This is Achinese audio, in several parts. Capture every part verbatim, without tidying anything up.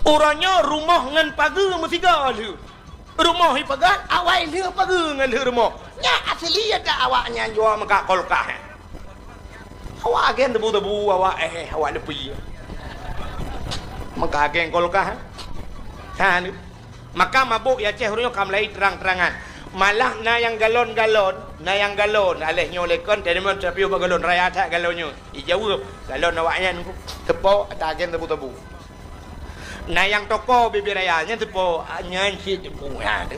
Uroe nyoe rumoh ngon pageue meusigoe lheueh. Rumoh ipeugah, awai lheueh pageue ngon lheueh rumoh. Nyan asli ata awak nyan jua meukat kulkas. Awak agen tebu-tebu, awak eh, awak leupie. Meukat agen kulkas. Ha, ni. Maka mabök i Aceh uroe nyoe ka mulai trang-trangan. Malah na nyang galon-galon, na nyang galon. Aléh nyoe lé kon, teurimong sapiôh bak galon, raya that galon nyoe. Ijaweueb, galon awaknyan teupo ata agen tebu-tebu. Na nyang toko bibir raya, nyan teupo, nyan cit teupo. Ha, tu.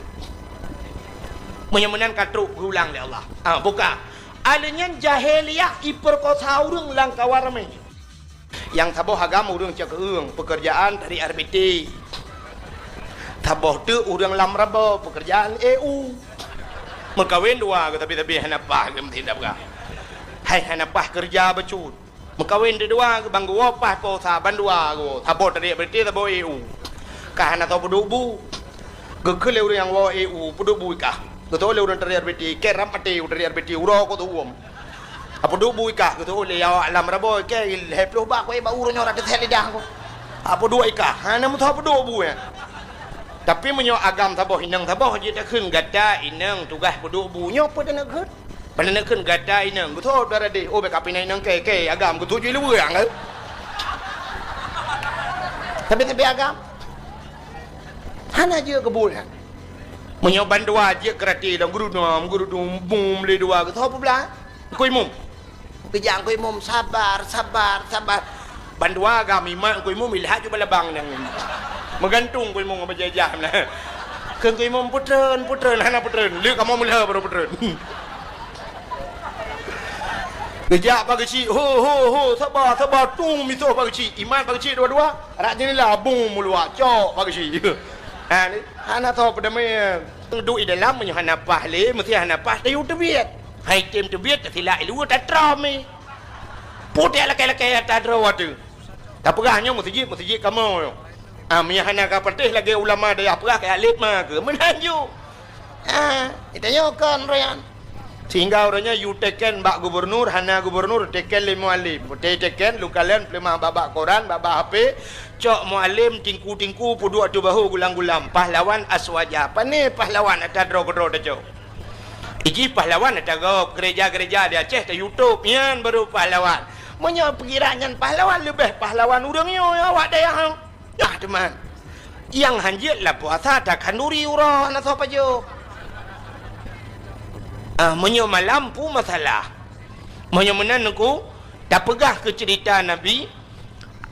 Meunyoe meunan ka trok geulang lé Allah. Ha, buka. Aléh nyan jahiliyah ipeurkosa ureuëng lam kawan ramé. Nyang saboh agam ureuëng cok keueung, peukeurjaan tarék R B T. Saboh teuk ureuëng lam rabo, peukeurjaan E U. Meukawen dua geuh, tapi-tapi hana paih geuh meutindak peugah. Hai hana paih keureuja bacut. Meukawen teudua geuh ban geuwoe paih po sa ban dua geuh. Saboh tarék R B T, saboh E U. Ka hana soe peuduek bu. Geukheun lé ureuëng nyang woe E U, peuduek bu i kah. Geutôh lé ureuëng tarék R B T, keu rab maté u tarék R B T, uroe keu tuwom. Apeuduek bu i kah, geutôh lé awak lam rabo, keu lhée ploh bak, keu bak uroe nyoe rot teuthét lidah ku. Apeuduek i kah, hana meusoe peuduek bu nyan. Tapi meunyoe agam saboh inong saboh jeuet takheun gata inong tugaih peuduek bu nyoe peue taneuk kheun? Peue taneuk kheun gata inong, geutôh dara deh, oh bék kapinai inong keu, keu agam geutôh jih luweue nyang. Tapi-tapi agam. Hana jeuet keu buet nyan. Meunyoe bandua jeuet keurati lam gurudom, gurudom, bum lé dua geusoe peublah. Engku Imum. Geujak Engku Imum, sabar, sabar, sabar. Bandua agam imat Engku Imum ilhat ju balabang nyang. Meugantung Engku Imum ngon bajée jam na. Keu Engku Imum putreun, putreun, hana putreun. Lé kamoe meulheueh baru putreun. Geujak Pak Geuchik, ho, ho, ho, sabar, sabar, tung misoh Pak Geuchik. Imat Pak Geuchik dua-dua, rak jeunela bung meuluak, cok Pak Geuchik. Ha, ni, hana soe peudamé. Duek i dalam meunyoe hana paih lé, meusti hana paih tayue teubiet. Hai tem teubiet, tasilak i luwa tatrom i. Putéh lakée-lakée ata droe teuh. Tapeugah nyoe meuseujid, meuseujid kamoe nyoe. Ah, meunyoe hana ka patéh lagée ulama dayah peugah keu alet ma keu. Meunan ju. Ah, geutanyoe kon roh nyan. Sehingga uroe nyoe yue teken bak gubernur, hana gubernur teken lé mualim. Teken lukalon peuleumah bak-bak koran, bak-bak H P, cok mualim tingku-tingku peuduek ateueh bahô gulam-gulam. Pahlawan aswaja. Pané pahlawan ata droe keudroe tacok. Iji pahlawan ata gob gereja-gereja di Aceh ta YouTube nyan baru pahlawan. Meunyoe pikiran nyan pahlawan leubeh pahlawan ureuëng nyoe awak dayah. Nah, teuma. Nyang hanjeuet lam puasa takhanduri uroe hana soe pajoh. Ah, meunyoe malam pu masalah. Meunyoe meunan nungku, tapeugah keu ceurita Nabi,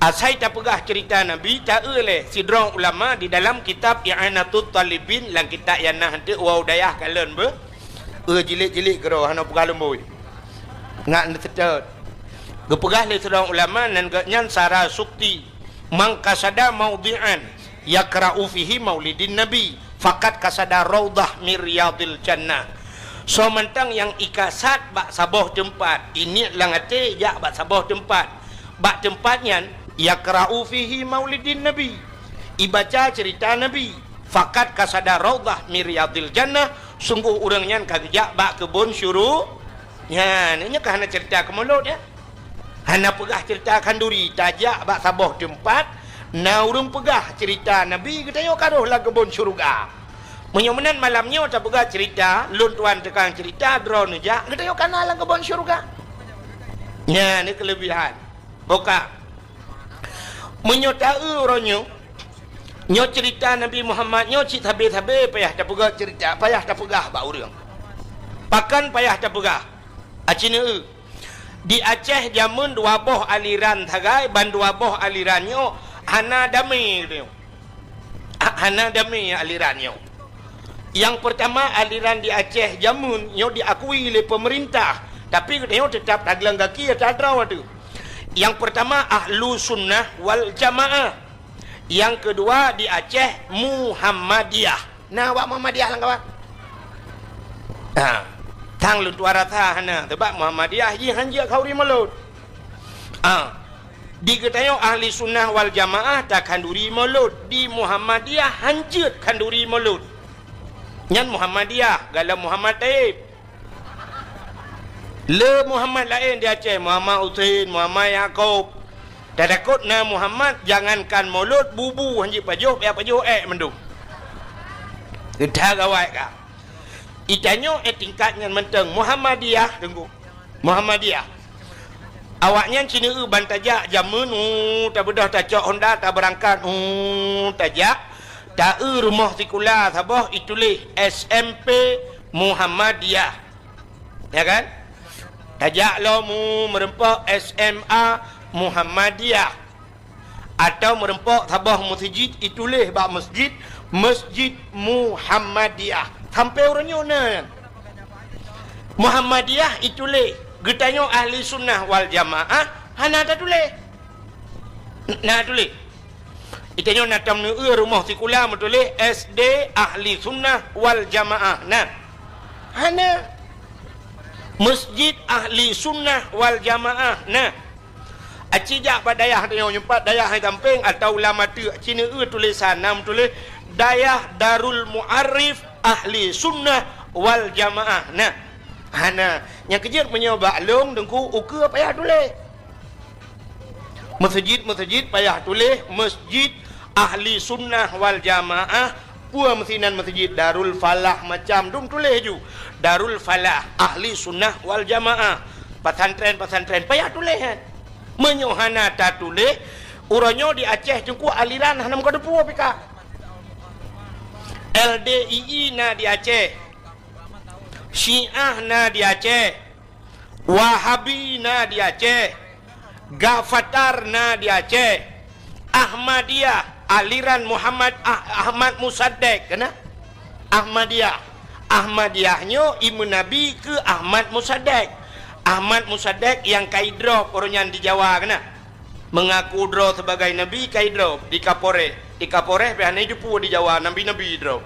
asai tapeugah ceurita Nabi, ta-eu lé sidroe ulama di dalam kitab I'anatut Talibin, lam kitab nyang na hanteuk wau dayah kalon beuh. Eu jilid-jilid keudroe hana peugah lumbôi. Ngat neuseutôt. Geupeugah lé sidroe ulama nan geuhnyan Sara Sukti. Man qasada maudhi'an yakra'u fihi maulidin Nabi, faqad qasada raudhah min riyadhil jannah. Soe mantong nyang ikasad bak saboh teumpat, iniet lam até jak bak saboh teumpat. Bak teumpat nyan, yakra'u fihi maulidin Nabi. Ibaca ceurita Nabi. Faqad qasada raudhah min riyadhil jannah, sunggoh ureuëng nyan ka geujak bak keubon syuru-, nyan, nyoe ka hana ceurita keu mulod, ya. Hana peugah ceurita khanduri, tajak bak saboh teumpat, na ureuëng peugah ceurita Nabi geutanyoe ka rhoh lam keubon syeuruga. Meunyoe meunan malam nyoe tapeugah ceurita, lôn tuan tukang ceurita, droeneuh jak, geutanyoe ka na lam keubon syeuruga. Nyan ni keuleubihan. Boka. Meunyoe ta-eu uroe nyoe, nyoe ceurita Nabi Muhammad nyoe cit sabe-sabe payah tapeugah ceurita, payah tapeugah bak ureuëng. Pakon payah tapeugah? Aci neu-eu. Di Aceh jameun dua boh aliran sagai, ban dua boh aliran nyoe hana damé geutanyoe. Ha-, hana damé aliran nyoe. Nyang peurtama, aliran di Aceh jameun nyoe diakui lé peumeurintah, tapi geutanyoe teutap tagleng gaki ata droe teuh. Nyang peurtama, Ahlu Sunnah wal Jamaah. Nyang keudua di Aceh, Muhammadiyah. Na awak Muhammadiyah lam kawan? Ha. Sang lôn tuan rasa hana, sabab Muhammadiyah jih hanjeuet khanduri mulod. Ha. Di geutanyoe Ahli Sunnah wal Jamaah takhanduri mulod, di Muhammadiyah hanjeuet khanduri mulod. Nyan Muhammadiyah, gohlom Muhammad Taib. Le Muhammad laén di Aceh, Muhammad Husein, Muhammad Yakub. Tatakot na Muhammad, jangankan mulod, bubu hana jipajoh, payah pajoh ék mandum. Geuda gawai ka. Itanyoe ék tingkat nyan mantong Muhammadiyah, Teungku. Muhammadiyah. Awaknyan sineuk ban tajak jameun, uh, tabeudôh tacok honda, tabeurangkat, uh, tajak, taeu rumoh sikula saboh ituléh S M P Muhammadiyah. Ya kan? Tajak lom, uh, meureumpok S M A Muhammadiyah. Atawa meureumpok saboh meuseujid ituléh bak meuseujid, Meuseujid Muhammadiyah. Sampoe uroe nyoe na nyan. Muhammadiyah ituléh, geutanyoe Ahli Sunnah wal Jamaah hana tatuléh. Na tuléh. Itanyoe na tam neueu rumoh sikula meutuléh S D Ahli Sunnah wal Jamaah. Na. Hana. Meuseujid Ahli Sunnah wal Jamaah. Na. Aci jak bak dayah tanyoe, nyoe pat dayah hai sampéng atawa lam ateueh, ci neueu tulésan na meutuléh Dayah Darul Mu'arif Ahli Sunnah wal Jamaah. Na. Hana. Nyang keujeuet meunyoe bak lôn Teungku ukeue payah tuléh. Meuseujid-meuseujid payah tuléh Meuseujid Ahli Sunnah wal Jamaah, peue meusinan meuseujid Darul Falah macam dum tuléh ju. Darul Falah Ahli Sunnah wal Jamaah. Pesantren-pesantren payah tuléh, eh. Meunyoe hana tatuléh, uroe nyoe di Aceh Teungku aliran hana meukateupue pih ka. L D I I na di Aceh. Syiah na di Aceh. Wahabi na di Aceh, Gafatar na di Aceh, Ahmadiyah, aliran Muhammad Ah-, Ahmad Musaddiq, keunan? Ahmadiyah. Ahmadiyah nyoe imeun Nabi keu Ahmad Musaddiq. Ahmad Musaddiq nyang ka idrop uroe nyan di Jawa, keunan? Meungaku droe sibagai nabi, ka idrop di Kapolres. Di Kapolres pih hana jiteupeue di Jawa, nabi-nabi droe.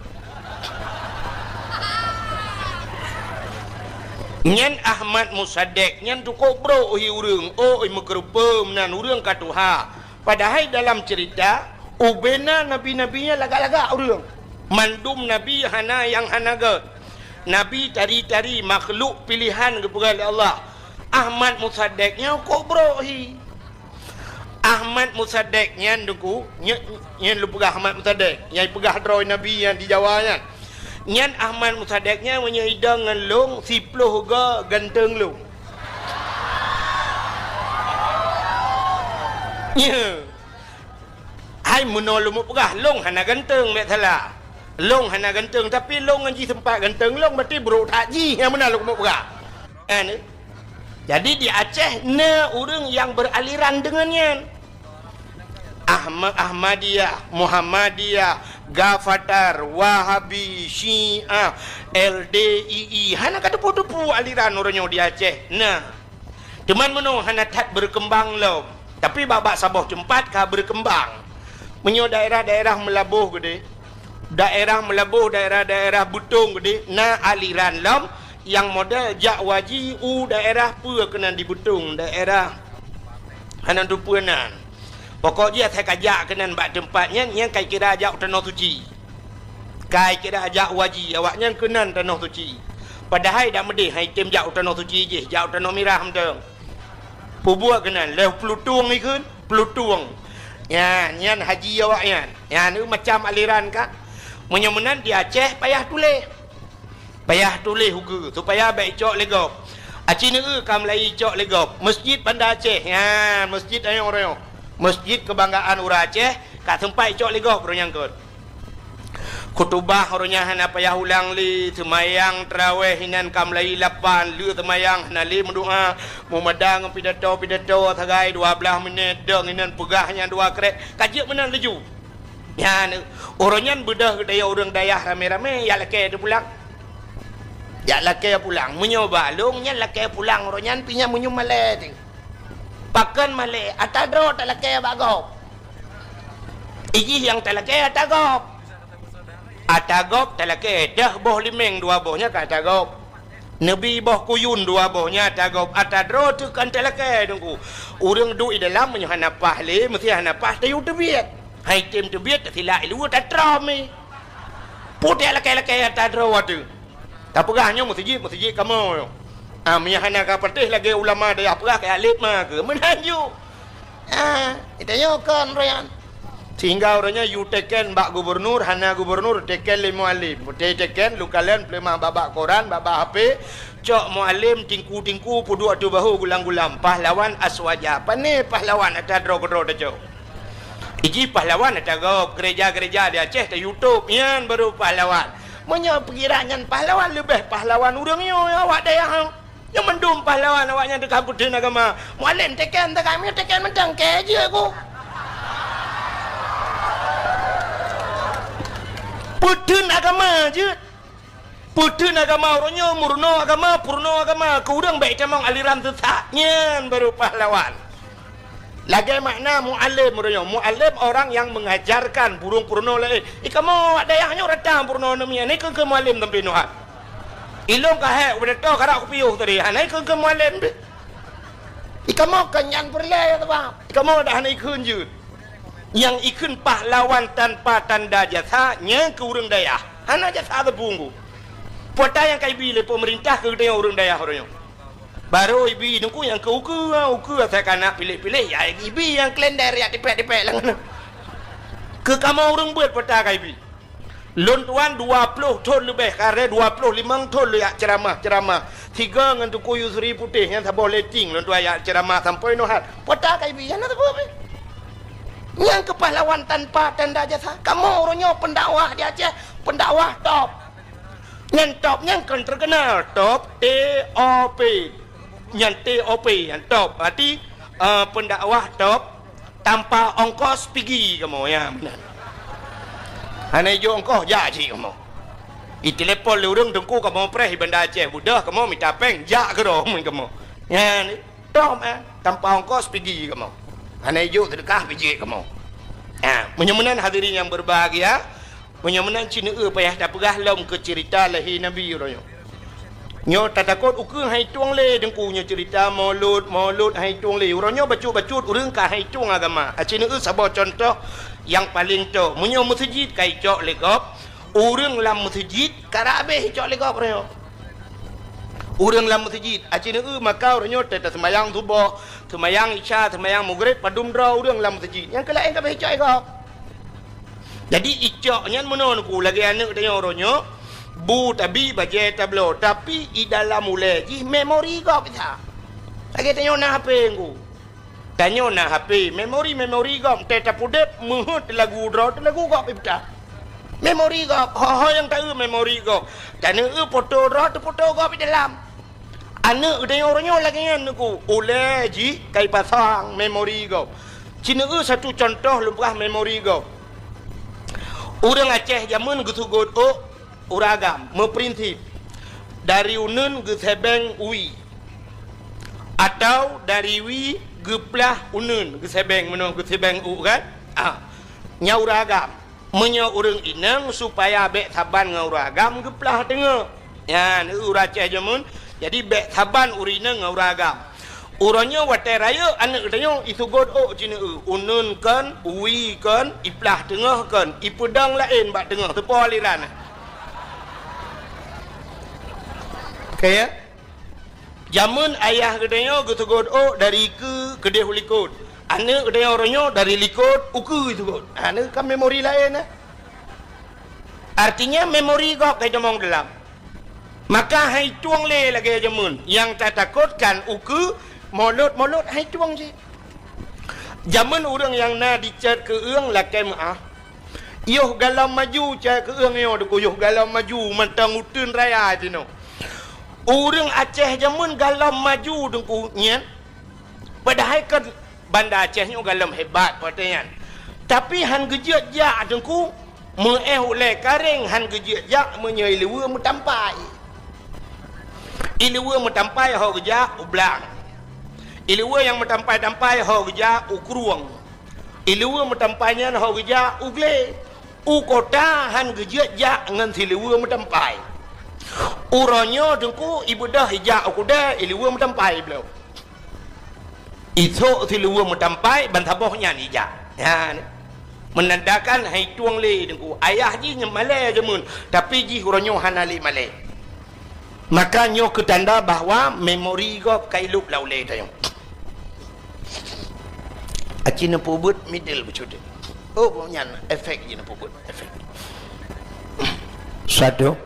Nyan Ahmad Musaddiq, nyan cukôp brok hi ureuëng, oi meukeureupeue meunan ureuëng ka tuha. Padahai dalam ceurita, ubena nabi-nabi nyan lagak-lagak ureuëng. Mandum nabi hana nyang hana gét. Nabi tari-tari makhluk pilihan geupeugah lé Allah. Ahmad Musaddiq nyan cukôp brok hi. Ahmad Musaddiq nyan Teungku, nyan, nyan lôn peugah Ahmad Musaddiq, nyang peugah droe nabi nyan di Jawa nyan. Nyan Ahmad Musaddiq nyan meunyoe idong ngon lôn siplôh goe ganteng lôn. Nyo. Hai meunoe lôn peugah, lôn hana ganteng, bék salah. Lôn hana ganteng, tapi lôn ngon jih seumpat ganteng lôn, berarti brok that jih nyang meunan lôn peugah. Kan? Jadi di Aceh na ureuëng nyang beraliran deungon nyan. Ahma-, Ahmadiyah, Muhammadiyah, Gafatar, Wahabi, Syiah, L D I I. Hana ka teupeue-teupeue aliran uroe nyoe di Aceh. Na. Teuma meunoe hana that berkembang lom. Tapi bak-bak saboh teumpat ka berkembang. Meunyoe daerah-daerah Meulaboh keudeh, daerah Meulaboh, daerah-daerah Beutong keudeh, na aliran lom nyang model jak waji u daerah peue keunan di Beutong, daerah hana teupeue nan. Pokok jih asai ka jak keunan bak teumpat nyan, nyan ka kira jak u Tanoh Suci. Ka kira jak waji awaknyan keunan Tanoh Suci. Padahai dak meudeh hai tem jak u Tanoh Suci jih, jak u Tanoh Mirah mantong. Peubuet keunan lheueh Peulutong ikheun, Peulutong. Nyan, nyan haji awaknyan. Nyan macam aliran kan. Meunyoe meunan di Aceh payah tuléh. Payah tuléh ukeue supaya bék icok lé gob. Aci neueu ka meulayeue icok lé gob. Meuseujid Banda Aceh. Nyan, meuseujid ayong-ayong. Meuseujid keubanggaan ureuëng Aceh ka seumpat icok lé gob uroe nyan kon. Khutubah uroe nyan hana payah ulang lé, seumayang taraweh inan ka meulayeue lapan, lheueh seumayang hana lé meudoá, meumada ngon pidato-pidato sagai dua blaih minét, dong inan peugah nyan dua krek, ka jeuet meunan laju. Nyan, uroe nyan beudôh geutanyoe ureuëng dayah ramé-ramé, jak lakée teupulang. Jak lakée pulang. Meunyoe bak lôn nyan lakée pulang uroe nyan pih nyan meunyoe malée teuh. Pakon malée, ata droe talakée bak gob. Ijih nyang talakée ata gob. Ata gob talakée, deuh boh limeng dua boh nyan ka ata gob. Neubi boh kuyun dua boh nyan ata gob. Ata droe teuh kan talakée Teungku. Ureuëng duek i dalam meunyoe hana paih lé, meusti hana paih tayue teubiet. Hai tem teubiet, tasilak i luwa tatrom i. Putéh lakée-lakée ata droe teuh. Tapeugah nyoe meuseujid, meuseujid kamoe nyoe. Ah, meunyoe hana ka patéh lagée ulama dayah peugah keu aléb ma keu. Meunan ju. Ah, tanyoe kon ureuëng nyan. Sehingga ureuëng nyan yue teken bak gubernur, hana gubernur teken lé mualem. Beutôi teken, leukalon peuleumah bak-bak koran, bak-bak H P, cok mualem tingku-tingku peuduek ateueh bahô gulam-gulam. Pahlawan aswaja. Pané pahlawan ata droe keudroe tacok. Iji pahlawan ata gob, gereja-gereja di Aceh ta YouTube, nyan baru pahlawan. Meunyoe pikiran nyan pahlawan, leubeh pahlawan ureuëng nyoe awak dayah. Nyoe mandum pahlawan awak nyan teuka peutheun agama. Mualem teken teuka, meunyoe teken mantong keu jeuet ku. Peutheun agama jeuet. Peutheun agama uroe nyoe, meurunoe agama, peurunoe agama, keu ureuëng bék tamong aliran sesat. Nyan baru pahlawan. Lagée makna mualem uroe nyoe. Mualem orang yang mengajarkan, burung peurunoe laén. I kamoe awak dayah nyoe rata peurunoe namian. Ikheun keu mualem sampai nuhat. Ilôn ka hék ubé toh karak kupiôh tadi. Hana ikheun keu mualem deh. I kamoe kan nyan peureulée ya teuba. I kamoe dah hana ikheun jeuet. Nyang ikheun pahlawan tanpa tanda jasa, nyang keu ureuëng dayah. Hana jasa teupunggu. Peue ata nyang ka ibi lé peumeurintah keu geutanyoe ureuëng dayah uroe nyoe. Barô ibi teungku nyang keu ukeue, ha, ukeue asai ka na piléh-piléh, ya ibi nyang kalender ya tipék-tipék lam. Keu kamoe ureuëng beuet peue ata ka ibi. Lôn tuan dua ploh thon leubeh, kareh dua ploh limong thon lôn jak ceuramah-ceuramah. Sigoe ngon Teungku Yusri Putéh nyang saboh letting lôn tuan jak ceuramah sampoe nyoe hat. Peue ata ka ibi, hana sapeue pih. Nyang keu pahlawan tanpa tanda jasa. Kamoe uroe nyoe pendakwah di Aceh, pendakwah top. Nyan top nyan kon terkenal, top, T O P. Nyan T O P, nyan top. Berarti, eh, pendakwah top. Tanpa ongkos pigi kamoe, ya, meunan. Hana ijok ongkos, jak cit kamoe. Itelepon lé ureuëng teungku kamoe preh di Banda Aceh, beudôh kamoe mita péng, jak keudroe kamoe. Nyan, tom, eh, tanpa ongkos pigi kamoe. Hana ijok seudeukah pijék kamoe. Ha, meunyoe meunan hadirin yang berbahagia, Meunyoe meunan cit neueu payah tapeugah lom keu ceurita lahé Nabi uroe nyoe. Nyoe tatakot ukeue hai tueng lé teungku nyoe ceurita Maulud, Maulud hai tueng lé. Uroe nyoe bacut-bacut ureuëng ka hai tueng agama. Aci neueu saboh cuntoh nyang paleng toe. Meunyoe meuseujid ka icok lé gob, ureuëng lam meuseujid karab habéh icok lé gob uroe nyoe. Ureuëng lam meuseujid, aci neueu maka uroe nyoe teuh taseumayang suboh, seumayang isya, seumayang maghrib, padum droe ureuëng lam meuseujid. Nyang keu laén ka habéh icok lé gob. Jadi icok nyan meunoe teungku lagée aneuëk tanyoe uroe nyoe, bu tabi bajée tabloe, tapi i dalam ulée jih memori gob isa. Lagée tanyoe na H P teungku. Tanyoe na H P, memori-memori gob teuh tapudeb meuheuet lagu droe teuh lagu gob ibta. Memori gob, ho-ho nyang taeu memori gob. Taneueu foto droe teuh foto gob i dalam. Aneuëk geutanyoe uroe nyoe lagée nyan teungku, ulée jih ka ipasang memori gob. Ci neueu satu cuntoh lôn peugah memori gob. Ureuëng Aceh jameun geuseugot ôk ureuëng agam, meuprinsip dari uneuen geusebeng wie, atau dari wie geuplah uneuen geusebeng meunoe geusebeng ôk kan? Ah, nyan ureuëng agam. Meunyoe ureuëng inong supaya bék saban ngon ureuëng agam geuplah teungoh. Nyan ureuëng Aceh jameun, jadi bék saban ureuëng inong ngon ureuëng agam. Uroe nyoe watée rayeuk aneuëk tanyoe iseugot ôk ci neueu, uneuen kon, wie kon, iplah teungoh kon, ipeudong laén bak teungoh, teupo aliran. Oke ya? Jameun ayah geutanyoe geuseugot ôk dari keue keudeh u likot. Aneuëk geutanyoe uroe nyoe dari likot u keue seugot. Aneuëk kan memori laén, eh? Artinya memori gob ka itamong dalam. Maka hai tueng lé lagée jameun. Nyang tatakot kan u keue Maulud-Maulud hai tueng cit. Jameun ureuëng nyang na dicet keu-eueng lakée meuáh. Yoh galom maju cit keu-eueng nyoe teungku, yoh galom maju mantong uteuen raya sinoe. Ureuëng Aceh jameun galom maju teungku nyan. Padahai kan Banda Aceh nyoe galom hebat peue nyan. Tapi han geujeuet jak teungku, meuéh ulée kareng han geujeuet jak meunyoe ileue meutampai. Ileue meutampai ho geujak u blang. Ileue nyang meutampai-tampai ho geujak u krueng. Ileue meutampai nyan ho geujak u glé. U kota han geujeuet jak ngon sileue meutampai. Uroe nyoe teungku ibeudôh ijak u keudée ileue meutampai bloe. Isok sileue meutampai ban saboh nyan ijak. Nyan. Meunandakan hai tueng lé teungku. Ayah jih nyang malée jameun, tapi jih uroe nyoe hana lé malée. Maka nyoe keu tanda bahwa memori gob ka ilôb lam ulée tanyoe. Aci neupeubuet middle beucut. Oh, nyan efek jih neupeubuet, efek. Satu.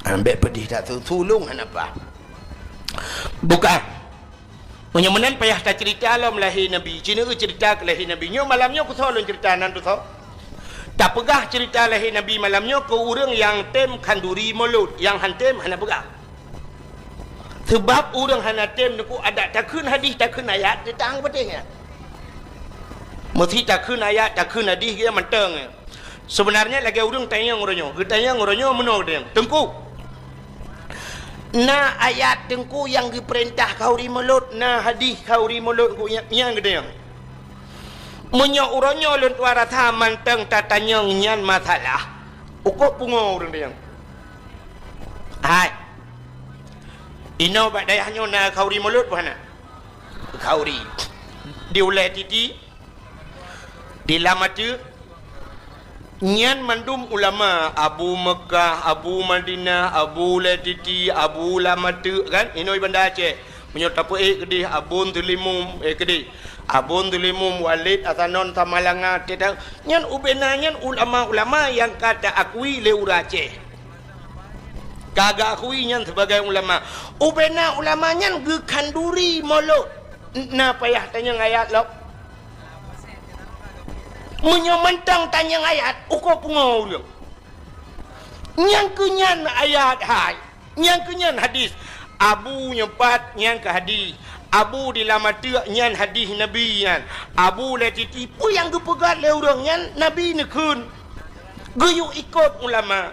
Ambek pedih tak tu, tulung hana apa. Bukan. Meunyoe meunan payah taceurita lom lahé Nabi. Cina eu ceurita keu lahé Nabi. Nyoe malam nyoe kusoe lôn ceurita nan tusoe. Tapeugah ceurita lahé Nabi malam nyoe keu ureuëng nyang tem khanduri mulod, nyang han tem hana peugah. Seubab ureuëng hana tem neukuk adat takheun hadih, takheun ayat, teutang peuteh nyan. Meusi takheun ayat, takheun hadih, geu mantong. Sebenarnya lagée ureuëng tanyong uroe nyoe, geutanyong uroe nyoe meunoe geutanyong, "Teungku, na ayat Teungku nyang geupeurintah khanduri mulod, na hadih khanduri mulod Teungku nyang, nyang geutanyong. Meunyoe uroe nyoe lôn tuan rasa mantong tatanyong nyan masalah, ukoe pungo ureuëng tanyong." Hai. Inoe bak dayah nyoe na khanduri mulod peu hana? Khanduri. Di ulée titi, di lam ateueh, nyan mandum ulama, Abu Meukah, Abu Madinah, Abu Ulée Titi, Abu Lam Ateueh, kan? Inoe Banda Aceh. Meunyoe tapeuék keudeh Abon Teulimum, eh, keudeh. Abon Teulimum, Walid Asanon Samalanga, teuta-, nyan ubena nyan ulama-ulama nyang ka taakui lé ureuëng Aceh. Ka geuakui nyan sibagai ulama. Ubena ulama nyan geukhanduri mulod. Na payah tanyong ayat lom. Meunyoe mantong tanyong ayat, ukoe pungo ureuëng. Nyang keu nyan ayat hai. Nyang keu nyan hadis. Abu nyoe pat nyan keu hadis. Abu di Lam Ateueh nyan hadis Nabi nyan. Abu Ulée Titi peue nyang geupeugah lé ureuëng nyan Nabi neukheun. Geuyue ikot ulama.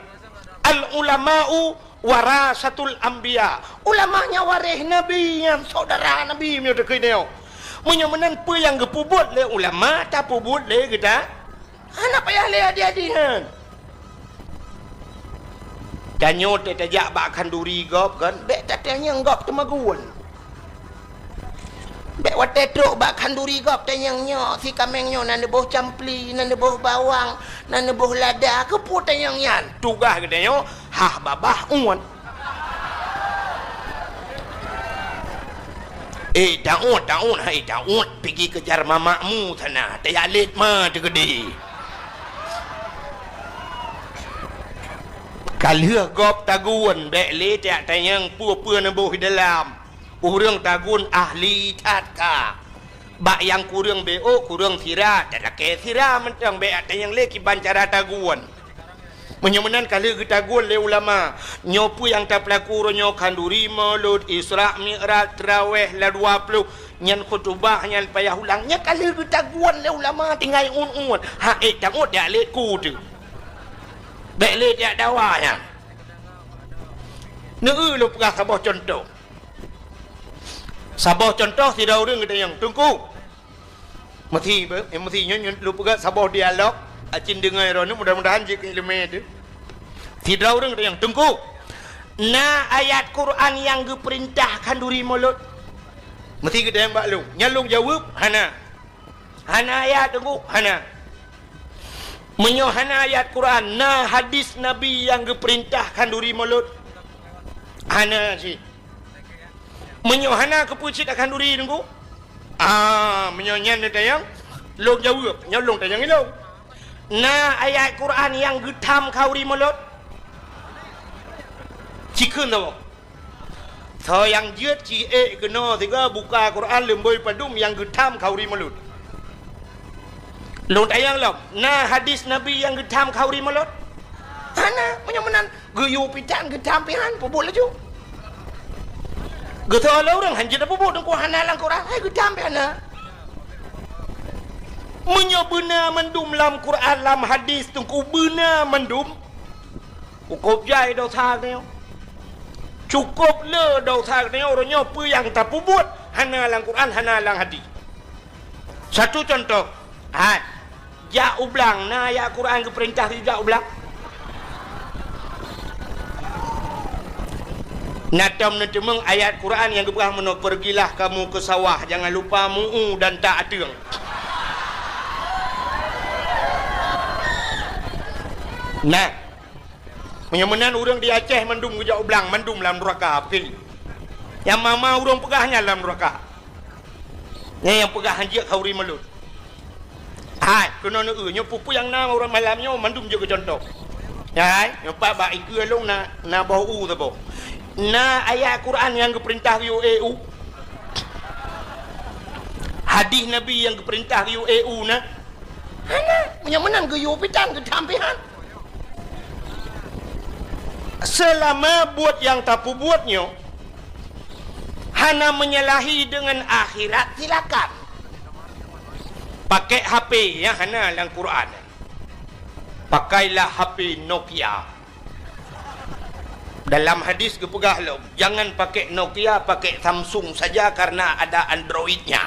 Al ulama'u warasatul anbiya. Ulama nyan waréh Nabi nyan, saudara Nabi meunyoe takheun nyoe. Meunyoe meunan peue nyang geupeubuet lé ulama, tapeubuet lé geuta. Hana payah lé hadih-hadih nyan. Tanyoe teuh tajak bak khanduri gob kan, bék tatanyong gob teumagun. Bék watée trok bak khanduri gob tanyong nyoe, si kaméng nyoe na neuboh campli, na neuboh bawang, na neuboh lada, keupeue tanyong nyan? Tugaih geutanyoe hah babah uet. Eh, taôt, taôt, hai taôt, pigi keujar mamakmu sana, tajak lét ma teukeudi. Ka lheueh gob tagun, bék lé tajak tanyong peue-peue neuboh di dalam. Ureuëng tagun ahli that ka. Bak nyang kureueng B O, kureueng sira, talakée sira mantong bék ateueh nyang lé kiban cara tagun. Meunyoe meunan ka lheueh geutagun lé ulama, nyoe peue nyang tapeulaku uroe nyoe khanduri, mulod, Isra Mi'raj, traweh, la dua ploh, nyan khutubah, nyan payah ulang, nyan ka lheueh geutagun lé ulama tinggai uet-uet. Ha, eh, tangot jak lé ku teuh. Bék lé jak dawa nyan. Neu-eu lôn peugah saboh cuntoh. Saboh cuntoh, sidroe ureuëng geutanyong, "Teungku, meusi, eh, meusi nyoe, nyoe lôn peugah saboh dialog, acin deungoe droeneuh, mudah-mudahan jeuet keu iéleumé teuh." Sidroe ureuëng geutanyong, "Teungku, na ayat Quran nyang geupeurintah khanduri mulod?" Meusi geutanyong bak lôn. Nyan lôn jaweueb, "Hana." "Hana ayat, Teungku?" "Hana." "Meunyoe hana ayat Quran, na hadis Nabi nyang geupeurintah khanduri mulod?" "Hana cit." "Meunyoe hana, keupeue cit khanduri, Teungku?" "Ah, meunyoe nyan neutanyong, lôn jaweueb, nyoe lôn tanyong ilôn. Na ayat Quran nyang geutham khanduri mulod?" Cikheun saboh. Soe nyang jeuet ci ék keunoe sigoe buka Quran leumbôi padum nyang geutham khanduri mulod. Lôn tanyong lom, na hadis Nabi nyang geutham khanduri mulod? Hana, meunyoe meunan geuyue pitan geutham pih han peubuet laju. Geusoe lé ureuëng han jeuet peubuet, Teungku, hana lam Quran, hai geutham pih hana. Meunyoe beuna mandum lam Quran, lam hadis, Teungku, beuna mandum. Cukôp jai desya geutanyoe. Cukôp le desya geutanyoe, uroe nyoe peue nyang tapeubuet hana lam Quran, hana lam hadis. Satu cuntoh, hai, jak u blang, na ayat Quran geupeurintah jak u blang? Na tom neuteumeung ayat Quran nyang geupeugah meunoe, "Pergilah kamu ke sawah, jangan lupa mu'u dan tak ateueng." Nah, meunyoe meunan ureuëng di Aceh mandum geujak u blang, mandum lam nuraka, peukeuli. Nyang ma-ma ureuëng peugah nyan lam nuraka. Nyan nyang peugah hanjeuet khauri mulod. Hai, keunoe neu-eu, nyoe peue-peue nyang na uroe malam nyoe mandum jeuet keu cuntoh. Hai, nyoe pat bak ikeue lôn na, na boh u saboh. Na ayat Quran nyang geupeurintah geuyue ék u? Hadis Nabi nyang geupeurintah geuyue ék u na? Hana, meunyoe meunan geuyue pitan geutampihan. Seulama buet nyang tapeubuet nyoe hana menyalahi deungon akhirat, silakan. Pakai H P nyang hana lam Quran. Pakailah H P Nokia. Dalam hadis geupeugah lom, "Jangan pakai Nokia, pakai Samsung saja karena ada Android-nya."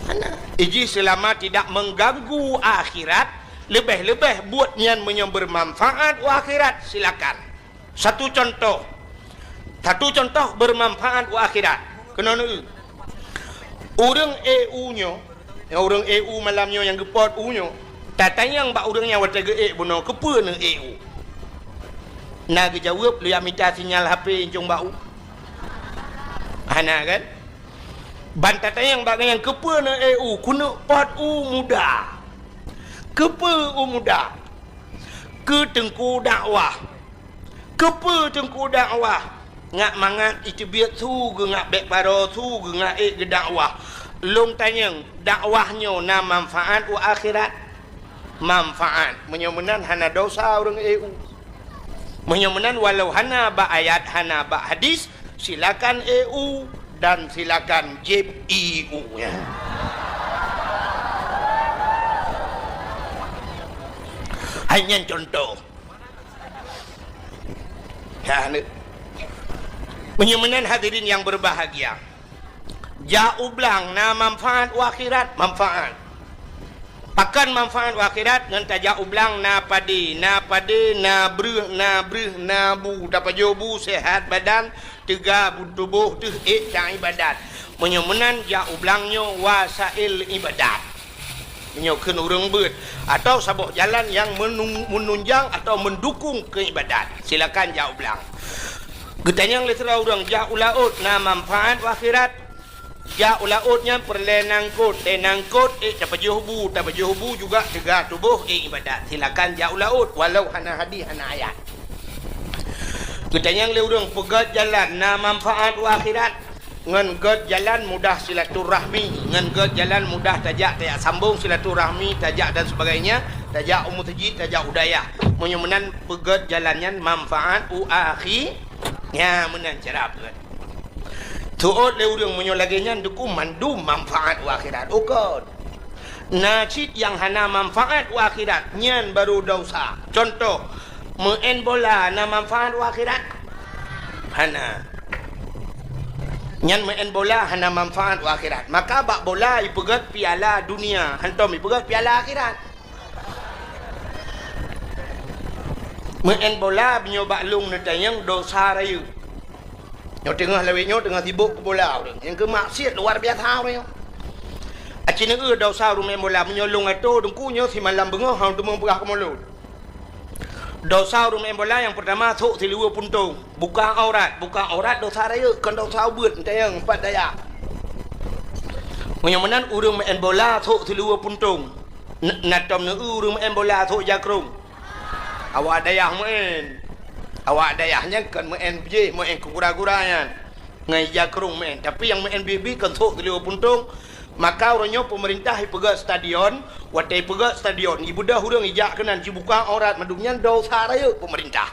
Hana. Iji selama tidak mengganggu akhirat, leubeh-leubeh buet nyan meunyoe bermanfaat u akhirat, silakan. Satu contoh. Satu contoh bermanfaat u akhirat. Keunoe neu-eu. Ureuëng ék u nyoe, nyang ureuëng ék u malam nyoe nyang geupot u nyoe, tatanyong bak ureuëng nyan watée geuék bunoe, "Keupeue neuék u?" Na geujaweueb, "Lôn jak mita sinyal H P incong bak u." Hana kan? Ban tatanyong bak geuhnyan, "Keupeue neuék u?" "Keuneuk pot u muda." "Keupeue u muda?" "Keu teungku dakwah." "Keupeue teungku dakwah?" "Ngat mangat iteubiet su geungak bék baroe, su geungak ék geudakwah." Lôn tanyong, dakwah nyoe na manfaat u akhirat? Manfaat. Meunyoe meunan hana desya ureuëng ék u. Meunyoe meunan walau hana bak ayat, hana bak hadis, silakan ék u dan silakan jieb ie u nyan. Hai nyan contoh. Ya, ni. Meunyoe meunan hadirin yang berbahagia, jak u blang na manfaat u akhirat, manfaat. Pakon manfaat u akhirat? Ngon tajak u blang na padé, na padé, na breueh, na breueh, na bu, tapajoh bu, sehat badan, teuga bu tuboh, teuh ék cang ibadat. Meunyoe meunan jak u blang nyoe wasail ibadat. Meunyoe kheun ureuëng beuet, atau saboh jalan nyang menung-, menunjang atau mendukung keu ibadat, silakan jak u blang. Geutanyong lé sidroe ureuëng, jak u laôt na manfaat u akhirat? Jak u laôt nyan peureulée nangkot, tée nangkot ék tapajoh bu, tapajoh bu juga teuga tuboh ék ibadat. Silakan jak u laôt walau hana hadis, hana ayat. Geutanyong lé ureuëng, peugét jalan na manfaat u akhirat? Ngon gét jalan mudah silaturahmi, ngon gét jalan mudah tajak, tajak sambong silaturahmi, tajak dan sebagainya, tajak u meuseujid, tajak u dayah. Meunyoe meunan peugét jalan nyan manfaat u akhi-, nya meunan cara peugét. Teuôt lé ureuëng meunyoe lagée nyan dukung mandum manfaat u akhirat. Ukon. Na cit nyang hana manfaat u akhirat, nyan barô desya. Contoh, meu'en bola na manfaat u akhirat? Hana. Nyan meu'en bola hana manfaat u akhirat. Maka bak bola ipeugét piala dunia, hantom ipeugét piala akhirat. Meu'en bola meunyoe bak lôn neutanyong desya rayeuk. Nyoe teungoh lawét nyoe teungoh sibok keu bola ureuëng. Nyang keu maksiat luar biasa ureuëng nyoe. Aci neu-eu desya ureuëng meu'en bola, meunyoe lôn atô teungku nyoe simalam beungoh hana teumé peugah keu mulod. Desya ureuëng meu'en bola nyang peurtama sôk siluweue puntông, buka aurat. Buka aurat desya rayeuk, kon desya ubeut, neutanyong pat dayah. Meunyoe meunan ureuëng meu'en bola sôk siluweue puntông, n-, na tom neu-eu ureuëng meu'en bola sôk jakrong. Awak dayah meu'en. Awak dayah nyan kon meu'en jih, meu'en keu gura-gura nyan. Ngon ija krong meu'en. Tapi nyang meu'en bit-bit kon sôk siluweue puntông. Maka uroe nyoe peumeurintah ipeugét stadion, watée ipeugét stadion, ibeudôh ureuëng ijak keunan jibuka aurat mandum nyan desya rayeuk peumeurintah.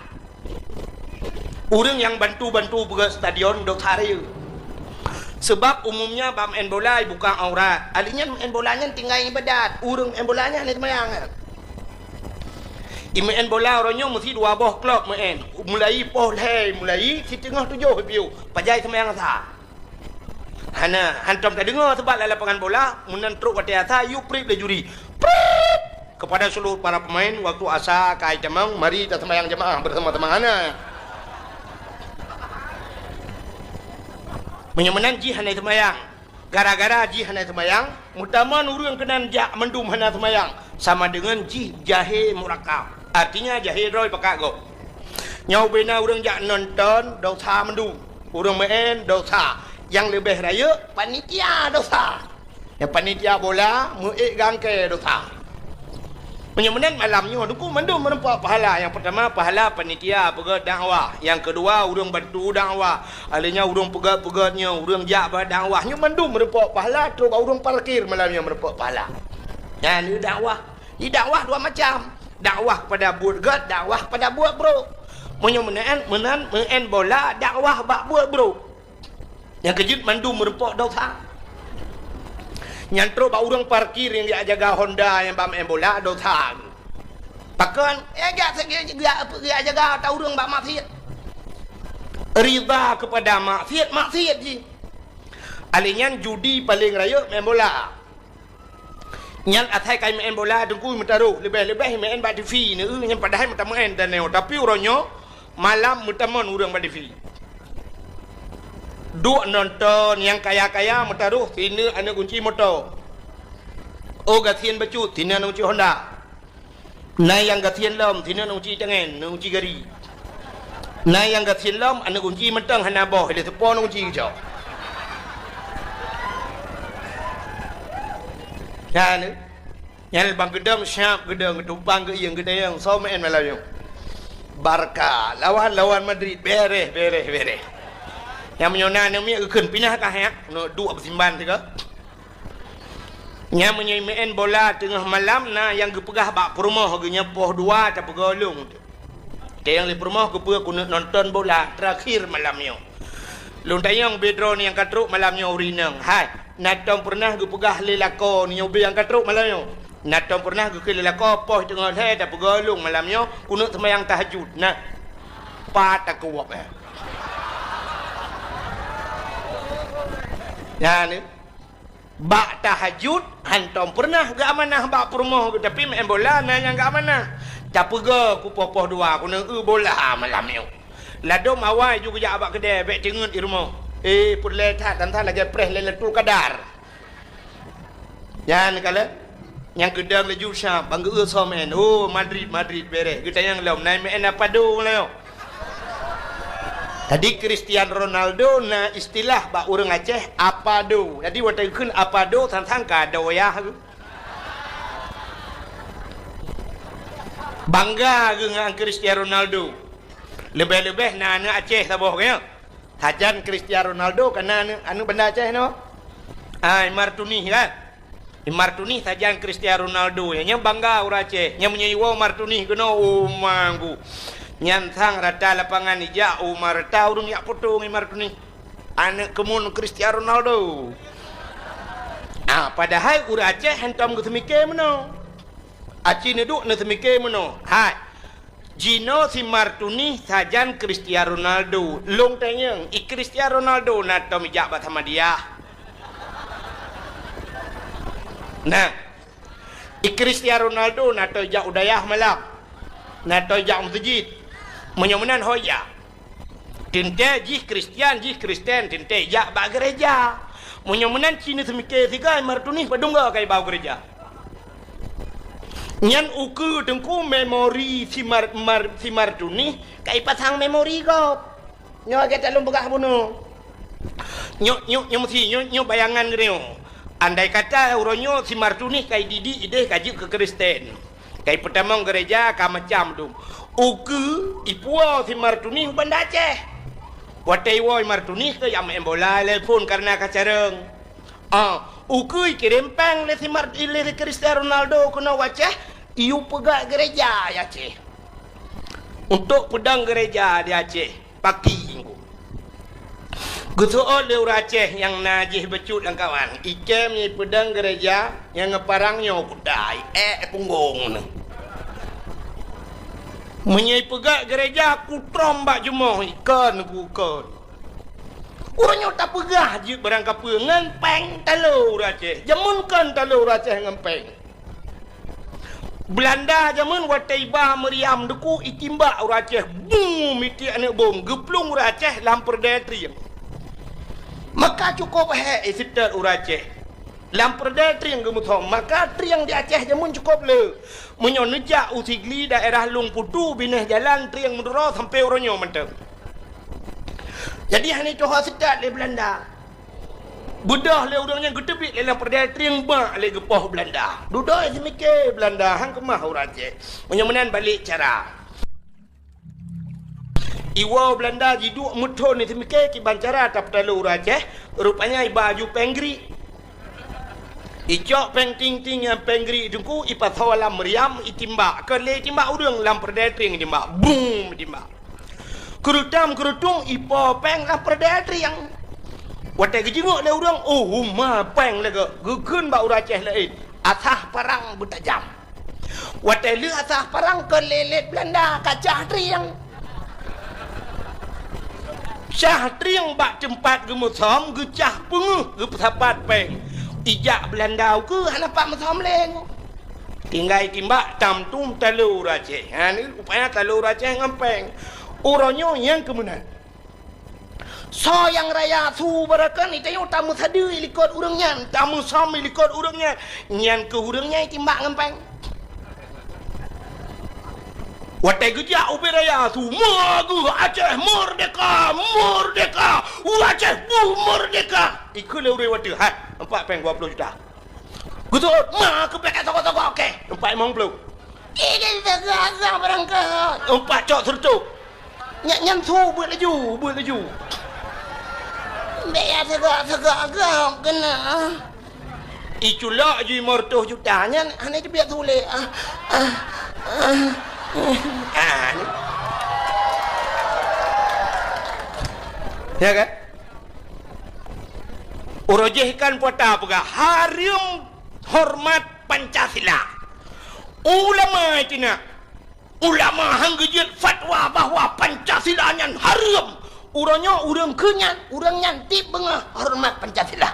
Ureuëng nyang bantu-bantu peugét stadion desya rayeuk. Sebab umumnya bak meu'en bola ibuka aurat. Ahli nyan meu'en bola nyan tinggai ibadat. Ureuëng meu'en bola nyan hana seumayang. Imeu'en bola uroe nyoe meusi dua boh klub meu'en. Mulai poh lhée, mulai siteungoh tujoh piôh. Pajan seumayang asa? Hana, hantom tadeungoe, sebab lam lapangan bola, meunan trok watée asa, yue prip lé juri. Prip! Kepada seluruh para pemain, waktu asa ka itamong, mari taseumayang jamaah bersama-sama. Hana. Meunyoe meunan jih hana seumayang. Gara-gara jih hana seumayang, meutamong ureuëng keunan jak mandum hana seumayang, sama deungon jih jahé murakab. Artinya jahé droe pakat gob. Nyoe ubena ureuëng jak nonton desya mandum. Ureuëng meu'en dosa. Nyang leubeh rayeuk, panitia dosa. Nyang panitia bola, meu'ék gangkée dosa. Meunyoe meunan malam nyoe, Teungku mandum meurumpok pahala. Nyang peurtama, pahala panitia peugét dakwah. Nyang keudua, ureuëng bantu dakwah. Alèh nyan ureuëng peugét-peugét nyoe, ureuëng jak bak dakwah. Nyoe mandum meurumpok pahala trok bak ureuëng parkir malam nyoe meurumpok pahala. Nyan dakwah. Di dakwah dua macam. Dakwah pada buet gét, dakwah pada buet brok. Meunyoe meunan, meunan meu'en bola, dakwah bak buet brok. Nyang keujeuet mandum meurumpok dosa. Nyan trok bak ureuëng parkir nyang jak jaga Honda nyang bak meu'en bola dosa. Pakon, eh, jak, jak, jak, jak jaga ata ureuëng bak maksiet. Ridha kepada maksiet, maksiet jih. Alèh nyan judi paleng rayeuk meu'en bola. Nyan asai ka meu'en bola Teungku meutaroh, leubeh-leubeh meu'en bak T V neu, nyan padahai meutameu'en dan nyoe. Tapi uroe nyoe malam meutamon ureuëng bak T V. Duek nonton nyang kaya-kaya meutaroh sineuk aneuk gunci moto. Oh gasien bacut, sineuk aneuk gunci Honda. Na nyang gasien lom, sineuk aneuk gunci tangen, aneuk gunci gari. Na nyang gasien lom, aneuk gunci mantong hana boh, ilèe seupôt aneuk gunci geucok. Nyan, nyan bang geudong siap geudong, geutupang geuieng geudayang, soe meu'en malam nyoe. Barca lawan, lawan Madrid, bereh, bereh, bereh. Nyang meunyoe na aneuk miet geukheun pinah ka hek, aneuk duek beusimban sigoe. Nyan meunyoe meu'en bola teungoh malam na nyang geupeugah bak peurumoh geuh nyan poh dua tapeugah lôn. Teuh nyang lé peurumoh geupeue keuneuk nonton bola terakhir malam nyoe. Lôn tanyong bak droeneuh nyang ka trok malam nyoe ureueng inong, hai, na tom peureunah geupeugah lé lakoe nyoe ubé nyang ka trok malam nyoe? Na tom peureunah geukheun lé lakoe poh teungoh lhèe tapeugah lôn malam nyoe keuneuk seumayang tahajud? Nah, pat takeuwab, eh. Nyan, eh. Bak tahajud, hantom peureunah geuamanah bak peurumoh geuh, tapi meu'en bola na nyang geuamanah. Tapeugah kupoh-poh dua, keuneuk eu bola malam nyoe. Ladôm awai ju geujak bak keudè, bèk teungeut di rumoh. Eh, peureulèe that, dan that lagèe preh Lailatul Qadar. Nyan kalon. Nyang keudong laju sab, bang geu-eu soe meu'en. Oh, Madrid, Madrid, bereh. Geutanyong lom, na meu'en Apado lom. Jadi, Cristiano Ronaldo na istilah bak ureueng Aceh, Apado. Jadi, watèe geukheun Apado, sang-sang ka ado yah. Bangga geuh ngon Cristiano Ronaldo. Leubeh-leubeh na aneuk Aceh saboh, kan? Sajan Cristiano Ronaldo ka na aneuk, aneuk Banda Aceh nyoe. Ah, Imar Tunih kan? Imar Tunih sajan Cristiano Ronaldo. Nyan, nyan bangga ureueng Aceh. Nyan meunyoe iwoe Imar Tunih keunoe, oh, manggu. Nyan sang rata lapangan ijak, oh, ma rata ureueng jak poto ngon Imar Tunih. Aneuk keumuen Cristiano Ronaldo. Ah, padahai ureueng Aceh hantom geuseumike meunoe. Aci neuduek neuseumiké meunoe, hai, jinoe si Martunih sajan Cristiano Ronaldo. Lôn tanyong, i Cristiano Ronaldo na tom ijak bak Samadiyah? Nah, i Cristiano Ronaldo na tom ijak u dayah malam? Na tom ijak u meuseujid? Meunyoe meunan ho ijak. Teuntèe jih Kristian, jih Kristen, teuntèe jak bak geureja. Meunyoe meunan ci neuseumiké sigoe Martunih padum goe ka iba u geureja. Nyan ukeue teungku memori si Mar-, Mar-, si Martunih ka ipasang memori gob. Nyoe lagèe that lôn peugah bunoe. Nyoe, nyoe, nyoe meusi, nyoe, nyoe bayangan geutanyoe. Andai kata uroe nyoe si Martunih ka ididik idéh ka jeuet keu Kristen. Ka ipeutamong geureja ka macam dum. Ukeue ipuwoe si Martunih u Banda Aceh. Watèe iwoe Martunih keu jak meu'en bola lé phôn kareuna ka carông. Ah, ukeue ikirém pèng lé si Mar-, lé si Cristiano Ronaldo keunoe u Aceh, iyue peugah geureja di Aceh. Untuk peudong geureja di Aceh. Paki. Geuseuôt lé ureueng Aceh nyang na jih bacut lam kawan, ikém ipeudong geureja nyang ngon parang nyoe kuda, iék punggong neuh. Meunyoe ipeugah geureja kutrom bak jumoh, ikon ku kon. Uroe nyoe tapeugah jeuet barang kapeue ngon pèng talo ureueng Aceh. Jameun kon talo ureueng Aceh ngon pèng. Beulanda jameun watèe iba meuriam deuku itimbak ureueng Aceh, bum, mitiek aneuk bom, geuplueng ureueng Aceh lam peureudèe trieng. Maka cukôp hék iseutôt ureueng Aceh. Lam peureudèe trieng geumeusom, maka trieng di Aceh jameun cukôp le. Meunyoe neujak u Sigli daerah Lueng Putu binéh jalan trieng meuduro sampoe uroe nyoe mantong. Jadi hana tuha seutat lé Beulanda. Beudôh lé ureuëng nyan geuteubiet lé lam peureudèe trieng bak lé geupoh Beulanda. Dudoe seumiké Beulanda han keumah ureuëng Aceh. Meunyoe meunan balek cara. Iwoe Beulanda jiduek meuthon seumiké kiban cara tapeutalo ureuëng Aceh, rupanya iba aju péng grik. Icok péng ting-ting nyang péng grik teungku ipasoe lam meuriam itimbak. Keu lé itimbak ureuëng lam peureudèe trieng itimbak. Bum itimbak. Keurutam keurutung ipo péng lam peureudèe trieng. Watèe geujingok lé ureuëng, oh, uma péng lagèe geukheun bak ureuëng Aceh laén. Asah parang beutajam. Watèe lheueh asah parang keu lé-lét Beulanda ka cah trieng. Cah trieng bak teumpat geumeusom geucah peungeuh geupeusapat péng. Ijak Beulanda ukeue hana pat meusom lé. Tinggai timbak tam tum talo ureuëng Aceh. Ha ni rupanya talo ureuëng Aceh ngon péng. Uroe nyoe nyang keumeunan. Soe nyang raya su beureukan, ita nyoe tameusadeue likot ureuëng nyan, tameusom likot ureuëng nyan, nyan keuh ureuëng nyan itimbak ngon péng. Watèe geujak ubé raya su, "Meugeue Aceh merdeka, merdeka, Aceh bu merdeka!" Ikheun lé ureuëng watèe, "Hai, empat péng dua puluh juta." Geutot, ma keupeue ka toko-toko, oke. Empat limong puluh. Ih, ka toko-toko barangkaho. Empat cok seureutôh. Nyan, nyan su beuet laju, beuet laju. Bèk ya toko-toko gob keunoe. Iculok ju lima ratus juta nyan, hana teubiet su lé. Ah, ah, ah. Ah, ni. Ya kan? Uroe jéh kan peue tapeugah, hareuem horeumat Pancasila. Ulama itu na, ulama han geujeuet fatwa bahwa Pancasila nyan hareuem. Uroe nyoe ureuëng keu nyan, ureuëng nyan tieb beungoh horeumat Pancasila.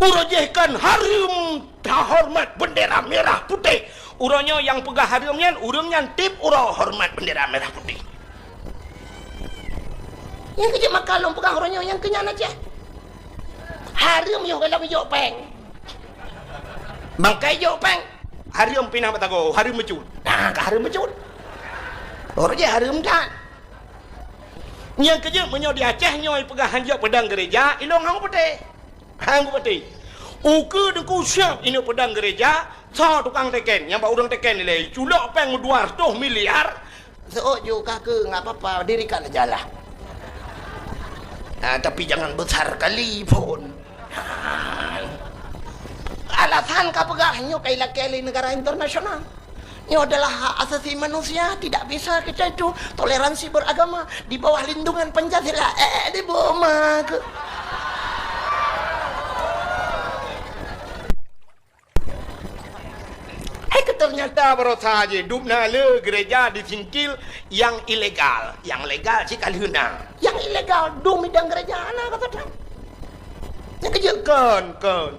Uroe jéh kan hareuem tahoreumat bendera merah putih. Uroe nyoe nyang peugah hareuem nyan, ureuëng nyan tieb uroe horeumat bendera merah putih. Nyang keuh jeuet maka lôn peugah uroe nyoe nyang keu nyan Aceh. Hareuem yoh gohlom ijok péng. Bangkai jok péng. Hareuem pinah batago, hareuem meucut. Nah, ka hareuem meucut. Uroe jéh hareuem that. Nyang keuh jeuet meunyoe di Aceh nyoe peugah han jok peudong geureja, ilong han putih. Hai, Teungku Peuti. Ukeue Teungku siab inoe peudong geureja, soe tukang teken, nyang bak ureuëng teken ilèe, culok péng dua ratus miliar. Seuôt ju ka keu, nggak apa-apa, dirikan aja lah. Ah, tapi jangan besar kali pun. Ah. Alasan ka peugah nyoe ka ilakèe lé negara internasional. Nyoe adalah hak asasi manusia, tidak bisa kita itu toleransi beragama di bawah lindungan Pancasila. Eh, di boma ke? Eh, ke ternyata barosa je, dum na le gereja disingkil yang ilegal. Yang legal cit ka lheueh na. Yang ilegal dum idang gereja na kata dah. Nyang keu jeuet kon, kon.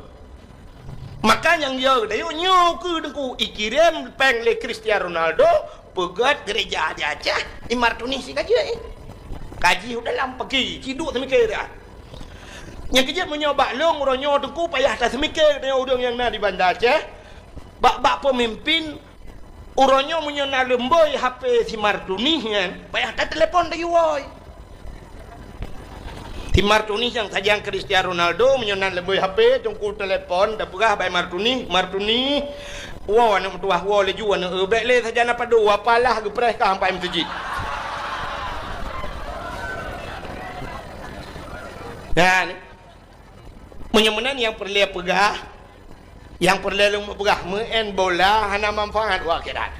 Maka nyang yo dayok nyoe keu Teungku ikirém péng lé Cristiano Ronaldo peugöt gereja di Aceh, i Martunih si ka jeuet. Kaji u dalam pagi, ci duek seumiké dah. Nyang keu jeuet meunyoe bak lôn uroe nyoe Teungku payah taseumiké deungon ureuëng nyang na di Banda Aceh. Bak-bak peumimpin Uroe nyoe meunyoe na leumboi H P si Martunih nyan, payah tateulepon tayue woe. Si Martunih nyang sajan Cristiano Ronaldo, meunyoe na leumboi H P, Teungku teulepon, tapeugah bak Martunih, "Martunih, woe aneuk meutuwah, woe laju aneuk eu, bèk lé sajan na padum, apalah geupreh ka sampai meuseujid." Nah, ni. Meunyoe meunan nyang peureulèe peugah, nyang peureulèe lôn peugah, meu'en bola hana manfaat u akhirat.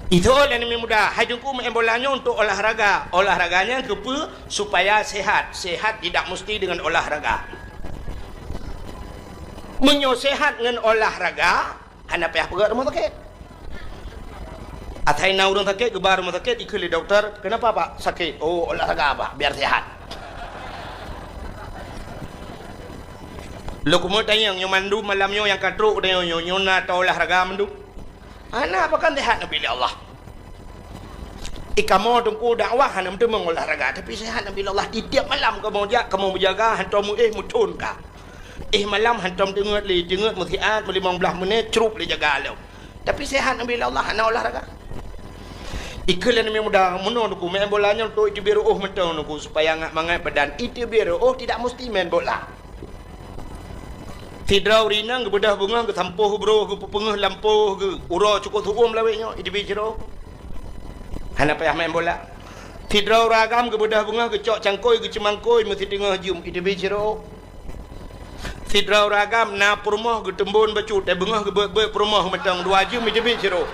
Itu lé aneuk muda, hai Teungku meu'en bola nyoe untuk olahraga. Olahraga nyan keupeue? Supaya sehat. Sehat tidak mesti dengan olahraga. Meunyoe sehat ngon olahraga, hana payah peugöt rumoh sakét. Asai na ureuëng sakét, geuba rumoh sakét, ikheun lé dokto, "Kenapa, Pak, sakit?" "Oh, olahraga, Pak, biar sehat." Lôn keumeung tanyong, nyoe mandum malam nyoe nyang ka trok, tanyong nyoe, nyoe na ta olahraga mandum? Hana, pakon sehat neubi lé Allah. Eh, kamoe Teungku dakwah hana meuteumé olahraga, tapi sehat neubi lé Allah. Tiep-tiep malam kamoe jak, kamoe meujaga, hantom meuéh, meuthon ka. Eh, malam hantom teungeut lé, teungeut meusiat, meulimong blaih menit, crup lé jaga lom. Tapi sehat neubi lé Allah, hana olahraga. Ikheun lé aneuk muda, meunoe Teungku, main bola nyoe untuk iteubiet reuôh mantong Teungku, supaya ngat mangat badan. Iteubiet reuôh tidak mesti main bola. Sidroe ureueng inong geubeudôh beungoh, geusampôh broh, geupeupeungeuh lampôh geuh, uroe cukôp su'uem lawét nyoe, iteubiet sidroe. Hana payah main bola. Sidroe ureueng agam geubeudôh beungoh, geucok cangkôi, geuceumangkôi, meusideungoh jeuem, iteubiet sidroe. Sidroe ureueng agam na peurumoh geuteumbon bacut, eh, beungoh geubeuet-beuet peurumoh mantong dua jeuem iteubiet sidroe.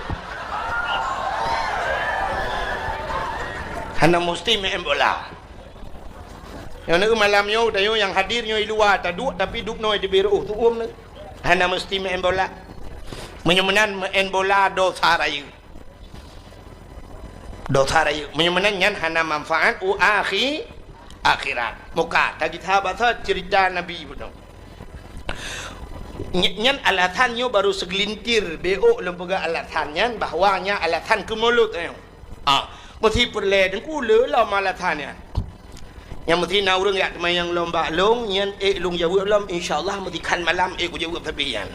Hana musti main bola. Nyoe neueu malam nyoe, tanyoe nyang hadir nyoe i luwa taduek, tapi dubnoe iteubiet reuôh su'uem nyoe. Hana musti main bola. Meunyoe meunan main bola dosa rayeuk. Dosa rayeuk. Meunyoe meunan nyan hana manfaat u akhi-, akhirat. Muka, tagita basa cerita Nabi bunoe. Ny-, nyan alasan nyoe baru segelintir, beuôk lôn peugah alasan nyan, bahwa nyan alasan keu mulod nyoe. Ah, meusi peureulée Teungku le lom alasan nyan. Nyang meusi na ureueng jak teumanyong lom bak lôn, nyan ék lôn jaweueb lom, insya Allah meusi khan malam ék kujaweueb sabe nyan.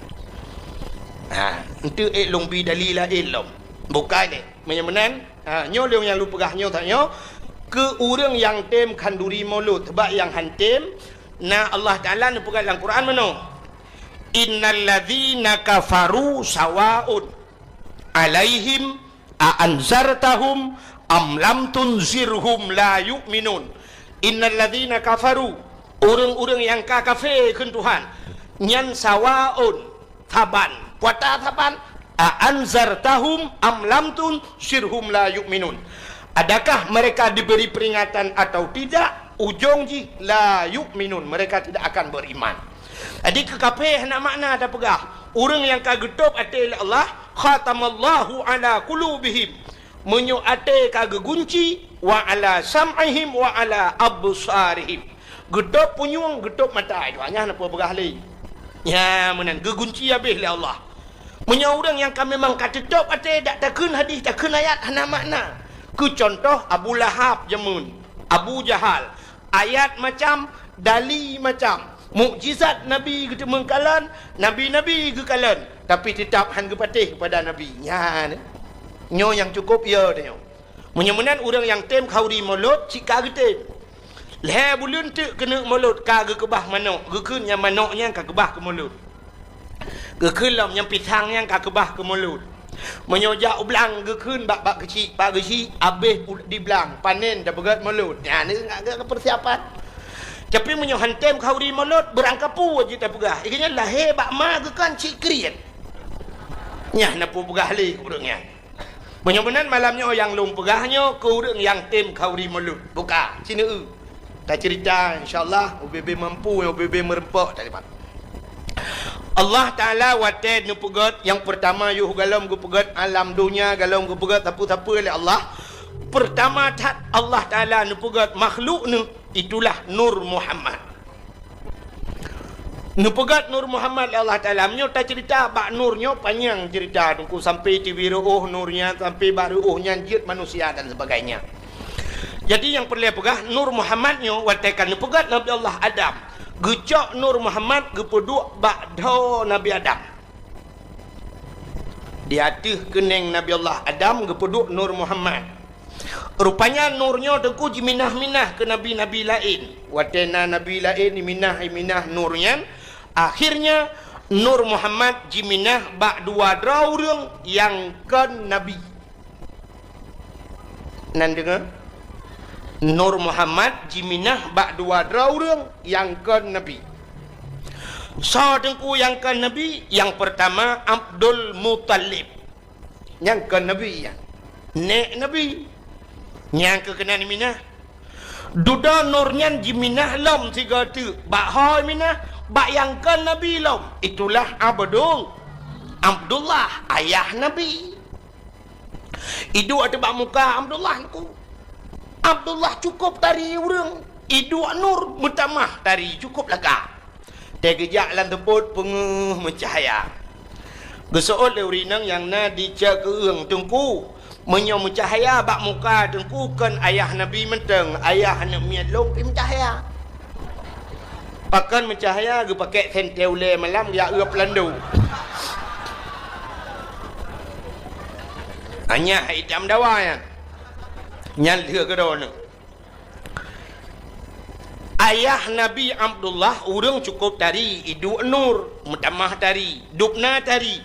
Ha, enteuk ék lôn bi dalil laén lom. Bukai lé. Meunyoe meunan, ha, nyoe lôn nyang lôn peugah nyoe that nyoe, keu ureueng nyang tem khanduri mulod, sabab nyang han tem, na Allah Taala neupeugah lam Quran meunoe, "Innal ladzina kafaru sawaun alaihim a anzartahum am lam tunzirhum la yu'minun." Innal ladzina kafaru, ureueng-ureueng nyang ka kafé kheun Tuhan, nyan sawaun, saban, puata saban, a anzartahum am lam tunzirhum la yu'minun. Adakah mereka diberi peringatan atau tidak, ujong jih la yu'minun, mereka tidak akan beriman. Jadi keu kafé hana makna tapeugah. Ureueng nyang ka geutôb até lé Allah, khatamallahu ala qulubihim. Meunyoe até ka geugunci, wa ala sam'ihim wa ala absarihim. Geutôb punyueng, geutôb mata, itu hanya hana peue peugah lé. Nya meunan geugunci habéh lé Allah. Meunyoe ureueng nyang ka memang ka teutôb até, dak takheun hadis, takheun ayat, hana makna. Keu cuntoh Abu Lahab jameun, Abu Jahal, ayat macam, dali macam, mukjizat Nabi geuteumeung kalon, nabi-nabi geukalon, tapi teutap han geupatéh keupada Nabi. Nyan, nyoe nyang cukôp yo tanyoe. Meunyoe meunan ureueng nyang tem khanduri mulod, cit ka geutem. Lhée buleuen teuk keuneuk mulod ka geukeubah manok, geukheun nyang manok nyan ka keubah keu mulod. Geukheun lom nyang pisang nyan ka keubah keu mulod. Meunyoe jak u blang geukheun bak, bak keuchik, bak keuchik, abéh u-, di blang, panen tapeugét mulod. Nyan ngat geuh keu persiapan. Tapi meunyoe han tem khanduri mulod, beurangkapeue jeuet tapeugah. Ikeu nyan lahé bak ma geukheun cit kriet. Nyan na peue peugah lé ureueng nyan. Meunyoe meunan malam nyoe nyang lôn peugah nyoe keu ureueng nyang tem khanduri mulod. Buka, sineuk. Tacerita, insya Allah, ubé-bé mampu, ubé-bé meureumpok tadi, Pak. Allah Taala watée neupeugét, nyang peurtama yoh galom geupeugét alam donya, galom geupeugét sapeue-sapeue lé Allah. Peurtama that Allah Taala neupeugét makhluk neuh, itulah Nur Muhammad. Neupeugét Nur Muhammad lé Allah Taala. Meunyoe tacerita bak Nur nyoe panyang cerita, Teungku, sampai tibi reuôh Nur nyan, sampai bak reuôh nyan jeuet manusia dan sebagainya. Jadi nyang peureulée peugah, Nur Muhammad nyoe watée ka neupeugét Nabi Allah Adam, geucok Nur Muhammad geupeuduek bak dhoe Nabi Adam. Di ateueh keunéng Nabi Allah Adam geupeuduek Nur Muhammad. Rupanya Nur nyoe Teungku jiminah-minah keu nabi-nabi laén. Watée na nabi laén jiminah-minah Nur nyan, akhirnya Nur Muhammad jiminah bak dua droe ureueng nyang kon nabi. Nan deungoe, Nur Muhammad jiminah bak dua droe ureueng nyang kon nabi. Soe Teungku nyang kon nabi? Nyang peurtama Abdul Muthalib. Nyang kon nabi nyan. Nék nabi. Nyang keu keunan minah. Dudoe Nur nyan jiminah lom sigoe teuk. Bak ho minah, bak nyang kon nabi lom. Itulah Abdul, Abdullah, ayah nabi. Iduek ateueh bak muka Abdullah Teungku. Abdullah cukôp tari ureueng. Iduek Nur meutamah tari cukôp lagak. Teugeujak lam teupot peungeuh meucahya. Geuseuôt lé ureueng inong nyang na di ceukeueng Teungku. Meunyoe meucahya bak muka Teungku kon ayah Nabi mantong, ayah aneuk miet lôn pih meucahya. Pakon meucahya geupakèk sentée ulée malam geujak eu peulando. Anyah itam dawa nyan. Nyan lheueh keudroe neuh. Ayah Nabi Abdullah ureuëng cukôp tari, iduek nur, meutamah tari, dubna tari.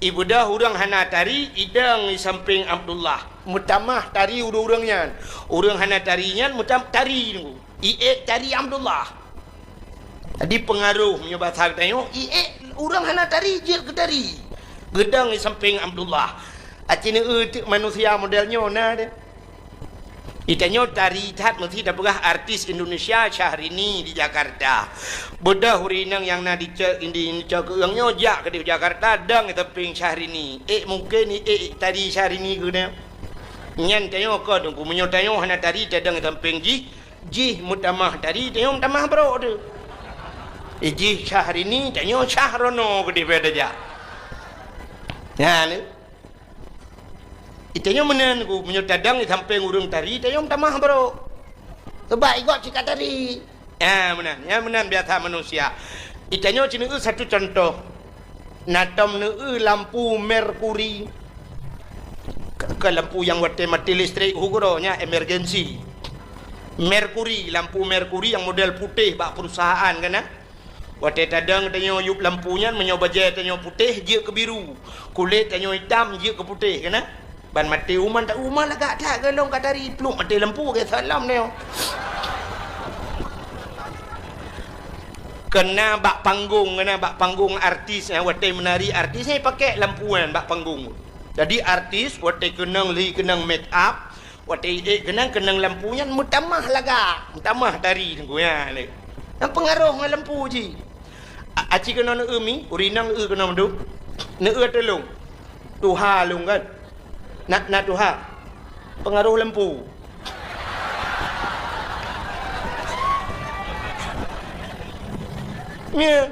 Ibeudôh ureuëng hana tari, idong di sampéng Abdullah, meutamah tari ureuëng-ureuëng nyan. Ureuëng hana tari nyan meutam-, tari nunggu. Iék tari Abdullah. Jadi peungaroh meunyoe basa geutanyoe, iék ureuëng hana tari jeuet keu tari. Geudong di sampéng Abdullah. Aci neueu teuk manusia model nyoe na deh. Itanyoe tari that meusi tapeugah artis Indonesia Syahrini di Jakarta. Beudôh ureuëng inong nyang na di cok, di cok keueung nyoe jak keudeh Jakarta, dong di sampéng Syahrini. Ék mungken iék tari Syahrini keunoe. Nyan tanyoe kon teungku, meunyoe tanyoe hana tari tadong di sampéng jih, jih meutamah tari, tanyoe meutamah brok teuh. Eh, jih Syahrini, tanyoe Syahrono keudeh beda jak. Nyan. Itanyoe meunan ku, meunyoe tadong di sampéng ureuëng tari, tanyoe meutamah brok. Sebab igob cit ka tari. Ya, meunan. Ya, meunan biasa manusia. Itanyoe ci neueu satu contoh. Na tom neueu lampu merkuri. Ke, ke lampu nyang watée mati listrik, hu keudroe nyan emergency. Merkuri, lampu merkuri nyang model putéh bak perusahaan kan, na? Watée tadong tanyoe yup lampu nyan, meunyoe bajée tanyoe putéh, jeuet keu biru. Kulét tanyoe itam, jeuet keu putéh, kan, na? Ban maté uma, tak uma lagak that, golom ka tari, pluek maté lampu, ke salam nyoe. Kena bak panggung, kena bak panggung artis, ya, watée meunari artis, ya, pakai lampu nyan bak panggung. Jadi artis, watée keunong lhi, keunong make up, watée ék keunong, keunong lampu nyan meutamah lagak, meutamah tari teungku nyan lé. Nyang peungaroh ngon lampu jih. A-, aci keunoe neueu mi, ureuëng inong eu keunoe mandum. Neueu tulông. Tuha lôn kan. Na, na tuha. Peungaroh lampu. Nyoe.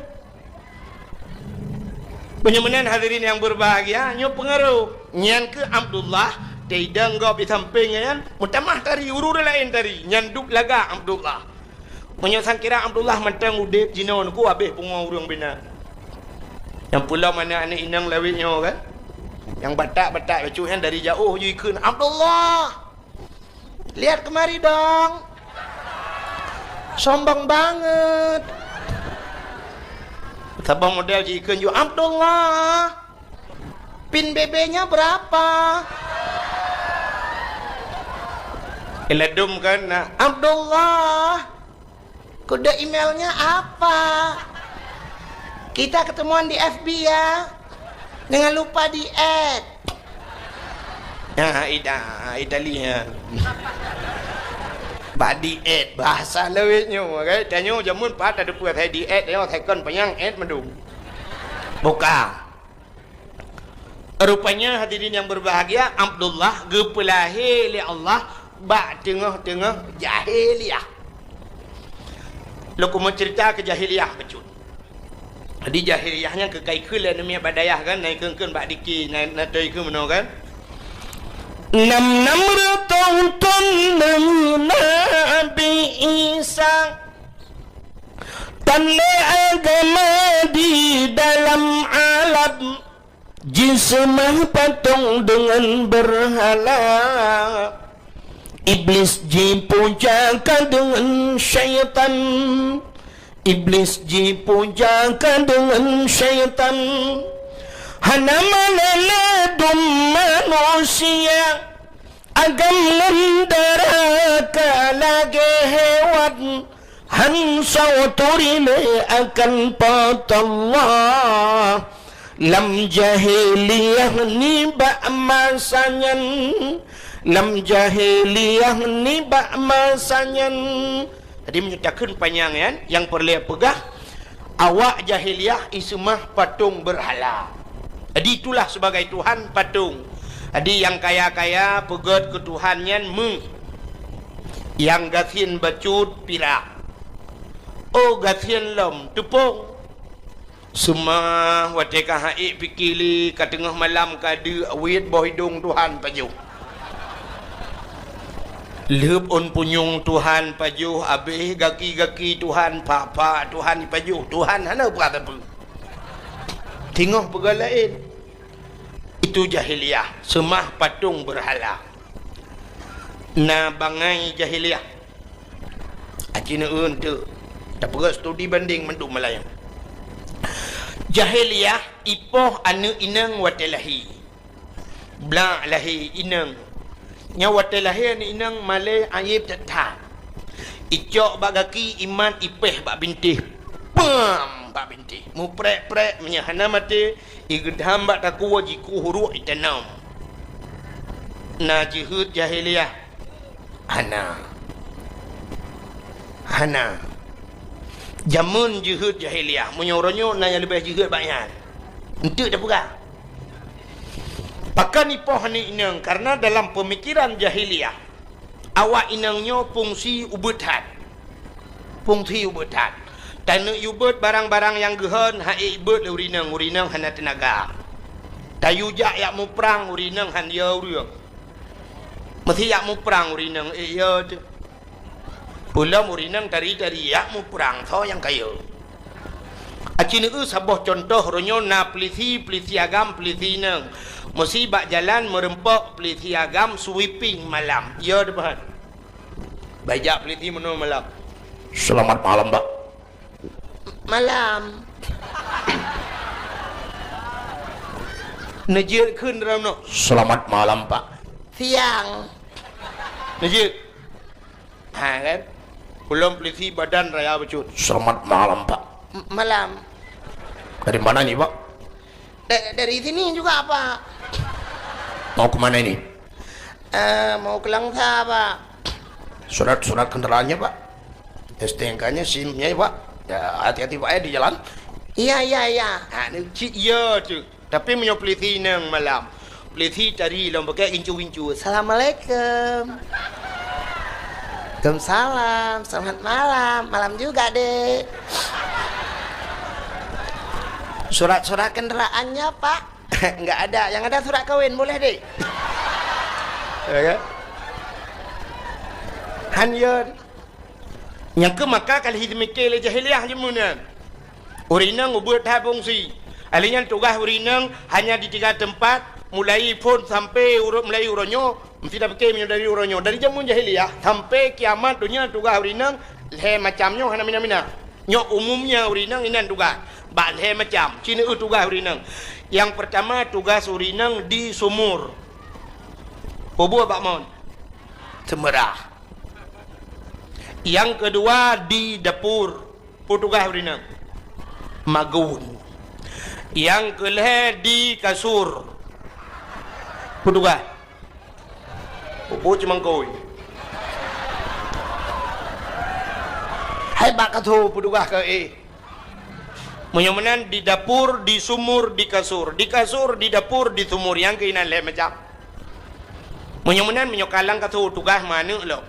Meunyoe meunan hadirin nyang berbahagia, nyoe peungaroh. Nyan keuh Abdullah, teidong gob di sampéng nyan, meutamah tari, ureuëng laén tari, nyan duek lagak Abdullah. Meunyoe sangkira Abdullah mantong udeb jinoe, neuku habéh pungoe ureuëng bina. Nyang peulom aneuk-aneuk inong lawét nyoe kan? Nyang batak-batak bacut nyan dari jaoh ju ikheun, "Abdullah!" Lihat kemari dong. Sombong banget. Saboh model ji ikheun ju, "Abdullah, pin B B-nya berapa?" Iladum kan, nah, "Abdullah, kode emailnya apa? Kita ketemuan di F B ya. Jangan lupa di-add." Ya, ida, Itali ya. Bak di-add, bahasa lawét nyoe, kan? Tanyoe jameun pat ada peue saya di-add, tanyoe second panyang add mandum. Buka. Rupanya hadirin yang berbahagia, Abdullah geupeulahé lé Allah bak teungoh-teungoh jahiliyah. Lôn keumeung cerita keu jahiliyah bacut. Jadi jahiliyah nyan keu ka ikheun lé aneuk miet bak dayah kan, na ikheun-kheun bak diki, na, na toe ikheun meunoe kan. Nam-nam reutôh thon deungon Nabi Isa, tan lé agama di dalam alam. Jiseumah patong deungon beurhala. Iblis jipuja ka deungon syaitan. Iblis jipuja ka deungon syaitan. Hana malée ladum manusia. Agam ngon dara ka lagée hewan. Han soe turi lé akan Po teu Allah. Lam jahiliyah nibak masa nyan, lam jahiliyah nibak masa nyan. Jadi, meunyoe takheun panyang nyan, nyang peureulée peugah, awak jahiliyah iseumah patong beurhala. Jadi, itulah sebagai tuhan patong. Jadi, nyang kaya-kaya peugét keu tuhan nyan méuh, nyang gasien bacut pirak. Oh, gasien lom teupông. Seumah watée ka han ék pike lé, ka teungoh malam ka deuk, weuet boh idong tuhan pajoh. Lheueb ôn punyueng tuhan pajoh, abéh gaki-gaki tuhan, pak-pak tuhan pajoh, tuhan hana peugah sapeue. Teungoh peugah laén. Itu jahiliyah, seumah patong beurhala. Na bangai jahiliyah. Aci neueu teuk. Tapeugah studi banding mandum malam nyan. Jahiliyah ipoh aneuëk inong watée lahé. Blak lahé inong. Nyoe watée lahé aneuëk inong malée ayeb that-that. Icok bak gaki, imat, ipéh bak bintéh. Pam! Bak bintéh. Muprek-prek, meunyoe hana maté, igeudam bak takue, jikueh uruek, itanom. Na jeuhet jahiliyah? Hana. Hana. Jameun jeuhet jahiliyah. Meunyoe uroe nyoe na nyang leubeh jeuhet bak nyan. Enteuk tapeugah. Pakon ipoh aneuëk inong? Karena dalam peumikiran jahiliyah, awak inong nyoe fungsi ubeut that. Fungsi ubeut that. Taneuk yue beuet barang-barang nyang geuhon, han ék beuet lé ureuëng inong, ureuëng inong hana teunaga. Tayue jak yak muprang, ureuëng inong han yo ureuëng. Meusé yak muprang ureuëng inong, ék yo teuh. Peulom ureuëng inong tari-tari yak muprang, soe nyang ka yo. Aci neueu saboh cuntoh, uroe nyoe na peulisi, peulisi agam, peulisi inong. Meusé bak jalan meureumpok peulisi agam sweeping malam. Yo teuh. Bak jak peulisi meunoe malam. "Selamat malam, Pak." "Malam." Neujeuet kheun dalam nyoe. "Selamat malam, Pak." "Siang." Neujeuet. Ha kan? Peulom peulisi badan raya bacut. "Selamat malam, Pak." "M-, malam." "Dari mana ini, Pak?" "Da-, dari sini juga, Pak." "Mau ke mana ini?" "Eh, mau ke Langsa, Pak." "Surat-surat kendaraannya, Pak? S T N K-nya, SIM-nya, Pak. Ya, hati-hati, Pak, ya, di jalan." "Iya, iya, iya." Ha, ni cit ya tu. Tapi meunyoe peulisi inong malam, peulisi tari lom pakai gincu-gincu. "Assalamualaikum." "Waalaikumsalam. Selamat malam. Malam juga, Dek." "Surat-surat kendaraannya, Pak?" "Enggak ada. Yang ada surat kawin. Boleh, Dek?" Ya kan? Han yo. Nyang keu maka ka lheueh jimike lé jahiliyah jameun nyan. Ureuëng inong ubeut that fungsi. Alèh nyan tugaih ureuëng inong hanya di tiga teumpat, mulai phon sampai uroe, mulai uroe nyoe, meusti tapike meunyoe dari uroe nyoe. Dari jameun jahiliyah sampai kiamat donya tugaih ureuëng inong lhèe macam nyoe hana mina-mina. Nyoe umumnya ureuëng inong inan tugaih. Bak lhèe macam, ci neueu tugaih ureuëng inong. Nyang peurtama tugaih ureuëng inong di sumur. Peue buet bak mon? Seumeurah. Nyang keudua di dapur, peue tugaih ureuëng inong? Magun. Nyang keulhèe di kasur, peue tugaih? Peue cimangkôi? Hai bak kasur, peue tugaih keu éh? Meunyoe meunan di dapur, di sumur, di kasur. Di kasur, di dapur, di sumur. Nyang keuh inan lhèe macam. Meunyoe meunan, meunyoe ka lam kasur tugaih meuaneuk lom.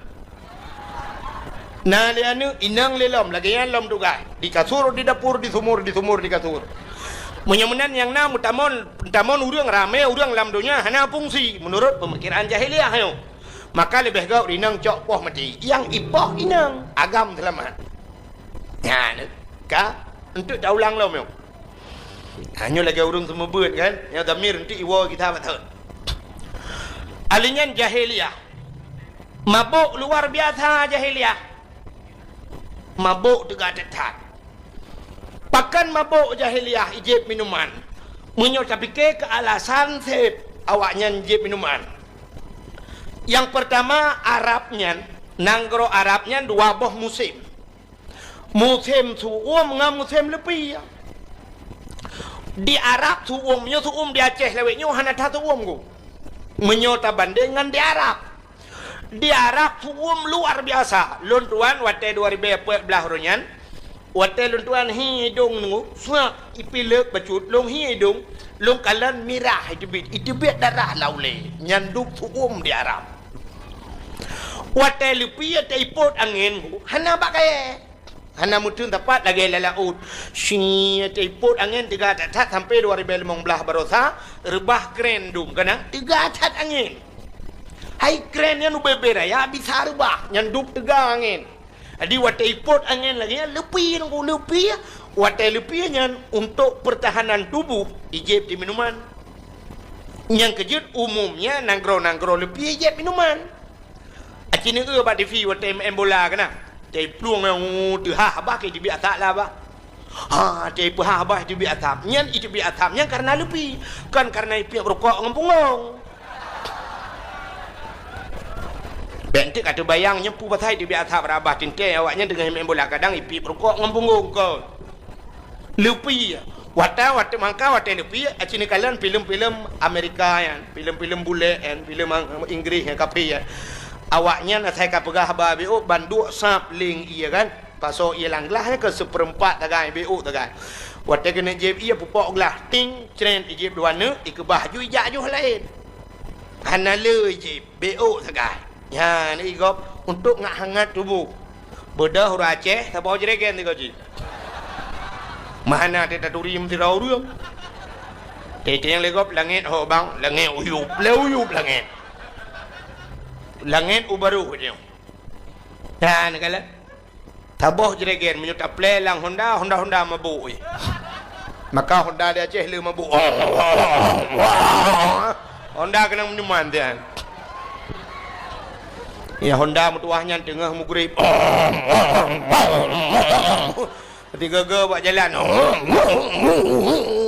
Na lé aneuk, inong lé lom, lagèe nyan lom tugaih. Di kasur, di dapur, di sumur, di sumur, di kasur. Meunyoe meunan nyang na meutamon, meutamon ureuëng ramé, ureuëng lam donya hana fungsi meunurot peumikiran jahiliyah nyoe. Maka leubeh gét inong cok poh maté. Nyang ipoh inong, agam seulamat. Nyan ka, enteuk taulang lom nyoe. Ha, nyoe lagèe ureuëng seumeubeuet kan? Nyoe dhamir enteuk iwoe gita bak thon. Alèh nyan jahiliyah. Mabök luar biasa jahiliyah. Mabök teuga that-that. Pakon mabök jahiliyah ijép minuman? Meunyoe tapike keu alasan sép awaknyan jép minuman. Nyang peurtama, Arab nyan, nanggroe Arab nyan dua boh musém. Musém su'uem ngon musém leupie. Di Arab su'uem, meunyoe su'uem di Aceh lawét nyoe hana that su'uem ku. Meunyoe tabandeng ngon di Arab. Di Arab su'uem luar biasa. Lôn tuan watèe dua ribèe peuet blah uroe nyan, watèe lôn tuan hi idông nyoe, suak ipilek bacut, lôn hi idông, lôn kalon mirah iteubiet, iteubiet darah lam ulèe. Nyan dum su'uem di Arab. Watèe leupie taipot angén, hana bak kayèe. Hana meuteun sapat lagèe lam laôt. Shi, taipot angén teuga that-that sampai dua ribèe limong blah baroesa, reubah kren dum, keunan teuga that angén. Hai kren nyan ubé-bé raya bisa reubah, nyan dum teuga angén. Jadi watèe ipot angén lagèe nyan, leupie ngon leupie, watèe leupie nyan untuk pertahanan tubuh, ijép di minuman. Nyang keujeuet umumnya nanggroe-nanggroe leupie ijép minuman. Ci neueu bak T V watèe meu'en bola keunan. Watèe plueng nyan, oh, teuhah bah keu teubiet asap lah bah. Ha, watèe peuhah bah teubiet asap. Nyan teubiet asap nyan kareuna leupi, kon kareuna ipiep rukok ngon punggong. Bèk enteuk ka teubayang nyoe peue pasai teubiet asap rot bah teuntèe awaknyan teungoh meu'en bola kadang ipiep rukok ngon punggong kon. Leupi. Watèe, watèe mangka, watèe leupi, aci neukalon filem-filem Amerika nyan, filem-filem bulèe nyan, filem Ang-, Inggris nyan, kafé nyan. Awaknyan asai ka peugah haba beuôk, ban duek sab leng ie kan. Pasoe ie lam glah nyan keu seupeurempat sagai, beuôk sagai. Watèe keuneuk jieb ie, pupok glah, ting, cren, ijieb dua neuk, ikeubah ju ijak ju laén. Hana le ijieb. Beuôk sagai. Nyan, i gob untuk ngat hangat tuboh. Beudôh ureueng Aceh, saboh jregen sigoe jih. Meuhana teutaturi meusidroe ureueng. Teuntèe nyang lé gob langèt ho bang, langèt uyup, lé uyup langèt. Langèt u barôh nyoe. Nyan, kalon. Saboh jregen meunyoe taplè lam Honda, Honda-Honda mabôk, eh. Maka Honda di Aceh le mabôk. Honda keunong minuman tian. Ya, Honda meutuwah nyan teungoh meugrib. Tiga-ga bak jalan.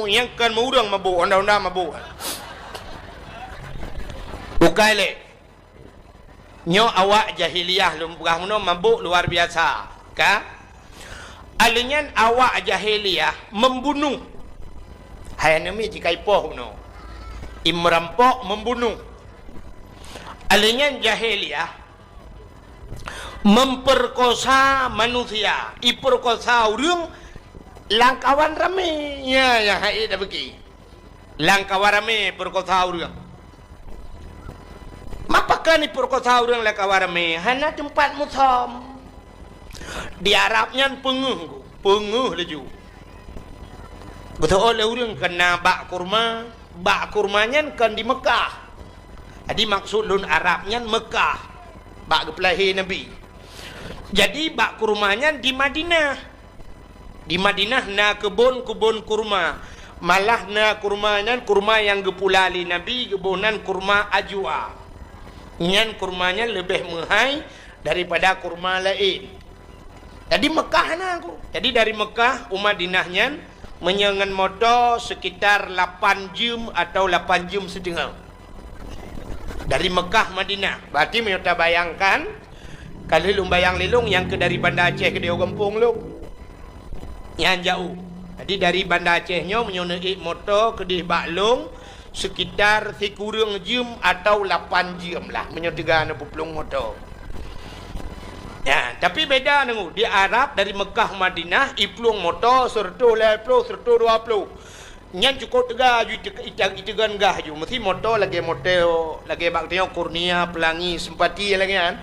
Nyang kon meu ureueng mabôk, Honda-Honda mabôk. Bukai lé. Nyoe awak jahiliyah lôn peugah meunoe mabôk luar biasa, ka? Alèh nyan awak jahiliyah membunuh. Hai aneuk miet jikaipoh meunoe. I meurampok membunuh. Alèh nyan jahiliyah memperkosa manusia, iperkosa ureueng lam kawan ramé. Nya, nyang hai tabeuki. Lam kawan ramé peurekosa ureueng. Ma pakon ipeureukosa ureueng lam kawan ramé? Hana teumpat musöm. Di Arab nyan peungeuh, peungeuh laju. Geuseuôt lé ureueng keu na bak kurma, bak kurma nyan kon di Meukah. Jadi maksud lôn Arab nyan Meukah, bak geupeulahé Nabi. Jadi bak kurma nyan di Madinah. Di Madinah na keubon-keubon kurma. Malah na kurma nyan kurma nyang geupula lé Nabi, geuboh nan kurma ajwa. Nyan kurma nyan leubeh meuhai daripada kurma laén. Jadi Meukah na ku. Jadi dari Meukah u Madinah nyan meunyoe ngon moto sekitar lapan jeuem atau lapan jeuem siteungoh. Dari Meukah Madinah. Berarti meunyoe tabayangkan, ka lheueh lôn bayang lé lôn nyang keu dari Banda Aceh keudéh u gampông lôn. Nyan jaôh. Jadi dari Banda Aceh nyoe meunyoe neuék moto keudéh bak lôn sekitar sikureueng jeuem atau lapan jeuem lah meunyoe teuga neupeuplông moto. Ya, tapi beda nunggu. Di Arab dari Meukah Madinah iplueng moto seureutôh lhèe ploh, seureutôh dua ploh. Nyan cukôp teuga ju ite-, ite-, iteugon gah ju. Meusi moto lagèe moto, lagèe bak tanyoe Kurnia, Pelangi, Sempati lagèe nyan.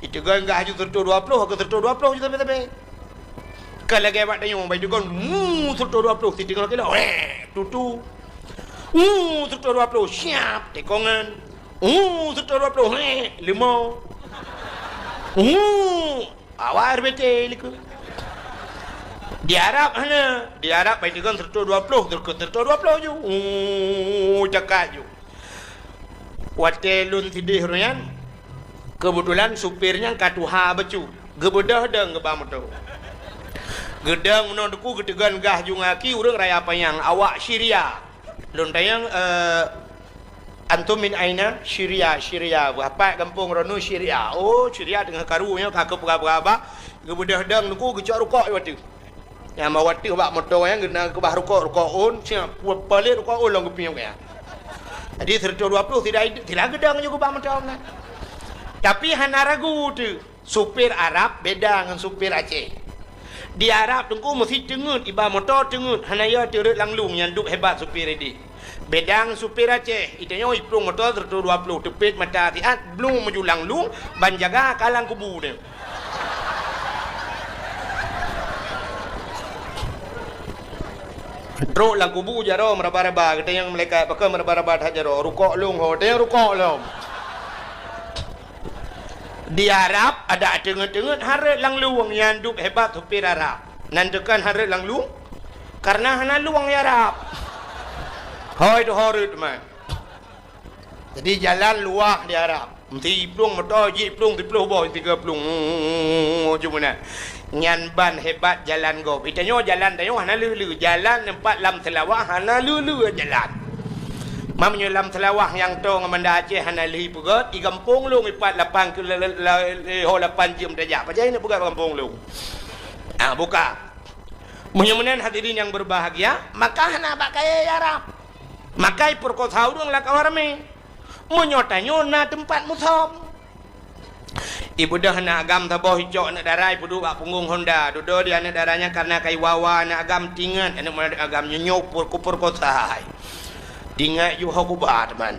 Iteugon gah ju seureutôh dua ploh, ka seureutôh dua ploh ju sabe-sabe. Ka lagèe bak tanyoe, bak iteugon, mu, seureutôh dua ploh, siteungoh kilo, weh, tutu. Mu, seureutôh dua ploh, siap, tekongan. Mu, seureutôh dua ploh, weh, leumo. Mu, Awak R B T likot. Di Arab hana. Di Arab bai teukon seratus dua puluh, teukon seratus dua puluh ju. Uh, cakak ju. Watèe lôn sideh ureueng nyan, keubeutulan supir nyan ka tuha bacut. Geubeudôh dong geuba moto. Geudong meunoe teungku geuteugon gah ju ngon aki ureueng raya panyang, awak Syria. Lôn tanyong, eh, "Antum min aina?" "Syria, Syria." "Buah pat gampông droeneuh?" "Syria." "Oh, Syria teungoh karu nyoe ka keupeugah-peugah bah." Geubeudôh dong teungku geucok rukok di ateueh. Nyang bak ateueh bak moto nyan geukeubah rukok, rukok ôn, siap, palet rukok ôn lom geupiep nyan. Jadi seratus dua puluh tidak, tidak geudong juga bak moto nyan. Tapi hana ragu tu. Supir Arab beda ngon supir Aceh. Di Arab teungku meusi teungeut, iba moto teungeut, hana yo teureuet lam lueng nyan duek hebat supir ideh. Beda ngon supir Aceh, itanyoe iplueng moto seratus dua puluh teupet mata siat, blueng maju lam lueng, ban jaga ka lam kubu nyan. Trok lam kubu jaroe meuraba-raba, geutanyong malaikat, "Pakon meuraba-raba that jaroe?" "Rukok lôn ho." Tanyong, "Rukok lôn." Di Arab, adak teungeut-teungeut hareuet lam lueng nyan duek hebat supir Arab. Nan teukon hareuet lam lueng, kareuna hana lueng di Arab. Hôi tu hareuet teuma. Jadi jalan luwah di Arab. Meusti plueng moto, jiplueng siploh boh, tiga plueng. Cuma na. Nyan ban hebat jalan gob. Itanyoe jalan tanyoe hana leu-leu. Jalan teumpat lam Seulawah hana leu-leu jalan. Meunyoe lam Seulawah nyang toe ngon Banda Aceh hana lheueh peugöt, i gampông lôn ipat lapan kilo, la-, la-, la-, ho lapan jeuem tajak. Pajan ineuk peugöt gampông lôn? Ah, buka. Meunyoe meunan hadirin yang berbahagia, maka hana bak kayèe Arab. Maka ipeurkosa ureueng lam kawan ramé. Meunyoe tanyoe na teumpat musöm. Ibeudôh aneuk agam saboh icok aneuk dara ipeuduek bak punggong honda. Dudoe di aneuk dara nyan kareuna ka iwa-wa aneuk agam tingat aneuk agam nyoe nyoe pur-, kupeurkosa. Tingat ju ho kuba teuma.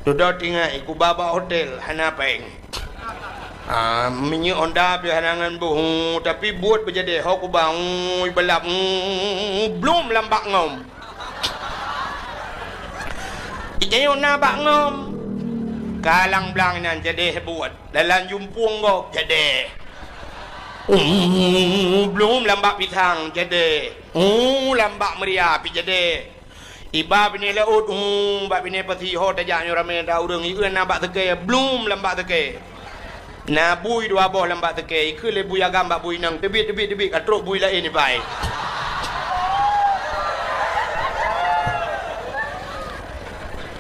Dudoe tingat ikuba bak hotel hana péng. Ah, minyeuk honda pih hana ngon boh, tapi buet beujadeh ho kuba, ui balap, blum lam bak ngom. Itanyoe na bak ngom. Kalang blang inan jadeh buet. Dalam jumpueng gob jadeh. Uh, blum lam bak pisang jadeh. Uh, lam bak meuria pih jadeh. Iba binéh laôt, uh, bak binéh pasi ho tajak nyoe ramé ata ureueng. Ieu na bak seukée, blum lam bak seukée. Na bui dua boh lam bak seukée, ikheun lé bui agam bak bui inong, "Teubiet, teubiet, teubiet, ka trok bui laén iba."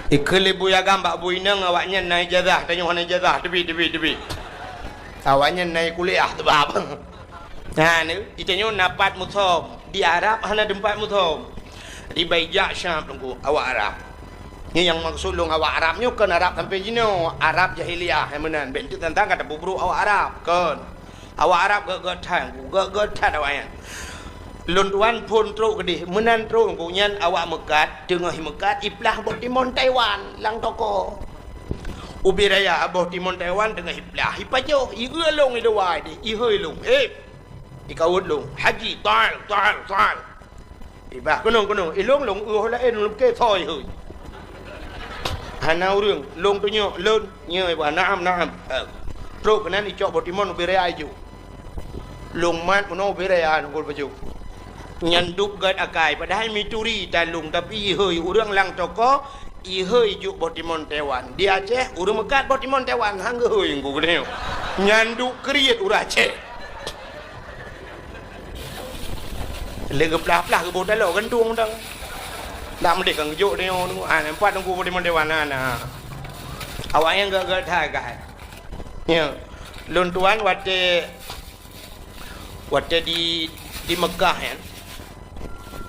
Ikheun lé bui agam bak bui inong, "Awaknyan na ijazah, tanyoe hana ijazah, teubiet, teubiet, teubiet." Awaknyan na kuliah teubab. Ha, ni, itanyoe na pat musöm, di Arab hana teumpat musöm. Di baijak Syam teungku, awak Arab. Nyoe nyang maksud lôn awak Arab nyoe kon Arab sampoe jinoe, Arab jahiliyah nyang meunan. Bék teuntang ka tapeubrok awak Arab, kon. Awak Arab gét-gét that, gét-gét that awaknyan. Lôn tuan phôn trok keudeh, meunan trok teungku nyan awak meukat, teungoh meukat iplah boh timon Taiwan lam toko. Ubé raya boh timon Taiwan teungoh iplah, ipajoh, ieu lôn idua deh, ihôi lôn. Eh, ikawot lôn, "Haji, tal, tal, tal." Ibah, "Keunoe, keunoe." Ilôn, lôn ueh laén, lôn ke thoi hôi. Hana ureueng, lôn tunyok, lôn, nyoe ibah, "Naam, naam." Eh, trok keunan icok boh timon ubé raya ijok. Lôn mat meunoe ubé raya nungkul bajok. Nyan dup gét akai, padahai mituri tan lôn, tapi ihôi ureueng lam toko, ihôi jok boh timon Taiwan. Di Aceh, ureueng meukat boh timon Taiwan, han geuhôi nungkul geutanyoe. Nyan dup kriet ureueng Aceh. Lé geuplah-plah geuboh taloe gantung dang. Dak meudeh kan geujok tanyoe, ah, nampak nunggu boh timon Taiwan na, na. Awaknyan gét-gét that akai. Ya. Lôn tuan watèe, watèe di, di Meukah nyan,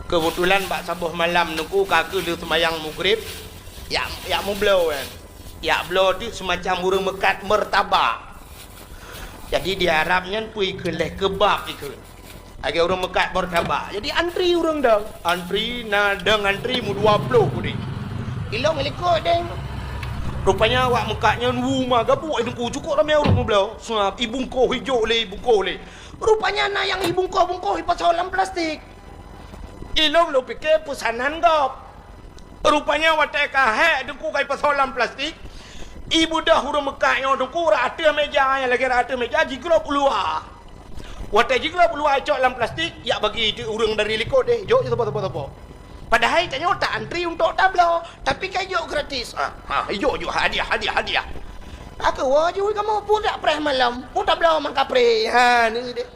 keubeutulan bak saboh malam nunggu ka keuh lheueh seumayang Maghrib, jak, jak meubloe nyan. Jak bloe teuk seumacam ureueng meukat martabak. Jadi di Arab nyan peue ikheun lé, kebab ikheun. Lagèe ureueng meukat martabak. Jadi antri ureueng dong. Antri, na dong antri meudua ploh udép. Ilôn likot deh. Rupanya awak meukat nyan wu ma gabuk, eh, teungku, cukôp ramé ureueng meubloe. Seungab, ibungkoh ijok lé, ibungkoh lé. Rupanya na nyang ibungkoh-bungkoh ipasoe lam plastik. Ilôn lôn pike peusanan gob. Rupanya watèe ka hék teungku ka ipasoe lam plastik, ibeudôh ureueng meukat nyoe teungku rot ateueh méja, nyang lagèe rot ateueh méja jiglôb u luwa. Watèe jiglôb u luwa icok lam plastik, jak bagi teuk ureueng dari likot deh, jok saboh-saboh-saboh. Padahai tanyoe ta antri untuk tabloe, tapi ka ijok gratis. Ha, ha, ijok, ijok, hadiah, hadiah, hadiah. Ka keuh woe jih kamoe, peue dak preh malom, peue tabloe mangkapreh. Ha, ni deh.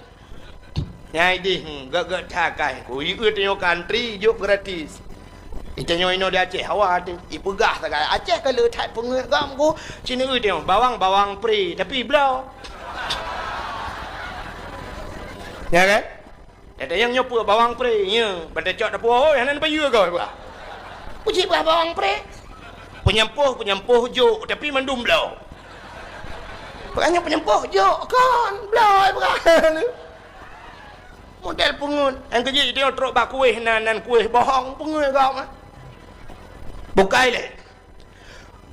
Nyan ideh, hmm, gét-gét that akai. Ku ieu tanyoe ka antri, jok gratis. Itanyoe inoe di Aceh, hawa teuh. Ipeugah sagai, Aceh ka le that peungeuet gam ku. Sineuk tanyoe, bawang, bawang pre, tapi bloe. Ya kan? Teuntang nyang nyoe peue bawang pre, nya. Ban tacok dapur, oi, hana neubayeue goe, peugah. Peue jih peugah bawang pre? Peunyampôh, peunyampôh jok, tapi mandum bloe. Peugah nyoe peunyampôh jok, kon, bloe, peugah. Model peungeuet. Nyang keujih, dia trok bak kueh nan, nan kueh bohong, peungeuet gam, eh. Bukai lé.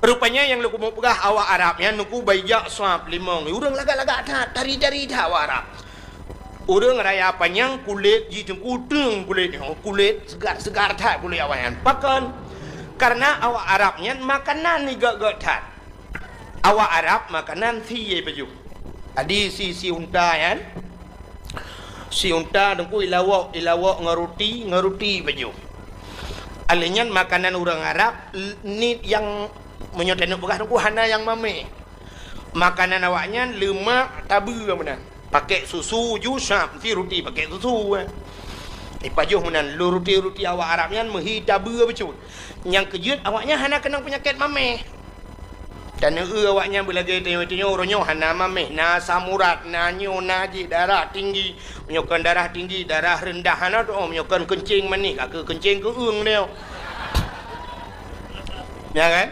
Rupanya nyang lôn keumeung peugah awak Arab nyan teungku baijak sab limong. Ureueng lagak-lagak that, tari-tari that awak Arab. Ureueng raya panyang kulét jih teungku teung kulét nyoe, kulét seugar-seugar that kulét awak nyan. Pakon? Karena awak Arab nyan makanan jih gét-gét that. Awak Arab makanan sie pajoh. Jadi si, si unta nyan, si unta teungku ilawok, ilawok ngon ruti, ngon ruti pajoh. Alèh nyan makanan ureueng Arab, l-, ni nyang meunyoe taneuk peugah teungku hana nyang mamèh. Makanan awaknyan leumak tabeue meunan. Pakèk susu ju sab, meusti ruti pakèk susu, eh. Ipajoh meunan, lôn ruti-ruti awak Arab nyan meuhi tabeue bacut. Nyang keujeuet awaknyan hana keunong peunyakét maméh. Taneuk awaknyan beulagèe tanyoe-tanyoe uroe nyoe hana maméh, na asam urat, na nyoe, na jih, darah tinggi. Meunyoe kon darah tinggi, darah rendah hana teu'oh, meunyoe kon keuncing manéh, ka keuh keuncing keu'eueng nyoe. Ya kan?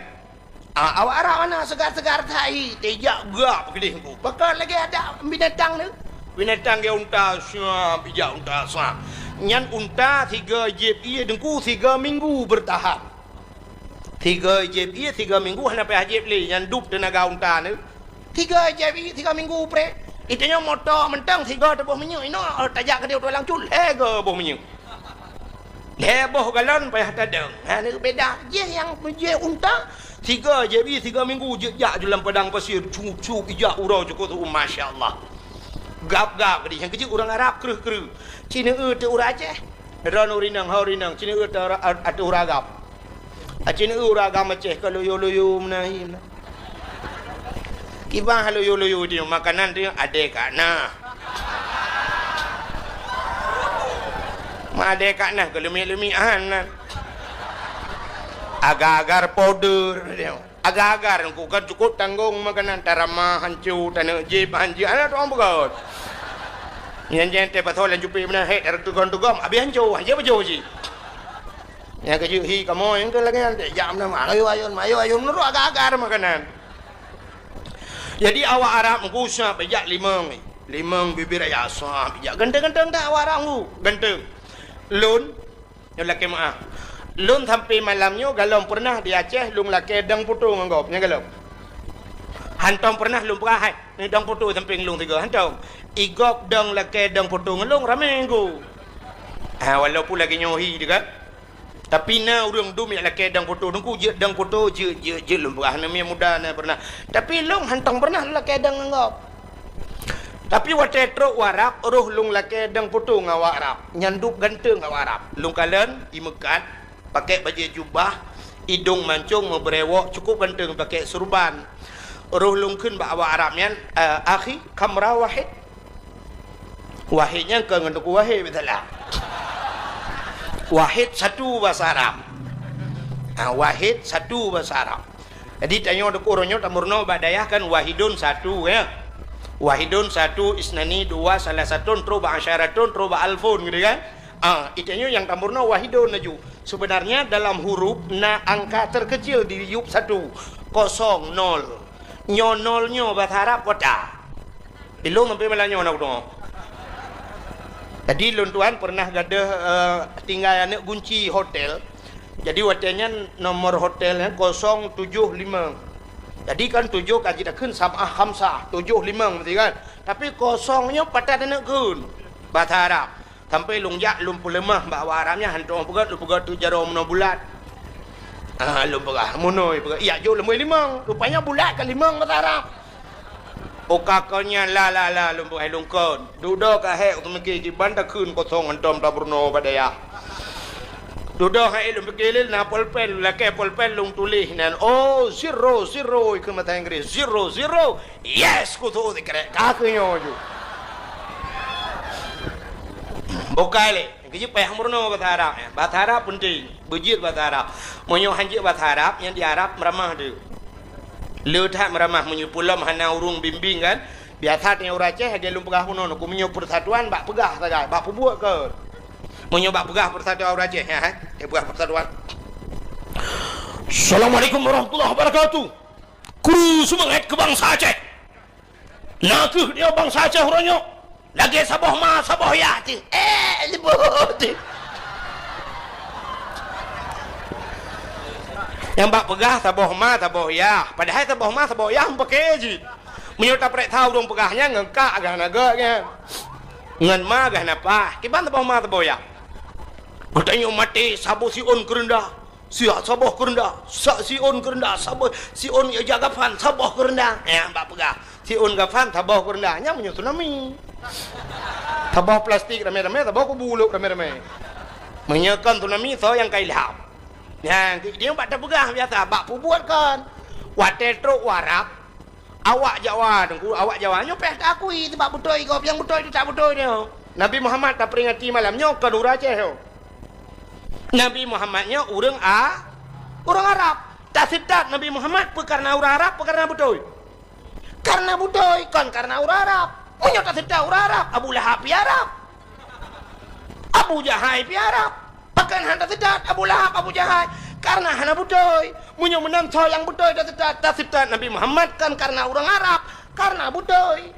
Ah, awak Arab hana seugar-seugar that, teujak gap keudeh teungku. Pakon lagèe adak binatang tu. Binatang gèt unta, siap, ijak unta, siap. Nyan unta sigoe jieb ie teungku, tiga minggu bertahan. Tiga jieb ie, tiga minggu hana payah jieb lé, nyan dub teunaga unta nyoe. Tiga jieb ie, tiga minggu preh. Itanyoe moto mantong tiga teuboh minyeuk, inoe tajak keudeh u tulang cut, lhèe go boh minyeuk. Lhèe boh galon payah tadong. Ha, nyoe beda. Jih nyang jieb unta, tiga jieb ie, tiga minggu jeuet jak ju lam padang pasir, cup-cup ijak uroe cukôp tu, masya Allah. Gap-gap keudeh, nyang keujeuet ureueng Arab kreueh-kreueh. Ci neueu teuk ureueng Aceh. Droeneuh ureueng inong, hai ureueng inong, ci neueu teuk ateueh ureueng agam. Aci neueu ureueng agam Aceh ka loyo-loyo meunan hi meunan. Kiban loyo-loyo di makanan tu adèe ka na. Ma adèe ka na keu leumik-leumik han nan. Agar-agar powder dia. Agar-agar ku kan cukup tanggong makanan tarama hanco, taneuk jieb hanco, alah tuang peugah. Nyan jih teuh pasoe lam cupi meunan, hek, teugon-teugon, abéh hanco, hanco baju jih. Nyang keujeuet hi kamoe nyang keu lagèe nyan, jak meunan, ayo ayun, ayo ayun, nurot agar-agar makanan. Jadi awak Arab meugusa pijak limong, limong bibir ayah sah pijak. Ganteng-ganteng that awak Arab meugu, ganteng. Lôn, nyoe lakèe meu'ah. Lôn sampai malam nyoe galom peureunah di Aceh lôn lakèe dong poto ngon gob, nyan galom. Hantong peureunah lôn peugah hai, ni dong poto sampéng lôn tiga, hantong. Igob dong lakèe dong poto ngon lôn ramé meugu. Ha, walaupun lagèe nyoe hi teuh kan. Tapi na ureueng dum jak lakèe dong poto, teungku jeuet dong poto, jeuet, jeuet, jeuet lôn peugah, aneuk miet muda na peureunah. Tapi lôn hantong peureunah lôn lakèe dong ngon gob. Tapi watèe trok u Arab, roh lôn lakèe dong poto ngon awak Arab. Nyan dub ganteng awak Arab. Lôn kalon, imeukat, pakèk bajèe jubah, idong mancong, meubrèwok, cukup ganteng pakèk surban. Roh lôn kheun bak awak Arab nyan, eh, "Akhi, kam ra wahid?" Wahid nyan kon ngon Teungku Wahid, beutôi lah. Wahid satu bahasa Arab. Ha, wahid satu bahasa Arab. Jadi, tanyoe Teungku uroe nyoe tameurunoe bak dayah kan wahidun satu, ya. Wahidun satu, isnani dua, salasatun, trok bak asyaratun, trok bak alfun gitu kan. Ah, itanyoe nyang tameurunoe wahidun laju. Sebenarnya dalam huruf na angka terkecil di yup satu, kosong, nol. Nyoe nol nyoe bahasa Arab kota. Ilôn sampai malam nyoe na kudeungoe. Jadi lôn tuan pernah gadoh, eh, tinggai aneuk gunci hotel. Jadi watèe nyan nomor hotel nyan kosong tujoh limong. Jadi kan tujoh ka jitakheun sab'ah khamsah, tujoh limong berarti kan. Tapi kosong nyoe patat aneuk kheun bahasa Arab. Sampai lôn jak lôn peuleumah bak awak Arab nyan, hántom peugah, lôn peugah teuk jaroe meunoe bulat. Ah, lôn peugah, meunoe peugah, "Yak jok leumoi limong." Rupanya bulat ka limong bahasa Arab. Oka kon nyan la, la, la, lôn peugah lôn kon. Dudoe ka hék teumiki kiban takheun kosong hántom tameurunoe bak dayah. Dudoe hék lôn pike lé na polpen, lakèe polpen lôn tuléh nan, "Oh, zero, zero," ikheun bahasa Inggris, "Zero, zero." Yes, kutu sikrek. Ka keuh nyoe ju. Bukai lé. Keujeuet payah meurunoe bahasa Arab, ya. Bahasa Arab penting. Beujeuet bahasa Arab. Meunyoe han jeuet bahasa Arab, nyang di Arab meuramah tu. Le that meuramah meunyoe pulom hana ureueng bimbing kan. Biasa teuh ureueng Aceh lagèe lôn peugah bunoe, ku meunyoe persatuan bak peugah sagai, bak peubuet ke. Meunyoe bak peugah persatuan ureueng Aceh, ya, eh? Dia peugah persatuan. Assalamualaikum warahmatullahi wabarakatuh. Kru seumangat keu bansa Aceh. Na kheueh dia bansa Aceh uroe nyoe lagèe saboh ma saboh yah teuh. Eh, leubeh teuh. Nyang bak peugah saboh ma saboh yah, padahai saboh ma saboh yah meupaké jih. Meunyoe tapareksa ureueng peugah nyan ngon kak agah na gèt nyan. Ngon ma agah na paih. Kiban saboh ma saboh yah. Geutanyoe maté saboh siôn keureundah. Siat saboh keureundah, sa siôn keureundah, saboh siôn ija gafan, saboh keureundah. Nyan bak peugah, siôn gafan, saboh keureundah. Nyan meunyoe tsunami. Saboh plastik ramé-ramé, saboh kubu lhok ramé-ramé. Meunyoe kon tsunami, soe nyang ka ilham? Nyan, dia bak tapeugah biasa, bak peubuet kon. Watèe trok u Arab, Awak Jawa, Teungku, awak Jawa nyoe payah taakui, sabab beutôi gob, nyang beutôi teutab beutôi nyoe. Nabi Muhammad taperingati malam nyoe kon ureuëng Aceh nyoe. Nabi Muhammad nyoe ureuëng A-, ureuëng Arab. Taseutôt Nabi Muhammad peu kareuna ureuëng Arab, peu kareuna beutôi? Kareuna beutôi, kon kareuna ureuëng Arab. Meunyoe taseutôt ureuëng Arab, Abu Lahab pih Arab. Abu Jahai pih Arab. Pakon hana taseutôt Abu Lahab, Abu Jahai? Kareuna hana beutôi. Meunyoe meunan soe nyang beutôi taseutôt, taseutôt Nabi Muhammad kon kareuna ureuëng Arab, kareuna beutôi.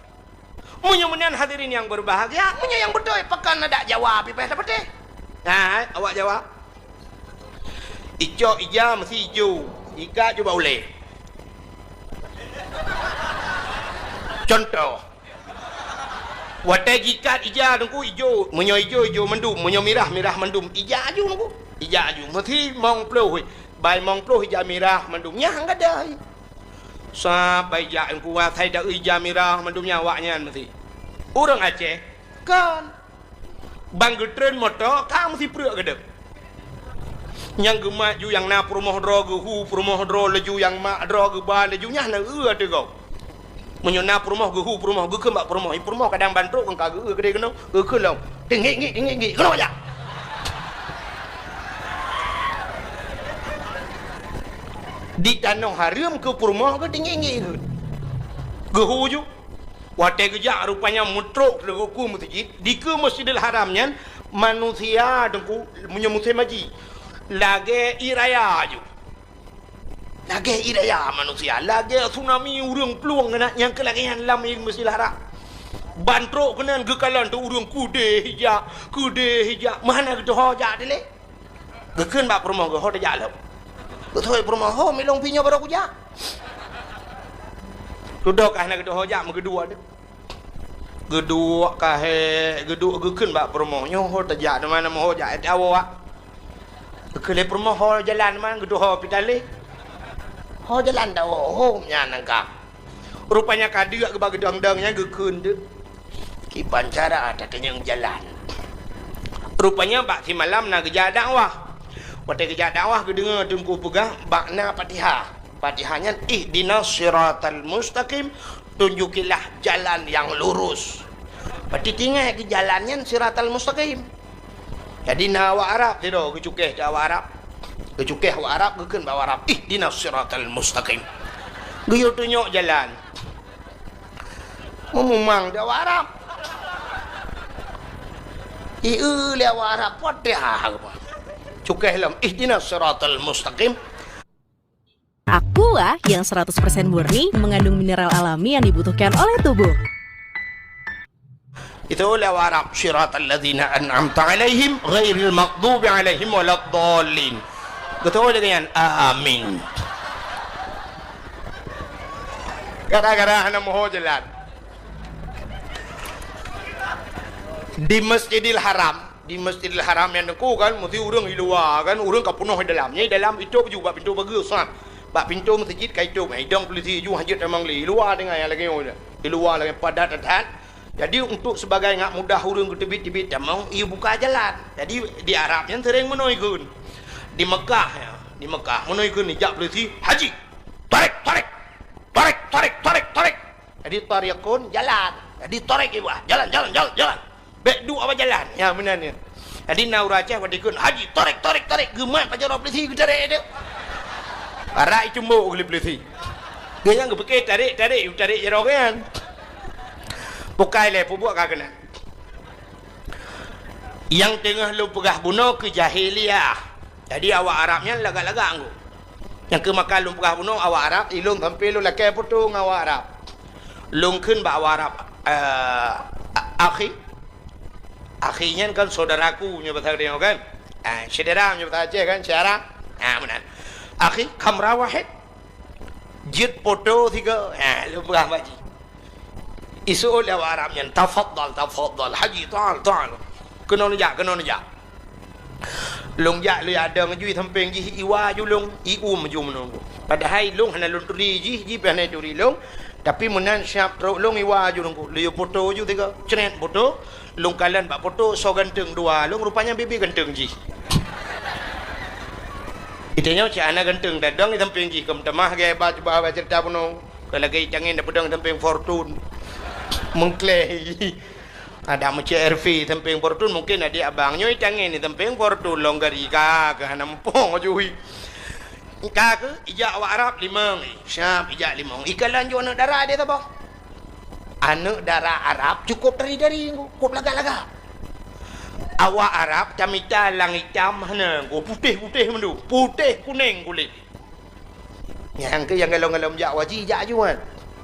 Meunyoe meunan hadirin nyang berbahagia, meunyoe nyang beutôi, pakon adak Jawa pih payah tapatéh? Hai, awak Jawa. Icok ija meusi ijo, ikat ju bak ulée. Contoh, watée jikat ija Teungku ijo, meunyoe ijo, ijo mandum, meunyoe mirah, mirah mandum, ija aju Teungku. Ija aju, meusi mong ploh, bai mong ploh ija mirah mandum, nyang gadai. Sabai jak Teungku asai da ija mirah mandum nyan awaknyan meusi. Ureuëng Aceh, kon. Ban geutreun moto, ka meusipreuk geudek. Nyang geumat ju nyang na peurumoh droe geuhu, peurumoh droe laju nyang mat droe geuba laju nyan na eu ateueh gob. Meunyoe na peurumoh geuhu, peurumoh geukheun bak peurumoh, i peurumoh kadang ban trok kon ka geu-eu keudeh keunoe, geukheun lom. Tinggi-tinggi, tinggi-tinggi, keunoe jak. Di tanoh hareuem keu peurumoh geutinggi-tinggi geuh. Geuhu ju. Watée geujak rupanya meutrok leuku meuseujid, dikeue Masjidil Haram nyan manusia Teungku meunyoe musém haji lagée ié raya ju. Lagée ié raya manusia, lagée tsunami ureuëng plueng keunan nyang keu lagée nyan lam Masjidil Haram. Ban trok keunan geukalon teuh ureuëng keudeh ija, keudeh ija, meuhana geuteuho jak dilée. Geukheun bak peurumoh geuh, "Ho tajak lom." Geuteuho peurumoh, "Ho, milong pih nyoe barô kujak." Dudoe ka hana geuteuho jak, meugeuduek deuh. Geuduek ka hék, geuduek geukheun bak peurumoh, "Nyoe ho tajak, di mana meuho jak, eh, tawoe, ah." Geukheun lé peurumoh, "Ho jalan man, geuteuho pih talé." "Ho jalan tawoe, ho nyan nangka." Rupanya ka deuk geuba geudong-dong nyan geukheun deuh. Kiban cara tatanyong jalan. Rupanya bak simalam na geujak dakwah. Watée geujak dakwah geudeungoe Teungku peugah bak na Fatihah. Fatihah nyan, "Ihdinas siratal mustaqim, tunjukilah jalan yang lurus." Berarti tinggai keu jalan nyan siratal mustaqim. Jadi na awak Arab sidroe geucukéh cok awak Arab. Geucukéh awak Arab, geukheun bak awak Arab, "Ihdinas siratal mustaqim." Geuyue tunyok jalan. Meumumang di awak Arab. Ieu lé awak Arab, Fatihah apa? Cukéh lom, "Ihdinas siratal mustaqim." Aqua yang seratus persen murni mengandung mineral alami yang dibutuhkan oleh tubuh. Itu lewat Arab, "Siratal ladzina an'amta 'alaihim ghairil maghdubi 'alaihim waladdallin." Betul lagi nyan, "Amin." Gara-gara hana moho jalan. Di Masjidil Haram, Di Masjidil Haram nyan Teungku kan, meusti ureuëng i luwa kan, ureuëng ka peunoh i dalam. Nyan i dalam itôb ju bak pintoe pageue, sat. Bak pintoe meuseujid ka itôb, idong peulisi ju hanjeuet tamong lé. I luwa teungoh nyang lagée nyoe. I luwa lagée padat that. Jadi, untuk sebagai ngak mudah ureuëng geuteubiet-teubiet tamong, ibuka jalan. Jadi, di Arab nyan sering meunoe ikheun. Di Mekah, ya, di Mekah, meunoe ikheun, jak peulisi, "Haji, tarék, tarék! Tarék, tarék, tarék, tarék!" Jadi, tariqun, jalan. Jadi, tarék iba, "Jalan, jalan, jalan, jalan!" Bék duek bak jalan. Nyan meunan nyan. Jadi na ureuëng Aceh watée ikheun, "Haji, tarék, tarék, tarék!" Geumat pajoh droe peulisi geutarek teuh. Parak icumbok lé peulisi. Geuhnyan geupike tarek, tarek, tarek jaroe geuhnyan. Bukai lé peubuet ka keunan. Nyang teungoh lôn peugah bunoe keu jahiliyah. Jadi awak Arab nyan lagak-lagak anggô. Nyang keu maka lôn peugah bunoe awak Arab, ilôn sampoe lôn lakée poto ngon awak Arab. Lôn kheun bak awak Arab, eh, a-, akhi. Akhi nyan kan saudaraku nyoe bahasa Aceh kan? Ah, syedara nyoe bahasa Aceh kan, syedara. Ah, meunan. Akhi, kamera wahid. Jeuet poto sigoe. Ah, lôn peugah bak jih. Iseuôt lé awak Arab nyan, "Tafaddal, tafaddal, Haji, ta'al, ta'al." Keunoe neujak, keunoe neujak. Lôn jak lé adong ju i sampéng jih, iwa ju lôn, ium ju meunoe. Padahai lôn hana lôn turi jih, jih pih hana turi lôn. Tapi meunan siab trok lôn iwa ju lôn, lôn poto ju tiga. Cret poto, lôn kalon bak poto, soe ganteng dua lôn, rupanya bibi ganteng jih. Itanyoe cit hana ganteng, dadong i sampéng jih, keu meutamah gaya ba, ba, ba cerita bunoe. Ka lagèe itangen dapeudong sampéng Fortune. Meukleh. Ada meucè R V sampéng Fortune, mungkin adik abang nyoe itangen di sampéng Fortune, lôn gari ka, ka hana muphom aju. Ka keuh, ijak awak Arab limong, eh, siap ijak limong. Ikalon ju aneuk dara deh saboh. Aneuk dara Arab cukôp tari-tari, cukôp lagak-lagak. Awak Arab tamita lang itam hana, putéh-putéh mandum, putéh kuneng kulét. Nyang keuh nyang galom-galom jak haji, jak aju nyan.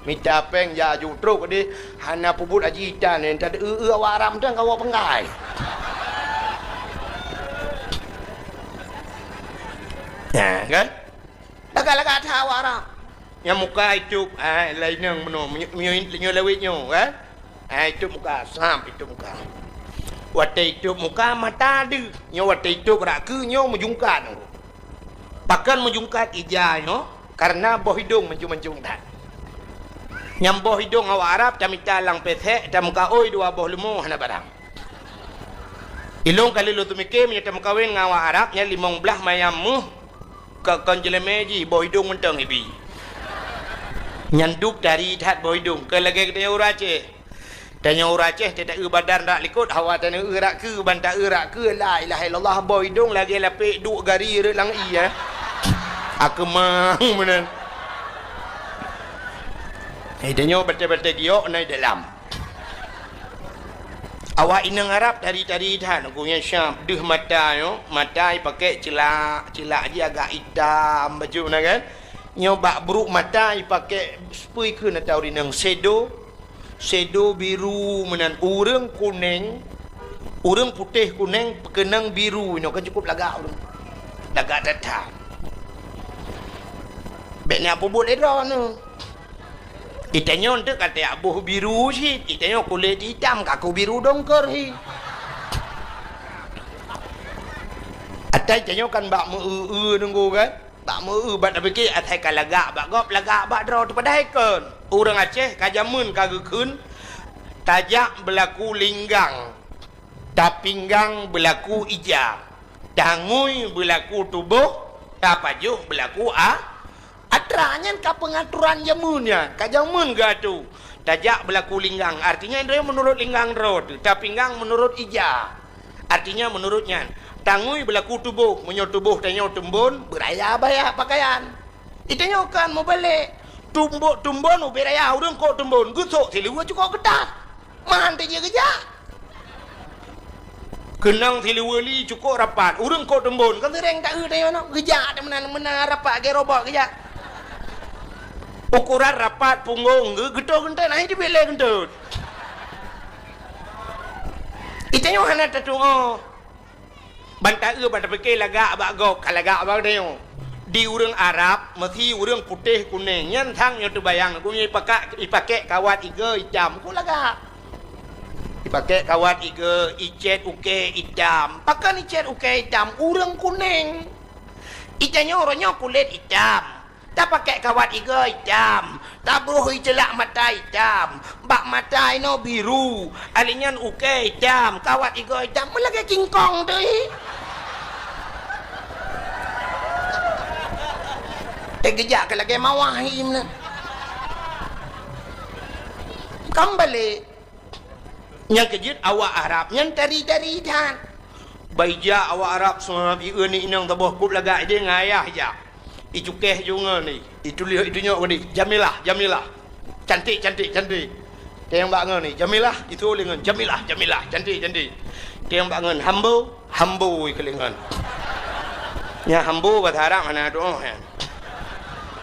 Mita péng jak aju trok deh, hana peubuet haji tan, nyan tadeu-eu awak Arab mantong ka woe peunggai. Nah, kan? Lagak-lagak that awak Arab. Nyang muka itôb, ah, laineng meunoe, meunyo-, meunyo-, meunyoe lawét nyoe, kan? Ah, itôb muka, sam itôb muka. Watèe itôb muka, mata deuh. Nyoe watèe itôb rak keue, nyoe meujungkat. Pakon meujungkat ija nyoe? Kareuna boh idông mancung-mancung that. Nyang boh idông awak Arab tamita lang pesek, tameukaôi dua boh leumo hana barang. Ilông ka lheueh lôn teumike meunyoe tameukawen ngon awak Arab nyan limong blaih mayam méuh, ka kon jeulemé jih boh idông mantong ibi. Nyan dub tari that boh idông, kon lagèe geutanyoe ureueng Aceh. Tanyoe ureueng Aceh, teuta eu badan rak likôt, hawa tanyoe eu rak keue, ban ta eu rak keue, la ilaha illallah, boh idông lagèe lapék duek gari rot lam ié, eh. Akeumang meunan. Eh, tanyoe batèe-batèe giok na i dalam. Awak inong Arab tari-tari that, gobnyan siap deuh mata nyoe, mata ipakèk ceulak, ceulak jih agak itam bacut meunan kan. Nyoe bak brôk mata ipakèk, peue kheun ata ureueng inong, sedo, Sedo biru meunan, ureueng kuneng, ureueng putéh kuneng, peukeunong biru inoe, kan cukôp lagak ureueng. Lagak that-that. Bèk na peubuet lé droeneuh. Itanyoe eunteuk ka tajak boh biru cit, itanyoe kulét itam, kaku biru dongkor hi. Ata itanyoe kan bak meu-eu-eu nunggu kan? Bak meu-eu, bak tapike asai ka lagak bak gob, lagak bak droe teuh, padahai kon. Ureueng Aceh ka jameun ka geukheun, tajak beulaku linggang, tapinggang beulaku ija, tangui beulaku tuboh, tapajoh beulaku a-, atra. Nyan ka peungatoran jameun nyan, ka jameun geuatoe. Tajak beulaku linggang, artinya droe meunurot linggang droe teuh, tapinggang meunurot ija. Artinya, meunurot nyan, tangui beulaku tuboh, meunyoe tuboh tanyoe teumbon, beuraya baya pakaian. Itanyoe kan meubalek, tumbok teumbon ubé raya, ureueng kok teumbon, geusok siluweue cukôp keutat. Man teujeuet geujak. Keunong siluweue li cukôp rapat, ureueng kok teumbon, kan seuréng ta-eu tanyoe nyoe, geujak meunan, meunan rapat lagèe robot geujak. Ukuran rapat punggong geu-, geutot geuntot, nah, itu bileh geuntot. Itanyoe hana tatu'oh. Ban ta-eu, ban tapike lagak bak gob, ka lagak bak tanyoe. Di ureueng Arab, meusi ureueng putéh kuneng, nyan sang nyoe teubayang, gobnyan ipaka-, ipakèk kawat igoe itam, kok lagak. Ipakèk kawat igoe, icèt ukèe itam. Pakon icèt ukèe itam? Ureueng kuneng. Itanyoe uroe nyoe kulét itam. Tapakèk kawat igoe itam, tabroh iceulak mata itam, bak mata inoe biru, alèh nyan ukèe itam, kawat igoe itam, meulagèe kingkong teuh. Eh, geujak keu lagèe mawah hi meunan. Kan balek. Nyang keujeuet awak Arab nyan tari-tari that. Ban ijak awak Arab seumah ieu ni inong saboh kop lagak idéh ngon ayah ijak. Icukéh ju ngon ni, ituléh itunyok ngon ni, Jamilah, Jamilah. Cantik, cantik, cantik. Teuh nyang bak ngon ni, Jamilah, itu lé ngon Jamilah, Jamilah, cantik, cantik. Teuh nyang bak ngon Hambo, Hambo ikeu lé ngon. Nya Hambo bahasa Arab hana tu'oh nyan.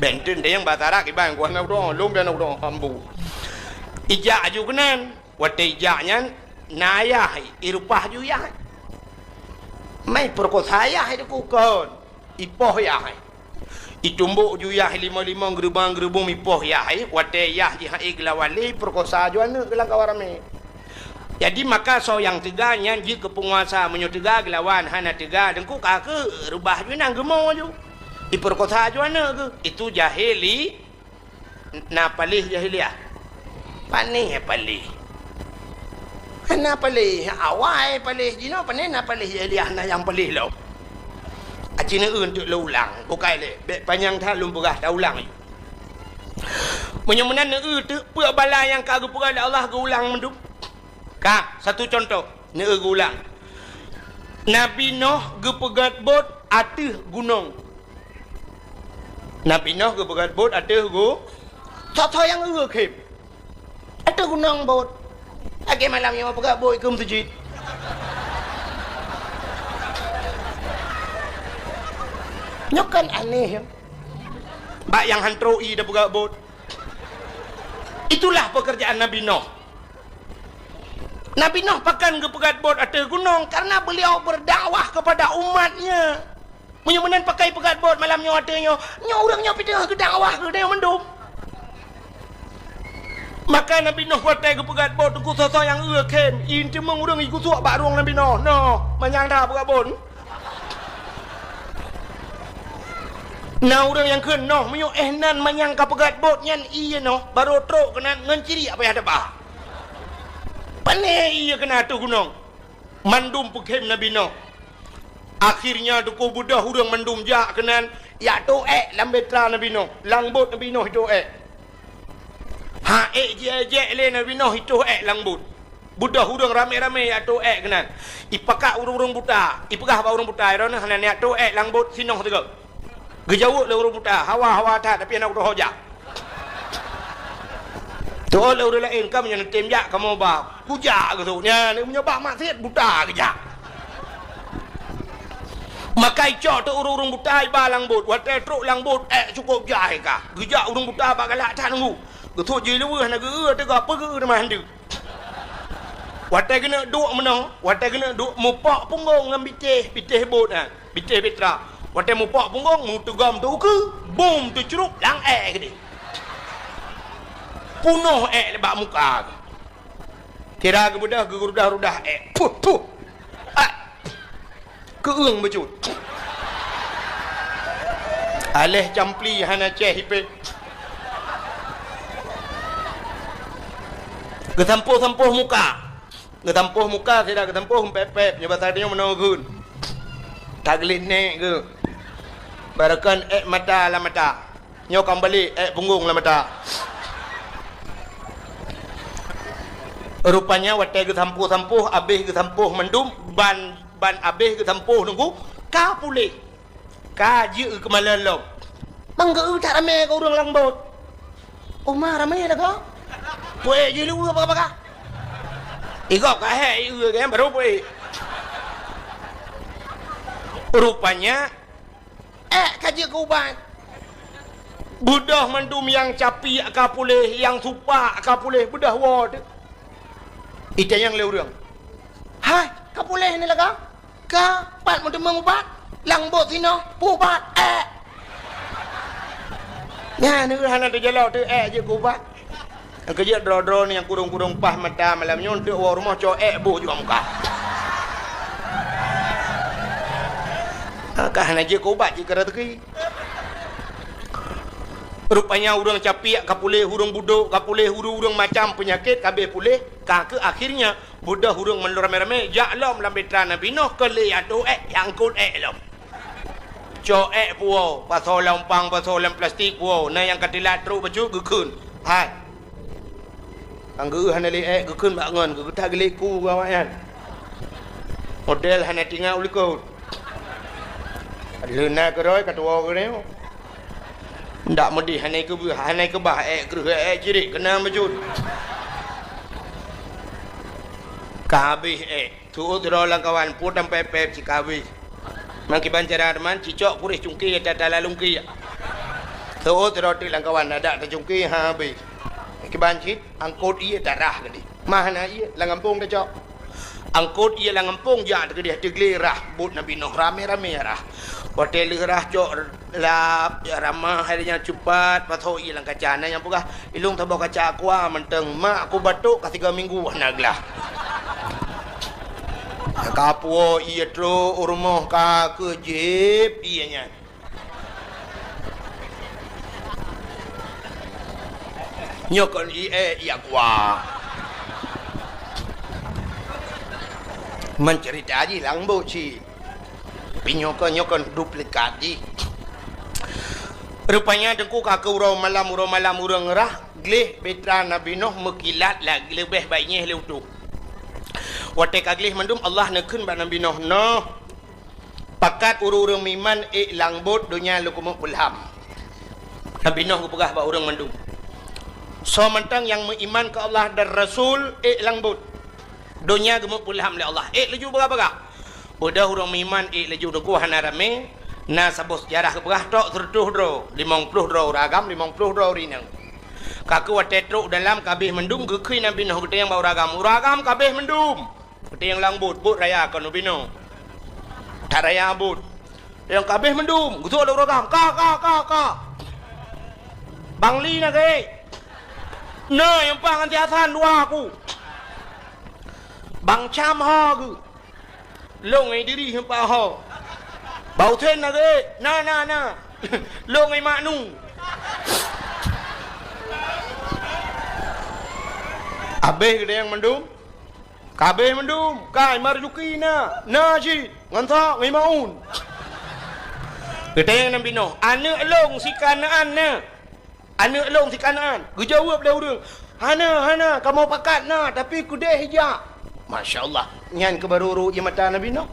Benten teuh nyang bahasa Arab iban ku hana tu'oh, lôn pih hana tu'oh Hambo. Ijak aju keunan. Watèe ijak nyan na ayah, ireupah ju yah. Mai peurekosa yah itu kon. Ipoh yah. Itumbok ju yah limong-limong, geuribong-geuribong ipoh yah. Watèe yah jih han ék geulawan lé, peurekosa ju aneuk lam kawan ramé. Jadi maka soe nyang teuga nyan jeuet keu peunguasa, meunyoe teuga geulawan, hana teuga teungku ka keu reubah ju inong geumo ju. Ipeurekosa ju aneuk geuh. Itu jahili Na paléh jahiliah. Panéh paléh. Hana paléh awai paléh jinoe, panéh na paléh jahiliah, na nyang paléh lom. Aci neueu teuk lôn ulang, bukai lé, bèk panyang that lôn peugah, taulang. Meunyoe meunan neueu teuk peue bala nyang ka geupeugah lé Allah geuulang mandum. Ka, satu contoh, neueu geuulang. Nabi Noh geupeugét bot ateueh gunong. Nabi Noh geupeugét bot ateueh gu-, soe-soe nyang eu khém. Ateueh gunong bot. Lagèe malam nyoe peugét bot keu meuseujid. Nyoe kan aneh, ya. Bak nyang han trok ie tapeugét bot. Itulah pekerjaan Nabi Noh. Nabi Noh pakon geupeugét bot ateueh gunong? Karena beliau berdakwah kepada umatnya. Meunyoe meunan pakon peugét bot malam nyoe ateueh nyoe, nyoe ureueng nyoe pih teungoh geudakwah keu tanyoe mandum. Maka Nabi Noh watèe geupeugét bot, teungku, soe-soe nyang eu khém, ie teumeung ureueng jigusok bak rueng Nabi Noh. Noh, manyang that peugét bot. Na ureueng nyang kheun, noh, meunyoe éh nan manyang ka peugét bot nyan ie noh, barô trok keunan ngon ciriek payah teuba. Pané ie keunan ateueh gunong. Mandum peukhém Nabi Noh. Akhirnya teungku beudôh ureueng mandum jak keunan, jak toh ék lam bahtera Nabi Noh, lam bot Nabi Noh jitoh ék. Ha ék jiék-ék lé Nabi Noh jitoh ék lam bot. Beudôh ureueng ramé-ramé jak toh ék keunan. Ipakat ureueng-ureueng buta, ipeugah bak ureueng buta, "Droeneuh hana neujak toh ék lam bot sinoh sigoe." Geujaweueb lé ureueng buta, "Hawa, hawa that, tapi hana kutoh jak." Teuôt lé ureueng laén, "Kamoe nyoe neutem jak, kamoe ba kujak," geuseuôt. Nyan, meunyoe bak maksiet buta geujak. Maka icok teuk ureueng-ureueng buta iba lam bot. Watèe trok lam bot, ék cukôp jai ka. Geujak ureueng buta bak galak that teungku. Geuseuôt jih luweuh hana geu-eu teuga peue geu-eu teuma han deuh. Watèe keuneuk duek meunoe, watèe keuneuk duek mupok punggong ngon bitéh, bitéh bot nyan, bitéh bahtera. Watèe mupok punggong, meuteugom teuh ukeue, bum teucrup lam ék keudéh. Punoh ék bak muka. Sira geubeudôh geurudah-rudah ék. Puh, puh. Ah. Keueung bacut. Aléh campli hana céh ipéh. Geusampôh-sampôh muka. Geusampôh muka, sira geusampôh pép-pép, nyoe basa tanyoe meunoe geun. Tagleh nèk geuh. Barokon ék mata lam mata. Nyoe ka meubalek, ék punggong lam mata. Rupanya watèe geusampôh-sampôh, abéh geusampôh mandum, ban, ban abéh geusampôh teungku, ka puléh. Ka jeuet keu malèe lom. Ban geu-eu that ramé keu ureueng lam bot. Oma ramé lagoe. Puék jih luweue baka-baka. Igob ka hék, ieu kan, baru puék. Rupanya, ék ka jeuet keu ubat. Beudôh mandum nyang capiek ka puléh, nyang supak ka puléh, beudôh woe teuh. Itanyong lé ureueng, "Hai, ka puléh ni lagoe?" "Ka, pat meuteumeung ubat, lam bot sinoe, peuubat ék." Nyan hana teujalok teuh ék jeuet keu ubat. Nyang keujeuet droe-droe nyang kurong-kurong paih mata malam nyoe, eunteuk woe rumoh cok ék boh juga muka. Ka hana jeuet keu ubat jih keu raseuki. Rupanya ureueng capiek ka puléh, ureueng budok ka puléh, ureueng-ureueng macam peunyakét ka abéh puléh, ka keuh akhirnya beudôh ureueng mandum ramé-ramé jak lom lam bahtera Nabi Noh keu lé ateueh ék, angkot ék lom. Cok ék puwoe, pasoe lam umpang, pasoe lam plastik puwoe, na nyang ka teulat trok bacut geukheun. Hai. Nyang geu-eu hana lé ék geukheun bak ngon, geugeutak geulék ku keu awaknyan. Model hana tingat u likot. Leuna keudroe ka tuwoe keunoe. Ndak meudeh hana keubah, hana keubah ék kreueh ék cirit keunan bacut. Ka habéh ék. Seuôt sidroe lam kawan, pue tampép-pép cit ka habéh. Meukiban cara teuma, cicok kuréh cungké ata-ata lalungké. Seuôt sidroe teuk lam kawan, adak tacungké ha habéh. Meukiban cit, angkot ié tarah keudéh. Mah na ié, lam gampông tacok. Angkot ié lam gampông jak teuh keudéh, teuglé rhah, bot Nabi Noh ramé-ramé rhah. Watée lheueh rhah cok lap, jak ramah, hai nyan cupat, pasoe ié lam kaca. Na nyang peugah, "Ilôn saboh kaca aqua mantong, mak ku batuk ka sigoe minggu hana glah." Ka puwoe ié trok u rumoh ka keuh jieb ié nyan. Nyoe kon ié, ié aqua. Meuceurita jih lam bot cit. Tapi nyoe kon, nyoe kon duplikat jih. Rupanya Teungku ka keu uroe malam, uroe malam ureuëng rhah, gleh bahtera Nabi Nuh meukilat lagée leubeh baik nyeh lé utoh. Watée ka gleh mandum, Allah neukheun bak Nabi Nuh, "Noh, pakat ureuëng-ureuëng meuiman ék lam bot, donya lôn keumeung peulham." Nabi Nuh geupeugah bak ureuëng mandum, "Soe mantong nyang meuiman keu Allah dan Rasul ék lam bot, donya geumeupeulham lé Allah, ék laju bagah-bagah." Beudôh ureuëng meuiman ék laju, Teungku, hana ramé, na saboh seujarah geupeugah trok seureutôh droe, limong ploh droe ureuëng agam, limong ploh droe ureuëng inong. Ka keu watée trok dalam, ka abéh mandum, geukheun Nabi Nuh geutanyong bak ureuëng agam, "Ureuëng agam, ka abéh mandum?" Geutanyong lam bot, bot raya kon ubinoe. That raya bot. Nyang ka abéh mandum, geusok lé ureuëng agam, "Ka, ka, ka, ka." "Bang Li na geuh?" "Na, nyang paih ngon si Hasan dua ku." "Bang Cam ho geuh?" "Lôn ngon Idris nyang paih ho." "Bang Husen na geuh?" "Na, na, na." "Lôn ngon Mak Nu." Abéh geutanyong mandum. Ka abéh mandum, ka Marzuki na, na cit, ngon sa, ngon Maun. Geutanyong Nabi Nuh, "Aneuëk lôn si Kanaan na? Aneuëk lôn si Kanaan?" Geujaweueb lé ureuëng, "Hana, hana, kamoe pakat na, tapi keudeh jak." Masya Allah, nyan keuh barô rhot ie mata Nabi Nuh.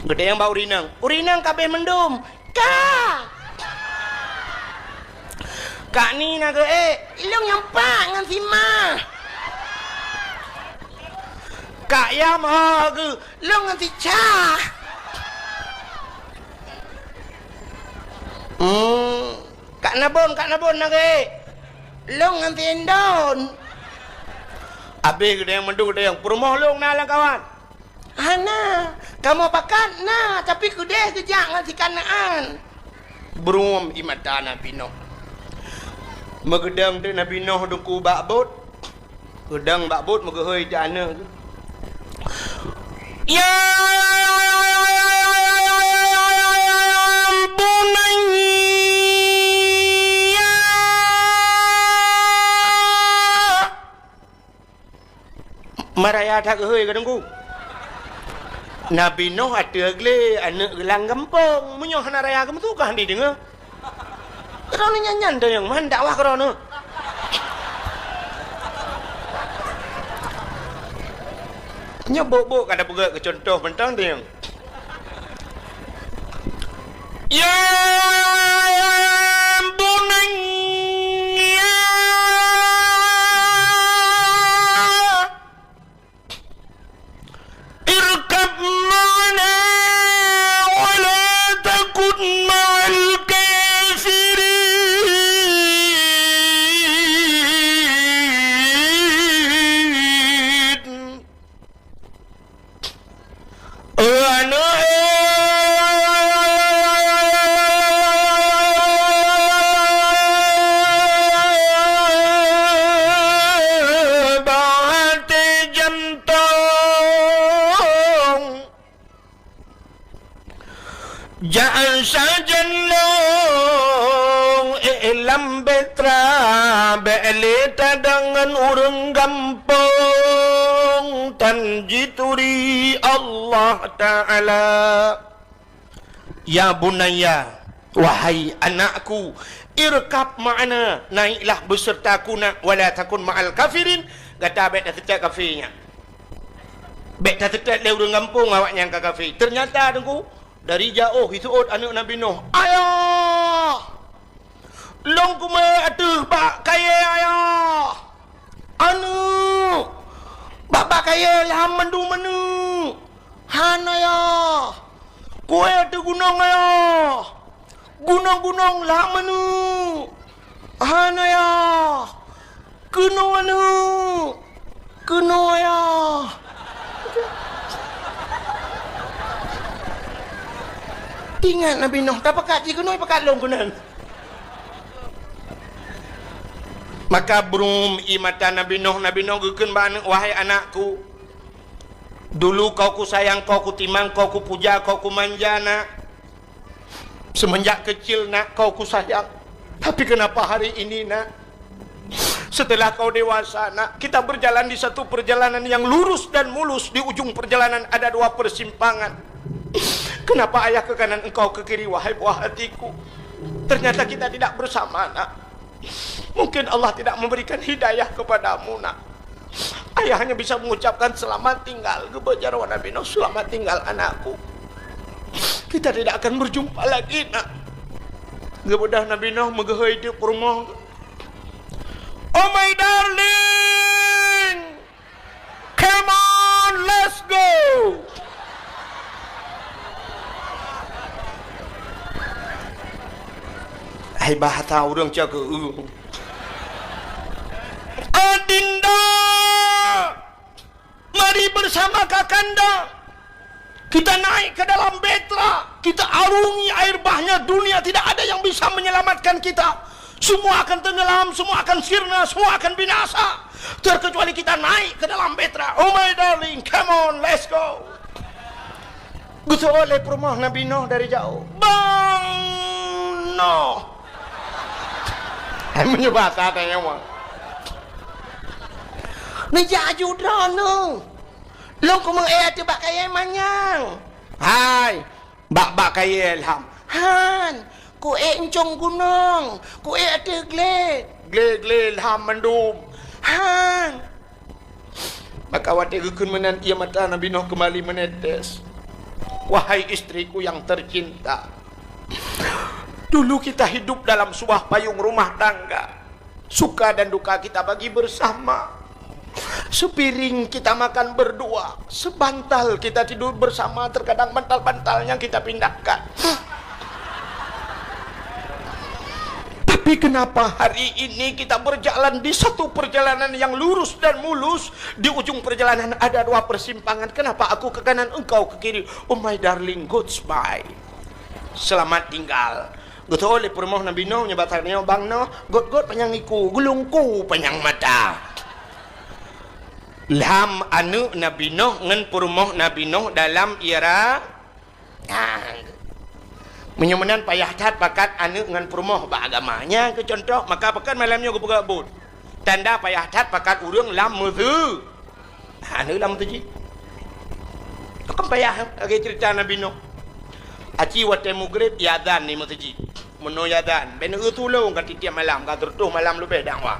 Geutanyong bak ureuëng inong, "Ureuëng inong, ka abéh mandum?" "Ka." "Kak Ni na geuh?" "Eh, lôn nyang pat ngon si Ma." "Kak Yam ho geuh?" "Lôn ngon si Ca." "Hmm, Kak Nabon, Kak Nabon na geuh?" "Lôn ngon si Indon." Abéh geutanyong mandum, geutanyong, "Peurumoh lôn na lam kawan?" "Hana, kamoe pakat na, tapi keudeh geujak ngon si Kanaan." Brôm ie mata Nabi Nuh. Meugeudong teuk Nabi Nuh Teungku bak bot. Geudong bak bot, meugeuhôi teuk aneuëk. "Ya bunayya." Ma raya that geuhôi ka Teungku. Nabi Nuh ateueh glé, aneuëk geuh lam gampông. Meunyoe hana raya geumeusu ka han jideungoe. Droeneuh nyan-nyan teunyong man dakwah keu droeneuh. Nyoe bok-bok ka tapeugét keu cuntoh mantong teunyong. Ya bunayya irkab ma'ana wa la takun ma'al kafirin. Bak até jantong, jak sajan lôn, eh, lam bahtera, bék lé tadong ngon ureuëng gampông, tan jituri Allah Ta'ala. Ya bunayya, wahai anakku, irkab ma'ana, naiklah besertaku nak, wala takun ma'al kafirin, gata bék taseutôt kafé nyan. Bék taseutôt lé ureuëng gampông awaknyan ka kafé. Ternyata Teungku, dari jaoh jiseuôt aneuëk Nabi Nuh, "Ayah! Lôn kumé ateueh bak kayée, Ayah!" "Aneuëk! Bak-bak kayée lam mandum, aneuëk!" "Han, Ayah!" "Kué ateueh gunong, Ayah!" "Gunong-gunong lam, aneuëk!" "Han, Ayah!" "Keunoe, aneuëk! Keunoe, Ayah!" Ingat Nabi Nuh, tapakat jih keunoe, pakat lôn keunoe. Maka brôm ie mata Nabi Nuh, Nabi Nuh geukheun bak aneuëk, "Wahai anakku, dulu kau kusayang, kau kutimang, kau kupuja, kau kumanja, nak. Semenjak kecil, nak, kau kusayang. Tapi kenapa hari ini, nak, setelah kau dewasa, nak, kita berjalan di satu perjalanan yang lurus dan mulus, di ujung perjalanan ada dua persimpangan. Kenapa ayah ke kanan, engkau ke kiri, wahai buah hatiku?" Ternyata kita tidak bersama, Nak. Mungkin Allah tidak memberikan hidayah kepadamu, Nak. Ayah hanya bisa mengucapkan selamat tinggal. Geubeujaro Nabi Nuh, "Selamat tinggal, anakku. Kita tidak akan berjumpa lagi, Nak." Geubeudôh Nabi Nuh meugeuhôi teuk peurumoh. "Oh, my darling! Come on, let's go!" Hai, bahasa ureuëng cakeueng. "Adinda, mari bersama kakanda. Kita naik ke dalam bahtera, kita arungi air bahnya, dunia tidak ada yang bisa menyelamatkan kita. Semua akan tenggelam, semua akan sirna, semua akan binasa. Terkecuali kita naik ke dalam bahtera. Oh, my darling, come on, let's go." Geuseuôt lé peurumoh Nabi Nuh dari jauh. "Bang Nuh!" Hai, meunyoe bahasa tanyoe mah. "Neujak aju droeneuh. Lôn keumeung éh ateueh bak kayée manyang." "Hai, bak-bak kayée lham." "Han, kuék ncong gunong, kuék ateueh glé." "Glé-glé lham mandum." "Han." Maka watée geukheun meunan, ié mata Nabi Nuh keumbali meunetes. Wahai istriku yang tercinta, dulu kita hidup dalam sebuah payung rumah tangga. Suka dan duka kita bagi bersama. Sepiring kita makan berdua, sebantal kita tidur bersama, terkadang bantal-bantalnya kita pindahkan. Tapi kenapa hari ini kita berjalan di satu perjalanan yang lurus dan mulus, di ujung perjalanan ada dua persimpangan. Kenapa aku ke kanan, engkau ke kiri? Oh, my darling, goodbye. Selamat tinggal. Geuseuôt lé peurumoh Nabi Nuh, nyoe bak tanyoe, "Bang Nuh, gôt-gôt panyang iku, geulungku panyang mata." Lham aneuëk Nabi Nuh ngon peurumoh Nabi Nuh dalam ira-, ah, meunyoe meunan payah that pakat aneuëk ngon peurumoh bak agama. Nyan keuh cuntoh, maka pakon malam nyoe geupeugah buet. Tanda payah that pakat ureuëng lam meuseu-, aneuëk lam meuseujid. Pakon payah lagée ceurita Nabi Nuh. Aci watée mugreb, iazan di meuseujid. Meunoe iazan, bèk neueu tulông ka tiep-tiep malam, ka sireutôh malam leubeh dakwah.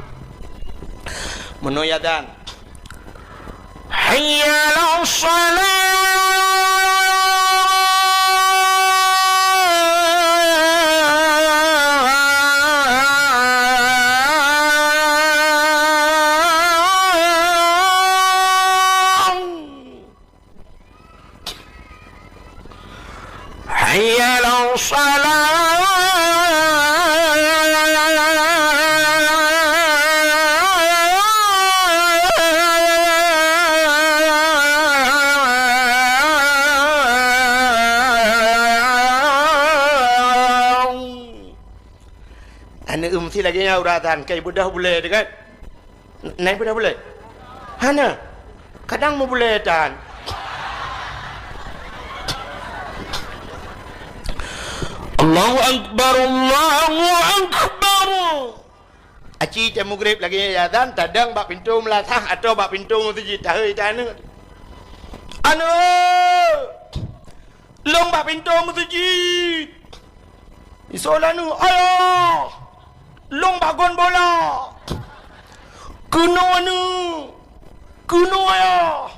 Meunoe iazan, "Hayya 'alas shalah!" Hayya 'alas shalah. Aneuëk meusti lagée nyan uroe azan, ka ibeudôh bulée teuh kan? Na ibeudôh bulée? Hana. Kadang meubulée tan. Allahu Akbar, Allahu Akbar. Aci teuh mugreb lagée nyan azan, tadong bak pintoe meulasah atau bak pintoe meuseujid, tahôi tan aneuëk. Aneuëk! Lôn bak pintoe meuseujid. Isoe lôn, "Ayah, lôn bak gon bola." "Keunoe, aneuëk, keunoe, ayah."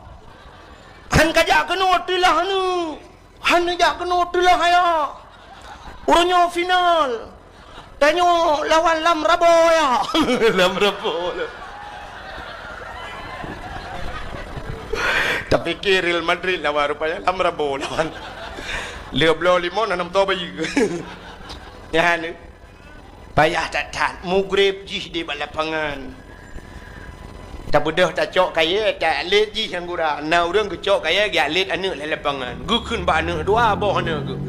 "Han kajak keunoe, teulah, aneuëk." "Han neujak keunoe, teulah, ayah. Uroe nyoe final. Tanyoe lawan Lam Rabo, ya." Lam Rabo. Tapike Real Madrid lawan, rupanya Lam Rabo lawan. Le bloe limong, na nam toe bayeue. Nyan, payah that-that. Mugreb jih di bak lapangan. Tabeudôh tacok kayée, ta-, lét jih nyang gura. Na ureuëng geucok kayée, geujak lét aneuëk lam lapangan. Geukheun bak aneuëk dua boh aneuëk geuh.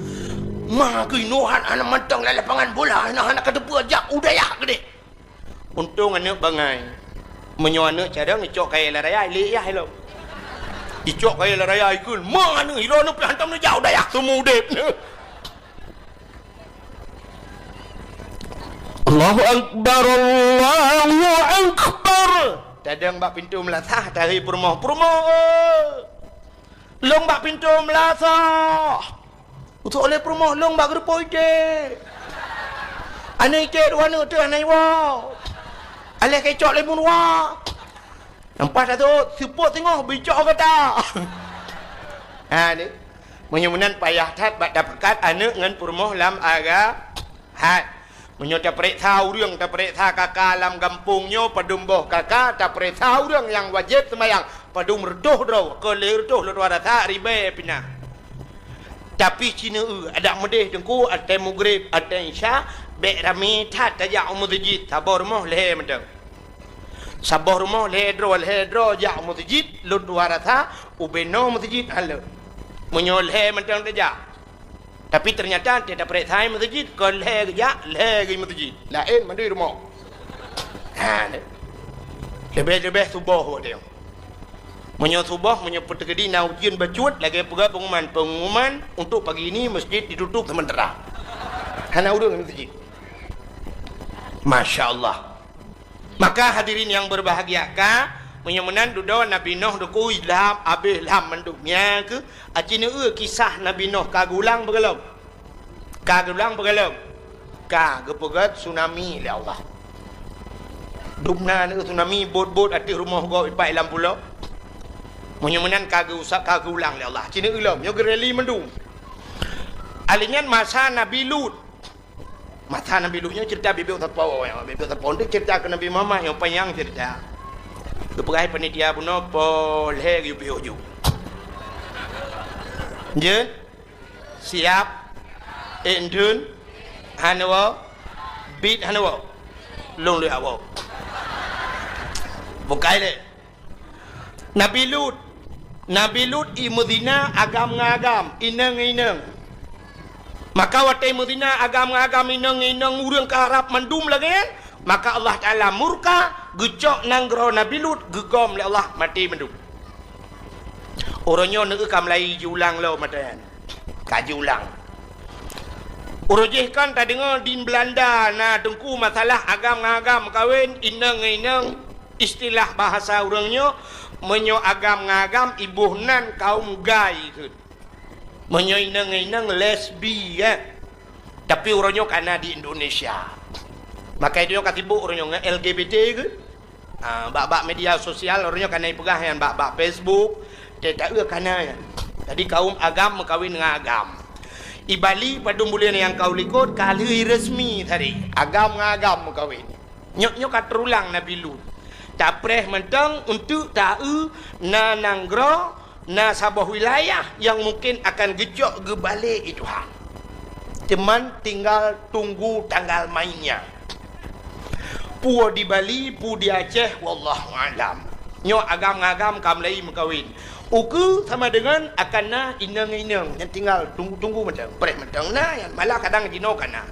"Ma keunoe han, hana mantong lam lapangan bola, hana, hana kateupeue, jak u dayah keudeh." Untông aneuëk bangai. Meunyoe aneuëk carông, icok kayée lam raya, ilét yah ilong. Icok kayée lam raya, ikheun, "Ma aneuëk, ilong aneuëk pih hantom neujak u dayah, seumu udeb." Allahu Akbar, Allahu Akbar. Tadong bak pintoe meulasah, tahôi peurumoh. "Peurumoh, eh! Lôn bak pintoe meulasah." Utok lé peurumoh, "Lôn bak geureupoh ideh." Aneuk iték dua aneuk teuh hana iwoe. Aléh keucok lé meuruwa. Nampak tak tu? Seupôt singoh bicok gata. Ha ni. Meunyoe meunan payah that bak tapeugah aneuk ngon peurumoh lam aga-, hat. Meunyoe tapeuriksa ureuëng, tapeuriksa kaka lam gampông nyoe, padum boh kaka, tapeuriksa ureuëng nyang wajéb seumayang, padum reutôh droe, keu lhée reutôh lôn rasa ribée pih na. Tapi cine eu, adak meudeh teungku, watée mugreb, watée isya, bék ramé that tajak u meuseujid, saboh rumoh lhée mantong. Saboh rumoh lhée droe, lhée droe jak u meuseujid, lôn tuha rasa ubé noe meuseujid hana le. Meunyoe lhée mantong tajak. Tapi teunyata watée tapeuriksa meuseujid, kon lhée geujak, lhée geuh meuseujid. Laén mandum rumoh. Ha, leubeh-leubeh suboh watée nyoe. Meunyoe suboh, meunyoe peuteukedi na ujeuen bacut, lagée peugah pengumuman, pengumuman untuk pagi ini masjid ditutup sementara. Hana ureuëng lam masjid. Masya Allah. Maka hadirin yang berbahagia ka, meunyoe meunan dudoe Nabi Nuh dukui lam, abéh lam mandum. Nyan keuh, aci neueu kisah Nabi Nuh ka geulang beugalom. Ka geulang beugalom. Ka geupeugét tsunami lé Allah. Dum na neueu tsunami, bot-bot ateueh rumoh gob ipat lam pulo. Meunyoe meunan ka geuusak, ka geulang lé Allah. Cina ulom, nyoe geureli mandum. Alinyan masa Nabi Lut. Masa Nabi Lut nyoe cerita bibit sapo, ya, bibit sapo tu cerita ke Nabi Muhammad nyang panyang cerita. Geupeugah panitia bunoe po lhée geuyue piôh ju. Jeuet? Siap? Ék dun? Hana woe? Bit hana woe? Lôn lheueh woe. Bukai lé. Nabi Lut. Nabi Lut i meuzina agam ngon agam, inong ngon inong. Maka watée meuzina agam ngon agam, inong ngon inong, ureuëng ka rab mandum lagée nyan, maka Allah Taala murka, geucok nanggroe Nabi Lut, geugom lé Allah maté mandum. Uroe nyoe neueu ka mulai jiulang lom mata nyan. Ka jiulang. Uroe jih kan tadeungoe di Belanda na teungku masalah agam ngon agam meukawen, inong ngon inong, istilah bahasa ureuëng nyoe, meunyoe agam ngon agam iboh nan kaum gay kheun. Meunyoe inong ngon inong lesbi, eh. Tapi uroe nyoe ka na di Indonesia. Maka itu nyoe ka sibuk uroe nyoe ngon L G B T kheun. Ah, bak-bak media sosial, uroe nyoe ka na ipeugah nyan bak-bak Facebook, teuh taeu ka na nyan. Jadi kaum agam meukawen ngon agam. I Bali padum buleuen nyang ka u likot ka lheueh resmi tadi. Agam ngon agam meukawen. Nyoe, nyoe ka teurulang Nabi Lut. Tapreh mantong untuk taeu na nanggroe, na saboh wilayah nyang mungken akan geucok geubalek lé Tuhan. Teuma tinggal tunggu tanggal mainnya. Peue di Bali, peue di Aceh, wallahu a'lam. Nyoe agam ngon agam ka mulai meukawen. Ukeue sama deungon akan na inong ngon inong, nyan tinggal tunggu-tunggu mantong, preh mantong na nyan, malah kadang jinoe ka na.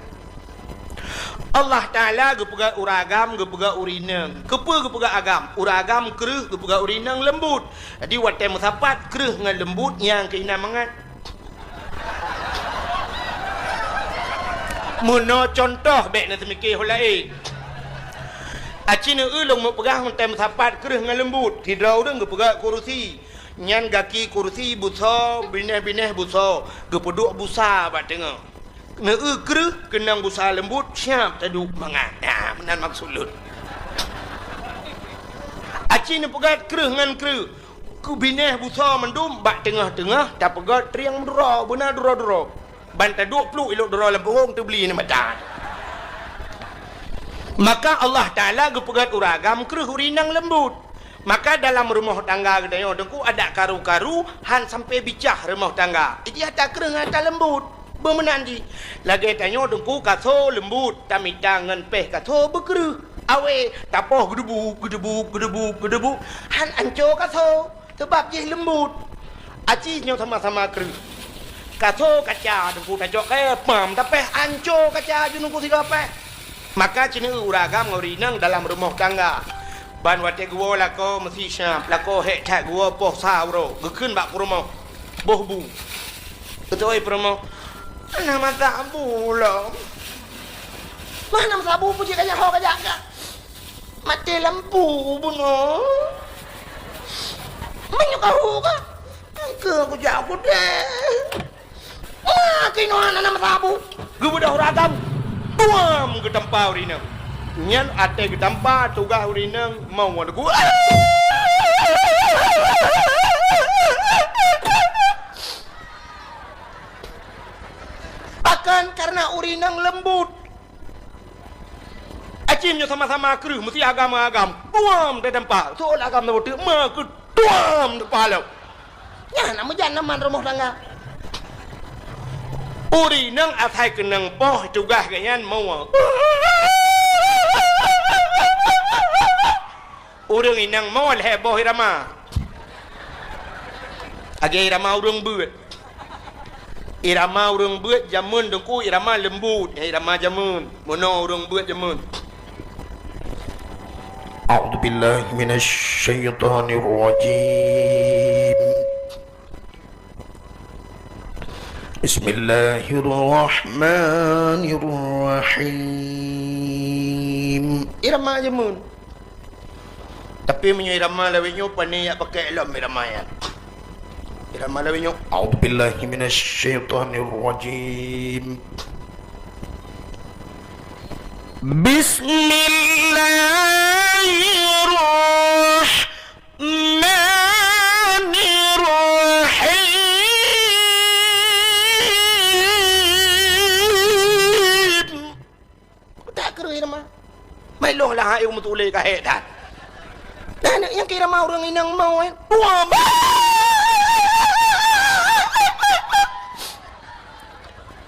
Allah Taala geupeugah ureuëng agam, geupeugah ureuëng inong. Keupeue geupeugah agam? Ureuëng agam kreueh, geupeugah ureuëng inong leumbut. Jadi watée meusapat kreueh ngon leumbut nyang keuh inan mangat. Meunoe contoh bék neuseumiké ho laén. Aci neueu lôn meupeugah watée meusapat kreueh ngon leumbut. Sidroe ureuëng geupeugah kurusi. Nyan gaki kurusi busoe, binéh-binéh busoe, geupeuduek busa bak teungoh. Neueu kreueh keunong busa leumbut, siab taduek mangat. Nah, meunan maksud lôn. Aci neupeugét kreueh ngon kreueh. Keu binéh busoe mandum bak teungoh-teungoh tapeugét trieng meuduro, beuna duro-duro. Ban taduek pluek ilok duro lam puhong teubli neu mata. Maka Allah Taala geupeugét ureuëng agam kreueh ureuëng inong leumbut. Maka dalam rumoh tangga geutanyoe teungku adak karu-karu han sampai bicah rumoh tangga. Iji ata kreueh ngon ata leumbut. Beumeunan jih. Lagée tanyoe teungku kaso leumbut, tamita ngon péh kaso beukreueh. Awé, tapoh geudeubuk, geudeubuk, geudeubuk, geudeubuk. Han anco kaso, sabab jih leumbut. Aci nyoe sama-sama kreueh. Kaso kaca teungku tacok kayée pam, tapéh anco kaca ju teungku sidroe péh. Maka ci neueu ureuëng agam ngon ureuëng inong dalam rumoh tangga. Ban watée geuwoe lakoe meusi siab, lakoe hék that geuwoe poh sa uroe, geukheun bak peurumoh, boh bu. Geutôi peurumoh, "Hana meusabu lom." "Mah hana meusabu, peue jih kajak ho kajak ka? Maté lampu bunoe." "Meunyoe ka hu ka, engke kujak kudeh." "Wah, kinoe hana meusabu." Geubeudôh ureuëng agam. Tuam geutampa ureueng inong. Nyan até geutampa tugaih ureueng inong mau ngon lagu. Akan karena ureueng inong leumbut. Acim nyoe sama-sama kreueh, meusti agam-agam. Tuam tatampa. Soe agam taboh teuk, ma keu tuam tampa lom. Nyan na meujan naman rumoh tangga. Ureueng inong asai keunong poh tugaih geuh nyan mau. Ureueng inong mo lhèe boh irama. Lagèe irama ureueng beuet. Irama ureueng beuet jameun teungku irama leumbut, irama jameun. Meunoe ureueng beuet jameun. A'udzubillahi minasyaitonirrajim. Bismillahirrahmanirrahim. Irama jameun. Tapi meunyoe irama lawét nyoe, pane jak pakai lom irama nyan. Irama lawét nyoe, A'udzubillahi minasyaitonirrajim. Bismillahirrahmanirrahim. Tak kreueh irama. Mai lôn lah hai meutuléh ka hék that. Nah, nyang keu irama ureueng inong mo, eh. Wah, bah!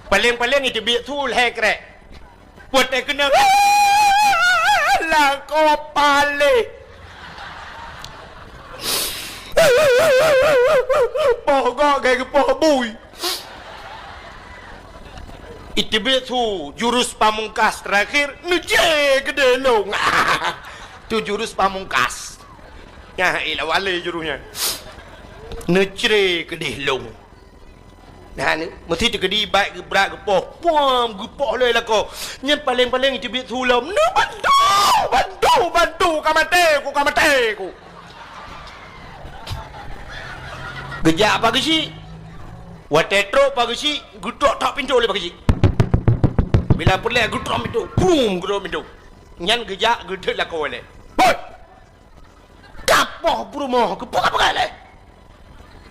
Paleng-paleng iteubiet su lhèe krek. Watèe keunong lakoe paleng. Poh gok gai geupoh bui. Iteubiet su jurus pamungkas terakhir, neucre keudéh lôn. Tu jurus pamungkas. Nyan ilah wale jurus nyan. Neucre keudéh lôn. Nah, ni, meusti teukeudi bak geubrat geupoh. Puam, geupoh lé lakoe. Nyan paleng-paleng iteubiet su lom. Neubantu, bantu, bantu, ka maté ku, ka maté ku. Geujak Pak Geuchik. Watèe trok Pak Geuchik, geutok-tok pintoe lé Pak Geuchik. Bila peureulèe geutok pintoe, brum, geutok pintoe. Nyan geujak geudeut lakoe lé. Hoi! Kapoh peurumoh keupeue ka peugah lé?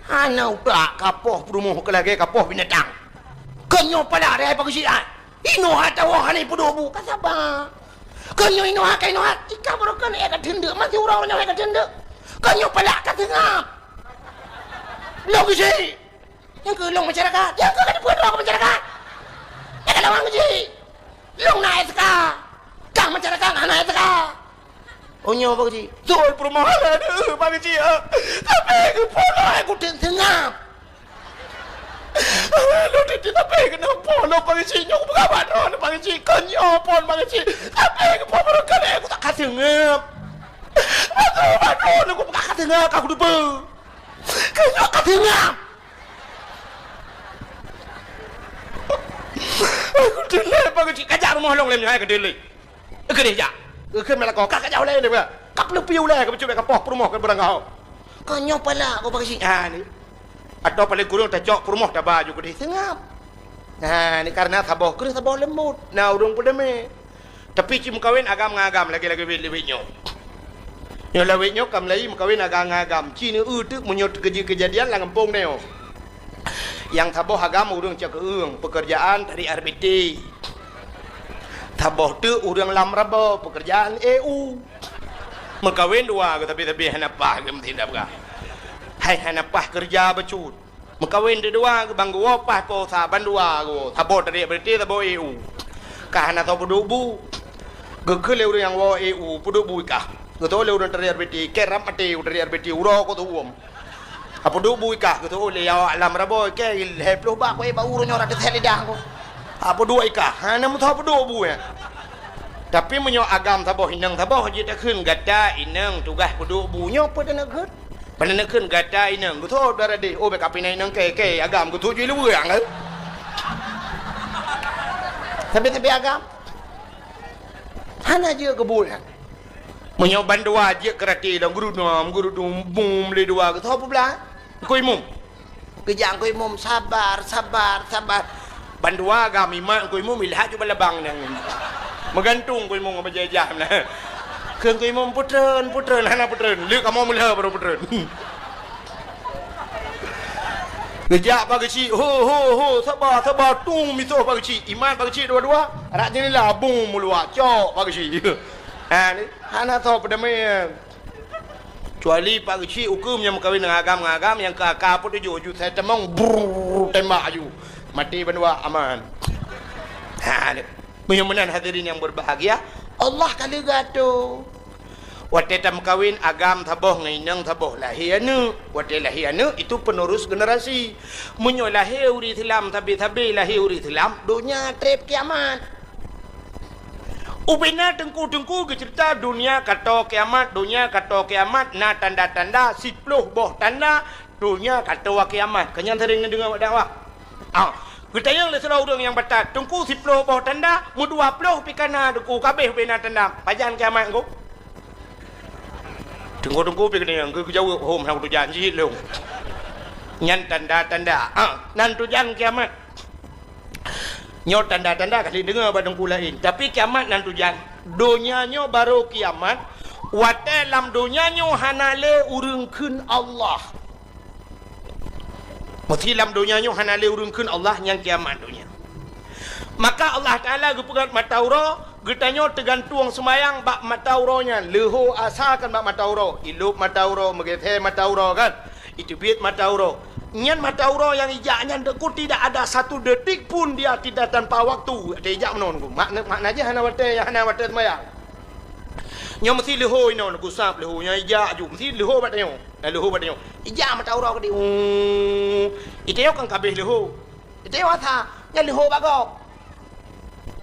Hana utak kapoh peurumoh keu lagèe kapoh binatang. Keu nyoe pala deh Pak Geuchik ai. Inoe hana tawoe hana ipeuduek bu ka saba. Keu nyoe inoe hana ka inoe hana ika barokan ék ka teundeuk masih urang nyoe ék ka teundeuk. Keu nyoe pala ka seungab. Lôn Geuchik. Nyang keu lôn masyarakat, nyang keu ka dipeudroe keu masyarakat. Nyang keu lawang Geuchik. Lôn na S K. Kah masyarakat hana S K. Oh nyoe Pak Geuchik. Beutôi peurumoh lôn, Pak Geuchik. Tapi geupeue lôn kutem seungab. Lôn teutab tapi keunoe po lôn Pak Geuchik nyoe kupeugah bak droeneuh Pak Geuchik. Kon nyoe phon Pak Geuchik. Tapi geupeue barangkali ku tak ka seungab. Beutôi bak droeneuh kupeugah ka seungab ka kuteupeue. Keu nyoe ka teungoh. Aku teulhèe Pak Geuchik, ka jak rumoh lôn lé nyoe hai ka teulhèe. Keudeh jak. Keu meunan lakoe ka, ka jak ulèe nyoe. Ka peuleupi ulèe ka peucubit ka poh peurumoh ka beurangkaho. Keu nyoe pala ku Pak Geuchik. Ha ni. Atau paléng kureueng tacok peurumoh taba ju keudeh seungab. Ha ni kareuna saboh kreueh saboh leumbot. Na ureueng peudeumé. Tapi ci meukawen agam ngon agam lagèe-lagèe lawét nyoe. Nyoe lawét nyoe ka meulayeue meukawen agam ngon agam. Ci neu-eu teuk meunyoe teukeujeuet keujadian lam gampông nyoe. Nyang saboh agam ureueng cok keueung, peukeurjaan tarék R B T. Saboh teuk ureueng lam rabo, peukeurjaan E U. Meukawen dua geuh tapi-tapi hana paih geuh meutindak peugah. Hai hana paih keureuja bacut. Meukawen teuk dua, geubang geuwoe paih po sa ban dua geuwoe. Saboh tarék R B T, saboh E U. Kah hana soe peuduek bu. Geukheun lé ureueng nyang woe E U, peuduek bu i kah. Geutôh lé ureueng tarék R B T, kèe rab maté u tarék R B T, uroe ko teuuem. Apeuduek bu i kah, geutôh lé awak lam rabo, kèe lhèe ploh bak, keu bak uroe nyoe rot teuthèe lidah ko. Apeuduek i kah, hana meusoe peuduek bu nyan. Tapi meunyoe agam saboh inong saboh jeuet takheun gata inong tugaih peuduek bu nyoe peue taneuk kheun? Pane neukheun gata inong, geusoe dara deh, oh, bèk kapinai inong kèe, kèe, agam geutuju luweue, anggai. Sabe-sabe agam. Hana jeuet keu buet nyan. Meunyoe bandua jeuet keu rati lom, geurudum, geurudum, bum, lé dua, geusoe peublah. Engkau imum. Geujak engkau imum, sabar, sabar, sabar. Bandua agam imat Teungku Imum ilhat ju balabang nyang. Meugantung Teungku Imum ngon bajèe ijah na. Keu Teungku Imum putreun, putreun, hana putreun. Lheueh kamoe meulhö baru putreun. Geujak Pak Geuchik, "Ho, ho, ho, saba, saba, tung misoh Pak Geuchik." Imat Pak Geuchik dua-dua, rot jeundela bung meuluwa, cok Pak Geuchik. Ha, ni, hana soe peudamé. Kecuali Pak Geuchik ukeue meunyoe meukawen ngon agam, ngon agam nyang keu aka pun tujoh ju sai tamong, brrrr, tembak aju. Maté bandua aman. Ha, ni. Meunyoe meunan hadirin yang berbahagia, Allah ka lheueh geuatoe. Watèe tameukawen agam saboh ngon inong saboh lahé aneuk. Watèe lahé aneuk itu penerus generasi. Meunyoe lahé ureueng Islam sabe-sabe lahé ureueng Islam, donya trép kiamat. Ubena teungku-teungku geuceurita donya katoe kiamat, donya katoe kiamat na tanda-tanda, siploh boh tanda donya katoe kiamat. Keu nyan sering neudeungoe bak dakwah. Ah, geutanyong lé sidroe ureueng nyang batat, "Teungku, siploh boh tanda, meudua ploh pih ka na teungku, ka abéh ubena tanda. Pajan kiamat teungku?" Teungku-teungku pih geutanyong, geujaweueb, "Hom, hana kutujan cit lôn." Nyan tanda-tanda. Ah, nan tujan kiamat. Nyoe tanda-tanda ka lheueh deungoe bak teungku laén. Tapi kiamat nan tujan. Donya nyoe barô kiamat. Watèe lam donya nyoe hana lé ureueng kheun Allah. Meusé lam donya nyoe hana lé ureueng kheun Allah, nyan kiamat donya. Maka Allah Taala geupeugöt mata uroe, geutanyoe teugantueng seumayang bak mata uroe nyan. Leuho asa kan bak mata uroe, ilop mata uroe, meugèsè mata uroe kan. Iteubiet mata uroe. Nyan mata uroe nyang ijak nyan teungku tidak ada satu detik pun dia tidak tanpa waktu. Watèe ijak meunoe teungku. Makna, makna jih hana watèe, hana watèe seumayang. Nyoe meusé leuho inoe teungku, sab leuho nyan ijak ju. Meusé leuho bak tanyoe. Nah, leuho bak tanyoe. Ijak mata uroe keudéh. Uh, itanyoe kan ka abéh leuho. Itanyoe asa, nyan leuho bak gob.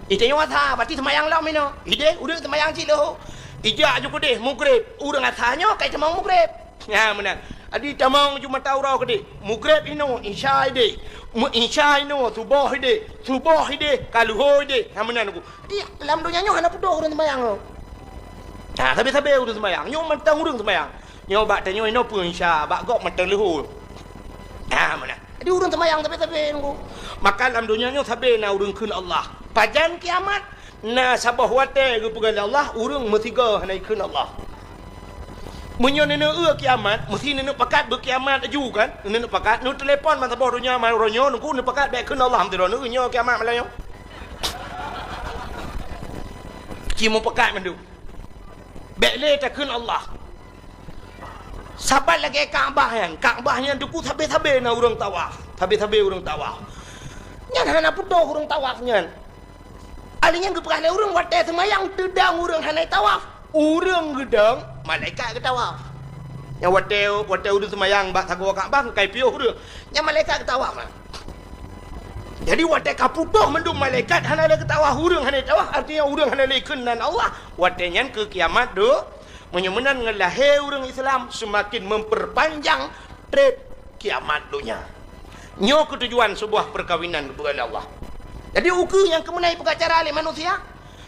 Itanyoe asa, berarti seumayang lom inoe. Idéh, ureueng seumayang cit leuho. Ijak ju keudéh, mugreb. Ureueng asa nyoe ka itamong mugreb. Nyan meunan. Jadi tamong ju mata uroe keudéh. Mugreb inoe, isya idéh. Meu-, isya inoe, suboh idéh. Suboh idéh, ka leuho idéh. Nyan meunan teungku. Jadi lam donya nyoe hana putôh ureueng seumayang. Ha, sabe-sabe ureueng seumayang. Nyoe mantong ureueng seumayang. Nyoe bak tanyoe inoe peue isya, bak gob mantong leuho. Ha, meunan. Jadi ureueng seumayang sabe-sabe teungku. Maka lam donya nyoe sabe na ureueng kheun Allah. Pajan kiamat? Na saboh watèe geupeugah lé Allah, ureueng meusigoe hana jikheun Allah. Meunyoe neuneuk eu kiamat, meusé neuneuk pakat beukiamat laju kan? Neuneuk pakat, neuteulepon ban saboh donya, ban uroe nyoe, neukheun neupakat bèk kheun Allah, meusé neuneuk eu nyoe kiamat malam nyoe. Ci meupakat mandum. Bèk lé takheun Allah. Saban lagèe Ka'bah nyan. Ka'bah nyan teungku sabe-sabe na ureueng tawaf. Sabe-sabe ureueng tawaf. Nyan hana putôh ureueng tawaf nyan. Ahli nyan geupeugah lé ureueng watèe seumayang teudong ureueng hana tawaf. Ureueng geudong, malaikat geutawaf. Nyan watèe, watèe ureueng seumayang bak sagoe Ka'bah, ka ipiôh ureueng. Nyan malaikat geutawaf. Jadi watèe ka putôh mandum malaikat hana lé geutawaf, ureueng hana tawaf, artinya ureueng hana lé kheun nan Allah. Watèe nyan keu kiamat do. Meunyoe meunan ngon lahé ureueng Islam seumaken memperpanjang trép kiamat donya. Nyoe keutujuan seubuah peukawinan geupeugah lé Allah. Jadi ukeue nyang keumeunai peugah cara lé manusia.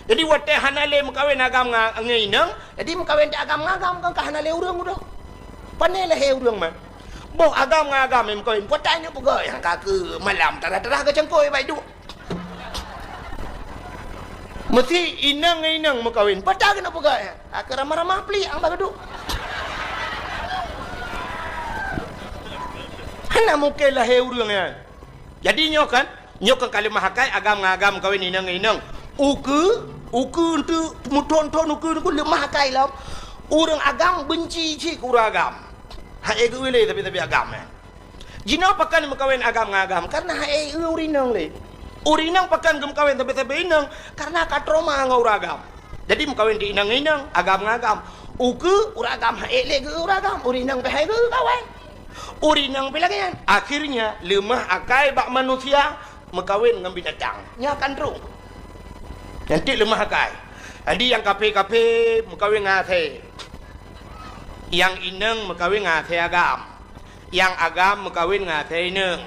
Jadi watèe hana lé meukawen agam nga-, ngon inong, jadi meukawen di agam ngon agam kan ka hana lé ureueng udoe. Pane lahé ureueng man. Boh agam ngon agam nyang meukawen, peue ta inong peugah nyang ka keu malam tarah-tarah geucangkôi bak iduek. Meusi inong ngon inong meukawen, peue ta keuneuk peugah nyan? Ka keu ramah-ramah plik nyang bak geuduek. Hana mungken lahé ureueng nyan. Jadi nyoe kan, nyoe kan ka leumah akai agam ngon agam meukawen inong ngon inong. Ukeue, ukeue eunteuk meuthon-thon ukeue nyan leumah akai lom. Ureueng agam beunci cit keu ureueng agam. Hana geu-eu lé sabe-sabe agam nyan. Jinoe pakon meukawen agam ngon agam, kareuna hana eu ureueng inong lé. Ureueng inong pakon geumeukawen sabe-sabe inong, kareuna ka trauma ngon ureueng agam. Jadi meukawen di inong ngon inong, agam ngon agam. Ukeue ureueng agam hana lé geu-eu ureueng agam, ureueng inong pih hana geu-eu kawen. Ureueng inong pih lagèe nyan. Akhirnya leumah akai bak manusia meukawen ngon binatang. Nyan akan droe. Nyan cit leumah akai. Jadi nyang kafé-kafé meukawen ngon asèe. Nyang inong meukawen ngon asèe agam. Nyang agam meukawen ngon asèe inong.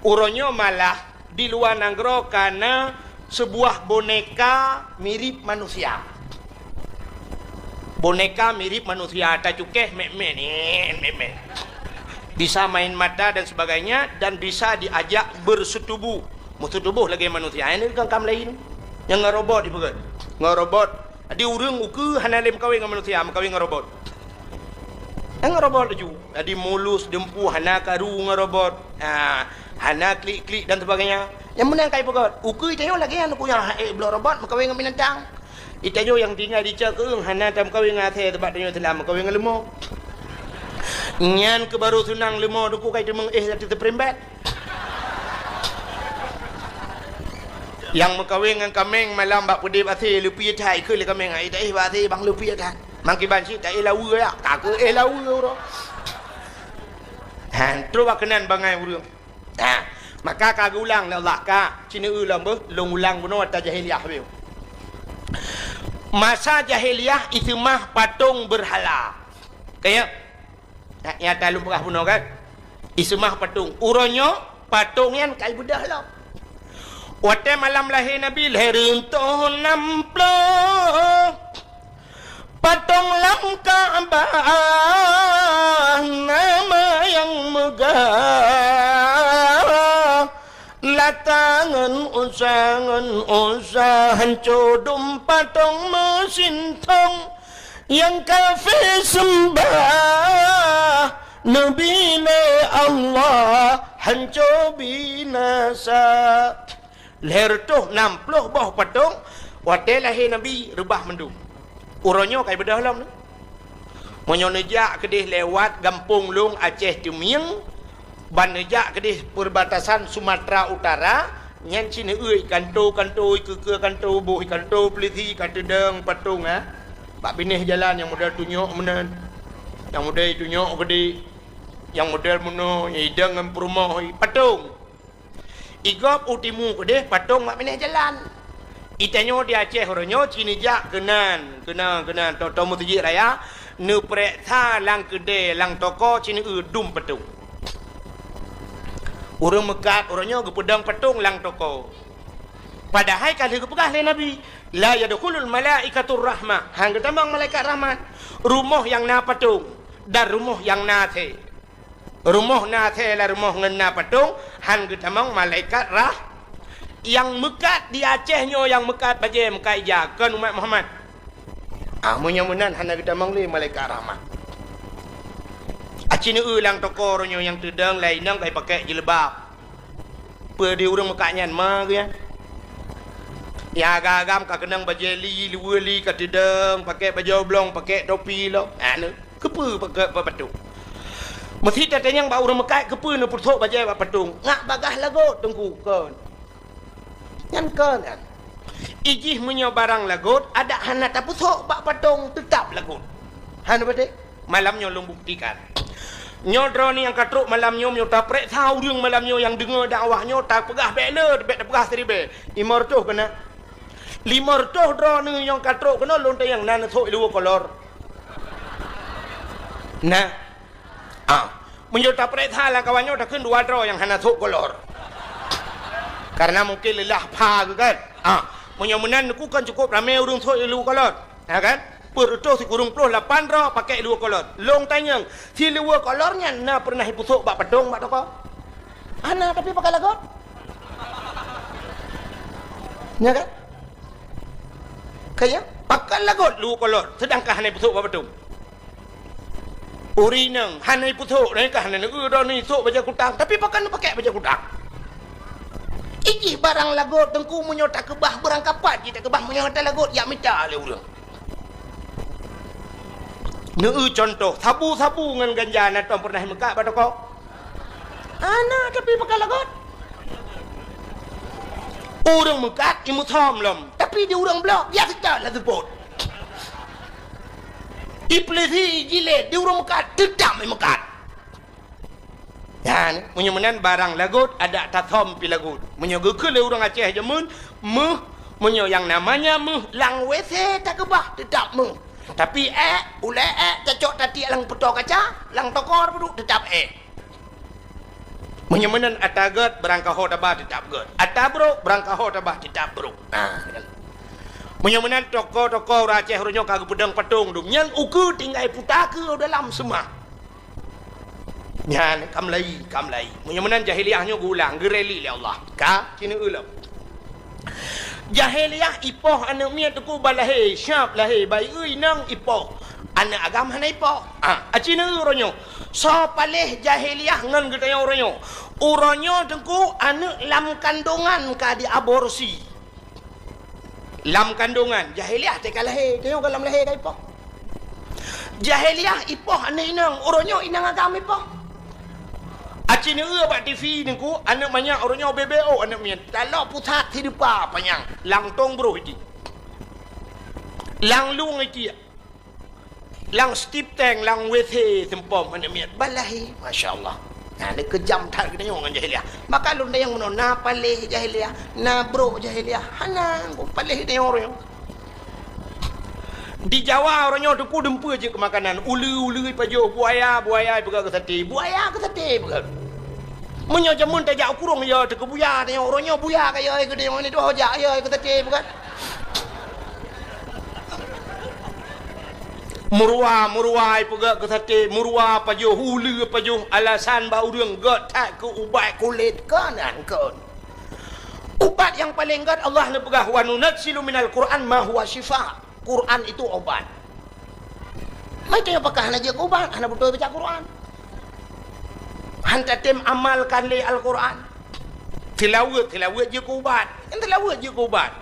Uroe nyoe malah di luwa nanggroe ka na seubuah boneka mirip manusia. Boneka mirip manusia, tacukéh mèk-mèk, nèk, mèk-mèk. Bisa main mata dan sebagainya dan bisa diajak bersetubuh. Musuh tuboh lagèe manusia, nyan kan kam laén. Nyang ngon robot jipeugah. Ngon robot. Jadi ureueng ukeue hana lé meukawen ngon manusia, meukawen ngon robot. Ngon robot laju. Jadi mulus, dumpeue, hana karu ngon robot. Ha, hana klik-klik dan sebagainya. Nyang meunan ka jipeugah. Ukeue tanyoe lagèe nyan, ukeue nyang hana bloe robot meukawen ngon binatang. Itanyoe nyang tinggai di Cakeueng hana tameukawen ngon asèe, sabab tanyoe Islam meukawen ngon leumo. Nyan keuh baru seunang leumo, duku kai teumeuéh lati teuprimbet. Nyang meukawen ngon kaméng malam bak peudeh bak asèe, leupie that keu lé kaméng, ai taéh bak asèe bang leupie that. Mangkiban cit taéh laweue ya, ka keu éh laweue uroe. Han, trok bak keunan bangai ureueng. Ha, maka ka geuulang lé Allah, ka, ci neueu lom beuh, lôn ulang bunoe ata jahiliyah beuh. Masa jahiliyah iseumah patong beurhala. Ka ya? Nah, nyata lôn peugah bunoe kan? Iseumah patong. Uroe nyoe patong nyan ka ibeudôh lom. Watèe malam lahé Nabi, lhèe reutôh nam ploh. Patong lam Ka'bah nama nyang meugah, lata ngon usa ngon usa hanco dum patong meusintong, nyang kafé seumbah Nabi lé Allah hanco binasa. Lhèe reutôh nam ploh boh patong, watèe lahé Nabi reubah mandum. Uroe nyoe ka ibeudôh lom. Meunyoe neujak keudeh lewat gampông lôn Aceh Teumieng, ban neujak keudeh perbatasan Sumatera Utara, nyan ci neueu kanto-kanto, ikeue-keue kanto, boh kanto pulisi ka teudong patong, ha. Bak binéh jalan nyang model tunyok meunan, nyang model tunyok geude, nyang model meunoe, nyang idong ngon peurumoh, patong. Igob u timu keudeh patong bak binéh jalan. Itanyoe di Aceh uroe nyoe ci neujak keunan, keunan, keunan, tô-tô meuseujid raya, neupeureksa lam keudè, lam toko ci neueu dum patong. Ureueng meukat uroe nyoe geupeudong patong lam toko. Padahai ka lheueh geupeugah lé Nabi, "La yadkhulul malaikatur rahmah." Han geutamong malaikat rahmat. Rumoh nyang na patong dan rumoh nyang na asèe. Rumoh na asèe lam rumoh ngon na patong, han geutamong malaikat rah-, nyang meukat di Aceh nyoe, nyang meukat bajèe, meukat ija, kon umat Muhammad. Ah, meunyoe meunan hana geutamong lé malaikat rahmat. Aci neueu lam toko uroe nyoe nyang teudong, laén inong ka ipakék jilbab. Peue di ureueng meukat nyan ma geuh nyan? Nyang agam-agam ka keunong bajèe li, luweue li ka teudong, pakék bajèe oblong, pakék topi lom. Anu. Keupeue bak, bak patong? Meusi tatanyong bak ureueng meukat, keupeue neupeusok bajèe bak patong? Ngat bagaih lagot, Teungku, kon. Nyan kon, nyan. Ijih meunyoe barang lagot, adak hana tapeusok bak patong, teutap lagot. Hana patéh? Malam nyoe lôn buktikan. Nyoe droeneuh nyang ka trok malam nyoe, meunyoe tapeureksa ureueng malam nyoe nyang deungoe dakwah nyoe, tapeugah bèk le, bèk tapeugah siribèe. Limong reutôh keunan. Limong reutôh droeneuh nyang ka trok keunoe lôn tanyong na neusok i luweue kolor. Nah. Ah, meunyoe tapeureksa lam kawan nyoe takheun dua droe nyang hana sok kolor. Karena mungkin leulah pha geuh kan. Ah, meunyoe meunan neukheun kan cukup ramé ureueng sok i luweue kolor. Ha kan? Peuet reutôh sikureueng ploh lapan droe pakék i luweue kolor. Lôn tanyong, si luweue kolor nyan na peureunah ipeusok bak patong bak toko? Hana, tapi pakai lagot. Nya kan? Kaya, pakai lagot luweue kolor, seudangkan hana ipeusok bak patong. Ureueng inong hana ipeusok, nyan ka hana neueu droeneuh isok bajèe kutang, tapi pakon neupakék bajèe kutang? Ijih barang lagot, Teungku, meunyoe takeubah, beurangkapat jih takeubah, meunyoe hana lagot, jak mita lé ureueng. Neueu cuntoh, sabu-sabu ngon ganja na tom peureunah imeukat bak toko? Hana, tapi pakai lagot. Ureueng meukat imeusom lom, tapi di ureueng blok, biasa lam seupôt. Ipeulisi jilét di ureueng meukat, teutap imeukat. Nyan, meunyoe meunan barang lagot, adak tasom pih lagot. Meunyoe geukheun lé ureueng Aceh jameun, meuh, meunyoe nyang namanya meuh, lam WC takeubah, teutap meuh. Tapi èk, ulèe èk, cocok tatiek lam peutoe kaca, lam toko peuduek, teutap èk. Meunyoe meunan ata gèt, beurangkaho taba teutap gèt. Ata brok, beurangkaho taba teutap brok. Nah, meunyoe meunan toko-toko ureueng Aceh uroe nyoe ka geupeudong patong dum, nyan ukeue tinggai puta keu dalam seumah. Nyan, ka meulai, ka meulai. Meunyoe meunan jahiliyah nyoe geulang, geureli lé Allah. Ka, ci neueu lom. Jahiliyah ipoh aneuk miet teungku ba lahé, siap lahé, bayeue inong ipoh. Aneuk agam hana ipoh. Ah, aci neueu uroe nyoe. Soe paléh jahiliyah ngon geutanyoe uroe nyoe? Uroe nyoe teungku aneuk lam kandongan ka diaborsi. Lam kandongan, jahiliyah teuka lahé, tanyoe ka lam lahé ka ipoh. Jahiliyah ipoh aneuk inong, uroe nyoe inong agam ipoh. Aci neueu bak T V teungku, aneuk manyak uroe nyoe B B O aneuk miet. Talok pusat hidupa panyang, lam tong broh iti. Lam lueng iti. Lam stip tank, lam W C seumpom aneuk miet. Ba lahé, masya Allah. Nah, ni keujam that geutanyoe ngon jahiliyah. Maka lôn tanyong meunoe, na paléh jahiliyah, na brok jahiliyah. Hana, paléh geutanyoe uroe nyoe. Di Jawa uroe nyoe teungku dumpeue jeuet keu makanan. Uleue-uleue ipajoh, buaya, buaya ipeugöt keu saté. Buaya keu saté ipeugöt. Meunyoe jameun tajak u kurong, ya teuka buya, tanyoe uroe nyoe buya ka ya keu tanyoe ni, tuha jak ya keu saté ipeugöt. Meuruwa, meuruwa ipeugöt keu saté, meuruwa pajoh, uleue pajoh, alasan bak ureuëng göt that keu ubat kulét, keunan kon. Ubat nyang paleng göt Allah neupeugah, "Wa nunazzilu minal Qur'an ma huwa syifa." Quran itu obat. Meuteumé pakah hana jeuet keu ubat, hana beutôi baca Quran. Han tatem amalkan lé Al-Quran. Tilaweuet, tilaweuet jeuet keu ubat. Kan tilaweuet jeuet keu ubat.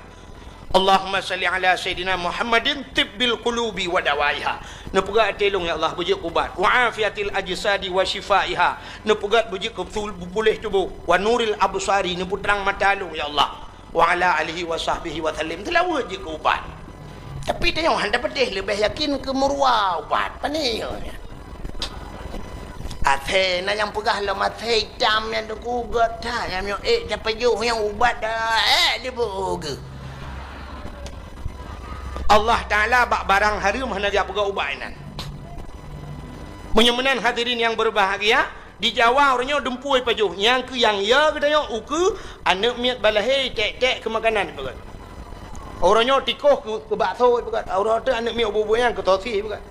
Allahumma salli ala Sayyidina Muhammadin tibbil qulubi wa dawaiha. Neupeugah até lôn, ya Allah, beujeuet keu ubat. Wa afiatil ajsadi wa syifaiha. Neupeugah beujeuet keu betul, puléh tuboh. Wa nuril absari, neupeutrang mata lôn, ya Allah. Wa ala alihi wa sahbihi wa sallim. Tilaweuet jeuet keu ubat. Tapi tanyoe hana patéh leubeh yakin keu meuruwa ubat. Pane nyoe? Asèe na nyang peugah lom asèe itam nyan teungku göt that, nyang nyoe ék tapajoh nyang ubat dah, ék dipeugah. Allah Taala bak barang hareuem hana geujak peugah ubat inan. Meunyoe meunan hadirin nyang berbahagia, di Jawa uroe nyoe dumpeue ipajoh, nyang keu nyang ya geutanyoe ukeue aneuk miet ba lahé iték-ték keu makanan ipeugöt. Uroe nyoe tikoh keu, keu bakso ipeugöt, uroe teuk aneuk miet ubeut-ubeut nyan keu sosis ipeugöt.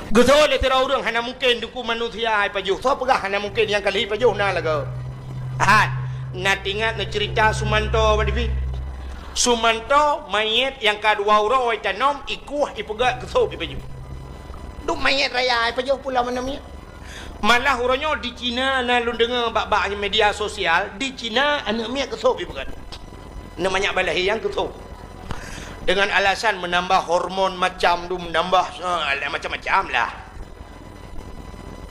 Geusoe lé sidroe ureuëng hana mungken teungku manusia ipajoh. Soe peugah hana mungken, nyang ka lheueh ipajoh na lagoe. Hat, na teuingat neuceurita Sumanto bak T V? Sumanto manyét nyang ka dua uroe itanom, ikueh, ipeugöt keu sop ipajoh. Duek manyét raya ipajoh pulo manom nyan. Malah uroe nyoe di Cina na lôn deungoe bak, bak media sosial, di Cina aneuk miet keu sop ipeugöt. Aneuk manyak ba lahé nyang keu sop. Dengan alasan menambah hormon macam tu, menambah, eh, macam-macam lah.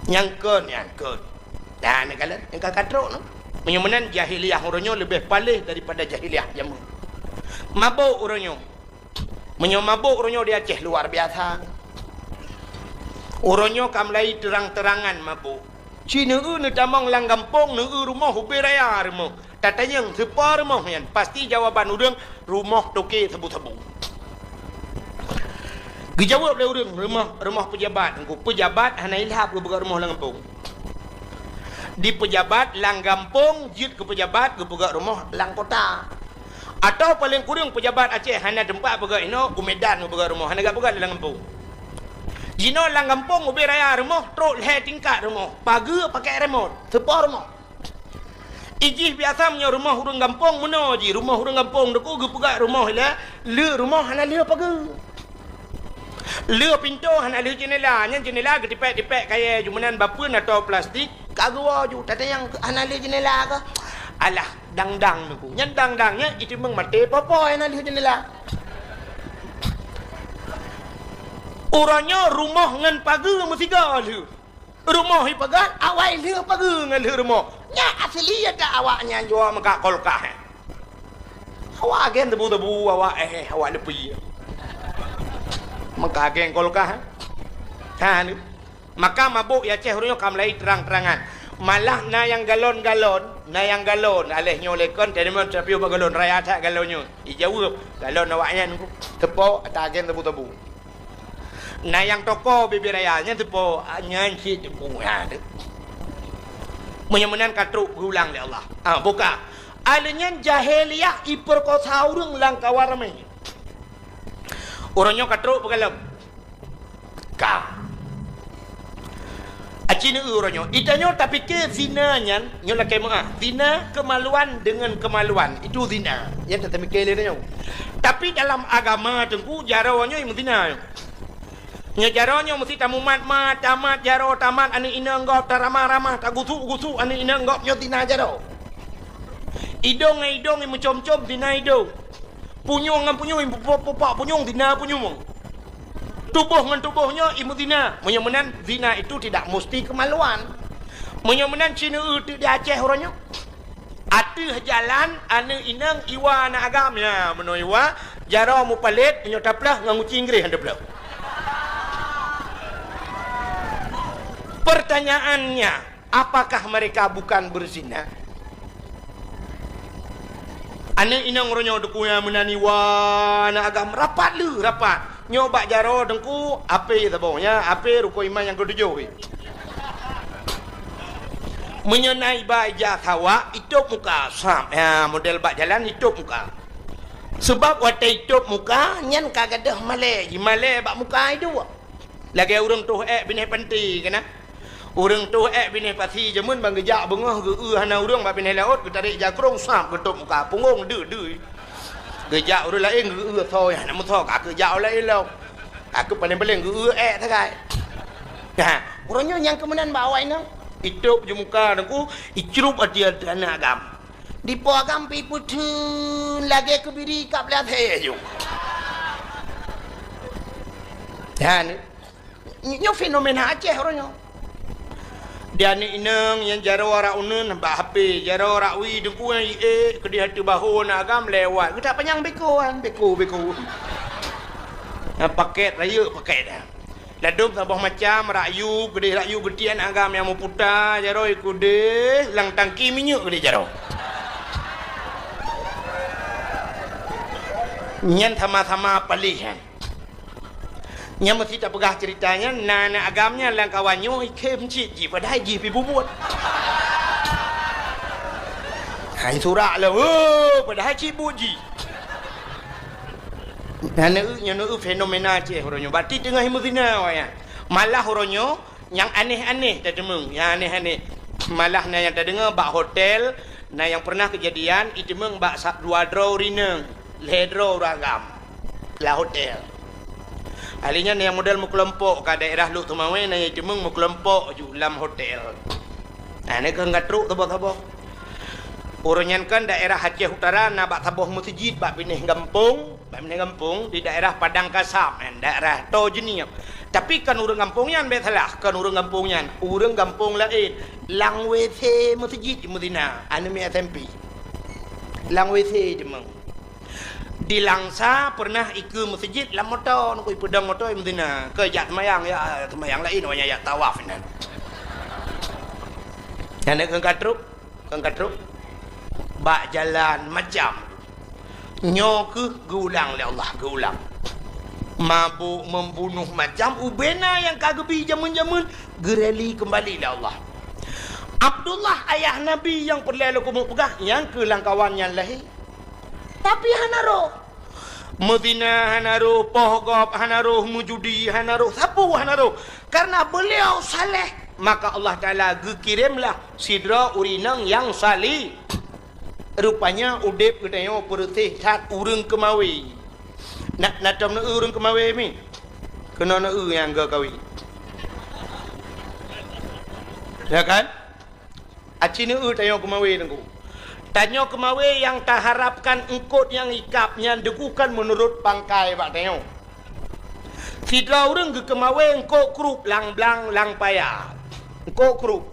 Nyang kon, nyang kon. Nah, neukalon, nyang ka katrok tu. Meunyoe meunan jahiliyah uroe nyoe leubeh paléh daripada jahiliyah jameun. Mabök uroe nyoe. Meunyoe mabök uroe nyoe di Aceh luar biasa. Uroe nyoe ka mulai terang-terangan mabök. Ci neueu neutamong lam gampông, neueu rumoh ubé raya rumoh. Tatanyong sipa rumoh nyan, pasti jawaban ureuëng rumoh toke sabu-sabu. Geujaweueb lé ureuëng rumoh, rumoh peujabat. Engko peujabat hana ilhab geupeugah rumoh lam gampông. Di peujabat lam gampông jeuet keu peujabat geupeugah rumoh lam kota. Atawa paleng kureueng peujabat Aceh hana teumpat peugah inoe u Medan geupeugah rumoh, hana geupeugah lam gampông. Jinoe lam gampông ubé raya rumoh trok lhée tingkat rumoh, pageue pakai remot, seupôt rumoh. Ijih biasa meunyoe rumoh ureuëng gampông meunoe jih, rumoh ureuëng gampông teungku geupeugah rumoh ilée, le rumoh hana le pageue. Le pintoe hana le jeunela, nyan jeunela geutipék-tipék kayée jumeunan bapeuen atau plastik, ka geuwoe ju, tatanyong hana le jeunela kah? Alah, dang-dang teungku. Nyan dang-dang nyan itimeung maté popo hana le jeunela. Uroe nyoe rumoh ngon pageue meusigoe lheueh. Rumoh ipeugah awai lheueh pageue ngon lheueh rumoh. Nyan asli ata awak nyan jua meukat kolkah. Awak agen tebu-tebu awak, eh, awak leupie. Meukat agen kolkah. Ha ni. Maka mabök Aceh uroe nyoe ka mulai terang-terangan. Malah na nyang galon-galon, na nyang galon. Aléh nyoe lé kon, teurimong tapi ubak galon raya that galon nyoe. Ijaweueb, galon awak nyan teupok ata agen tebu-tebu. Na nyang toko bibir raya nyan teupok, nyan cit teupok, ha, tu. Meunyoe meunan ka trok geulang lé Allah. Ha, buka. Alèh nyan jahiliyah ipeurkosa ureuëng lam kawan ramé. Uroe nyoe ka trok peugalom. Ka. Aci neueu uroe nyoe. Itanyoe tapike zina nyan, nyoe lakée meu'ah. Zina kemaluan dengan kemaluan. Itu zina. Nyan tapike lé nyoe. Tapi dalam agama Teungku, jaroe nyoe meuzina nyoe. Nyoe jaroe nyoe meusti tamumat-mat, tamat jaroe, tamat aneuk inong gob, taramah-ramah, tagusuk-gusuk aneuk inong gob, nyoe zina jaroe. Idong ngon idong imeucom-com, zina idong. Punyueng ngon punyueng, ipupok-pupok punyueng, zina punyueng. Tuboh ngon tuboh nyoe imeuzina. Meunyoe meunan, zina itu tidak musti kemaluan. Meunyoe meunan, ci neueu teuk di Aceh uroe nyoe. Ateueh jalan, aneuk inong iwa aneuk agam. Ya, meunoe iwa, jaroe mupalét, meunyoe taplôh ngon guci Inggréh han taplôh. Pertanyaannya, apakah mereka bukan berzina? Aneuk inong uroe nyoe Teungku nyang meunan iwa aneuk agam rapat le, rapat. Nyoe bak jaroe Teungku, ape saboh nyan, ape rukon iman nyang keutujôh. Meunyoe na iba ija sawak, itôb muka, sab. Ya, model bak jalan itôb muka. Seubab watée itôb muka, nyan ka gadôh malée, jimalée bak muka iduek. Lagée ureuëng toh ék binéh panti keunan. Ureuëng toh ék binéh pasi jameun ban geujak beungoh geu-eu hana ureuëng bak binéh laôt, geutarek jakrong sab geutôb muka, punggong deuh-deuh. Geujak ureuëng laén geu-eu soe hana meusoe, ka keuh jak ureuëng laén lom. Ka keuh paleng-paleng geu-eu ék sagai. Nah, uroe nyoe nyang keu meunan bak awak inong. Itôb ju muka Teungku, icrup ateueh aneuk agam. Dipo agam pi peutheun lagée keubiri kab lé asée ju. Dan Nyoe fenomena Aceh uroe nyoe. Di aneuk inong nyang jaroe rak uneuen bak H P, jaroe rak wie Teungku nyang iék keudeh ateueh bahô aneuk agam lewat. Geutak panyang beko an, beko, beko. Nyang paket rayeuk paket. Ladôm saboh macam, rak yub, keudeh rak yub geutiek aneuk agam nyang meuputa, jaroe keudeh lam tangki minyeuk keudeh jaroe. Nyan sama-sama paléh nyan. Nyang meusti tapeugah ceurita nyan, na aneuk agam nyan lam kawan nyoe ikhém cit jih, padahai jih pi bubuet. Hai surak lom, oh, padahai cit buet jih. Nyan neueu, nyan neueu fenomena Aceh uroe nyoe. Berarti teungoh imeuzina awak nyan. Malah uroe nyoe, nyang aneh-aneh tateumeung, nyang aneh-aneh. Malah na nyang tadeungoe bak hotel, na nyang pernah keujadian, iteumeung bak sa-, dua droe ureueng inong, lhée droe ureueng agam, lam hotel. Ahli nyan nyang model meukeulompok, ka daerah Lhokseumawe na nyang iteumeung meukeulompok ju lam hotel. Nah, nyan keuh ka trok saboh-saboh. Uroe nyan kan daerah Aceh Utara na bak saboh meuseujid bak binéh gampông. Bak binéh gampông di daerah Padang Kasab nyan, daerah Toe Jeunieb. Tapi kon ureueng gampông nyan, bék salah, kon ureueng gampông nyan, ureueng gampông laén. Lam W C meuseujid imeuzina, aneuk miet S M P. Lam W C iteumeung. Di Langsa pernah ikeue meuseujid lam moto, nukui peudong moto imeuzina. Keu jak seumayang, ya seumayang laén, awaknyan jak tawaf inan. Nyan keuh ka trok. Kon ka trok bak jalan macam. Nyoe keuh geuulang lé Allah, geuulang. Mabök, membunuh, macam ubena nyang ka geubi jameun-jameun, geureli keumbali lé Allah. Abdullah, ayah Nabi nyang peureulée lôn keumeung peugah, nyang keuh lam kawan nyan lahé. Tapi hana roh. Meuzina hana roh, poh gob hana roh, meujudi hana roh, sapeue hana roh. Karena beliau saleh, maka Allah Taala geukiremlah sidroe ureueng inong nyang saleh. Rupanya udeb geutanyoe peureuséh that ureueng keumawe. Na, na tom neueu ureueng keumawe mi? Keunoe neueu nyang geukawen. Ya kan? Aci neueu tanyoe keumawe Teungku. Tanyoe keumawe nyang taharapkan eungkôt nyang ikab nyan Teungku kan meunurot pangkai bak tanyoe. Sidroe ureueng geukeumawe eungkôt krup lam blang lam paya. Eungkôt krup.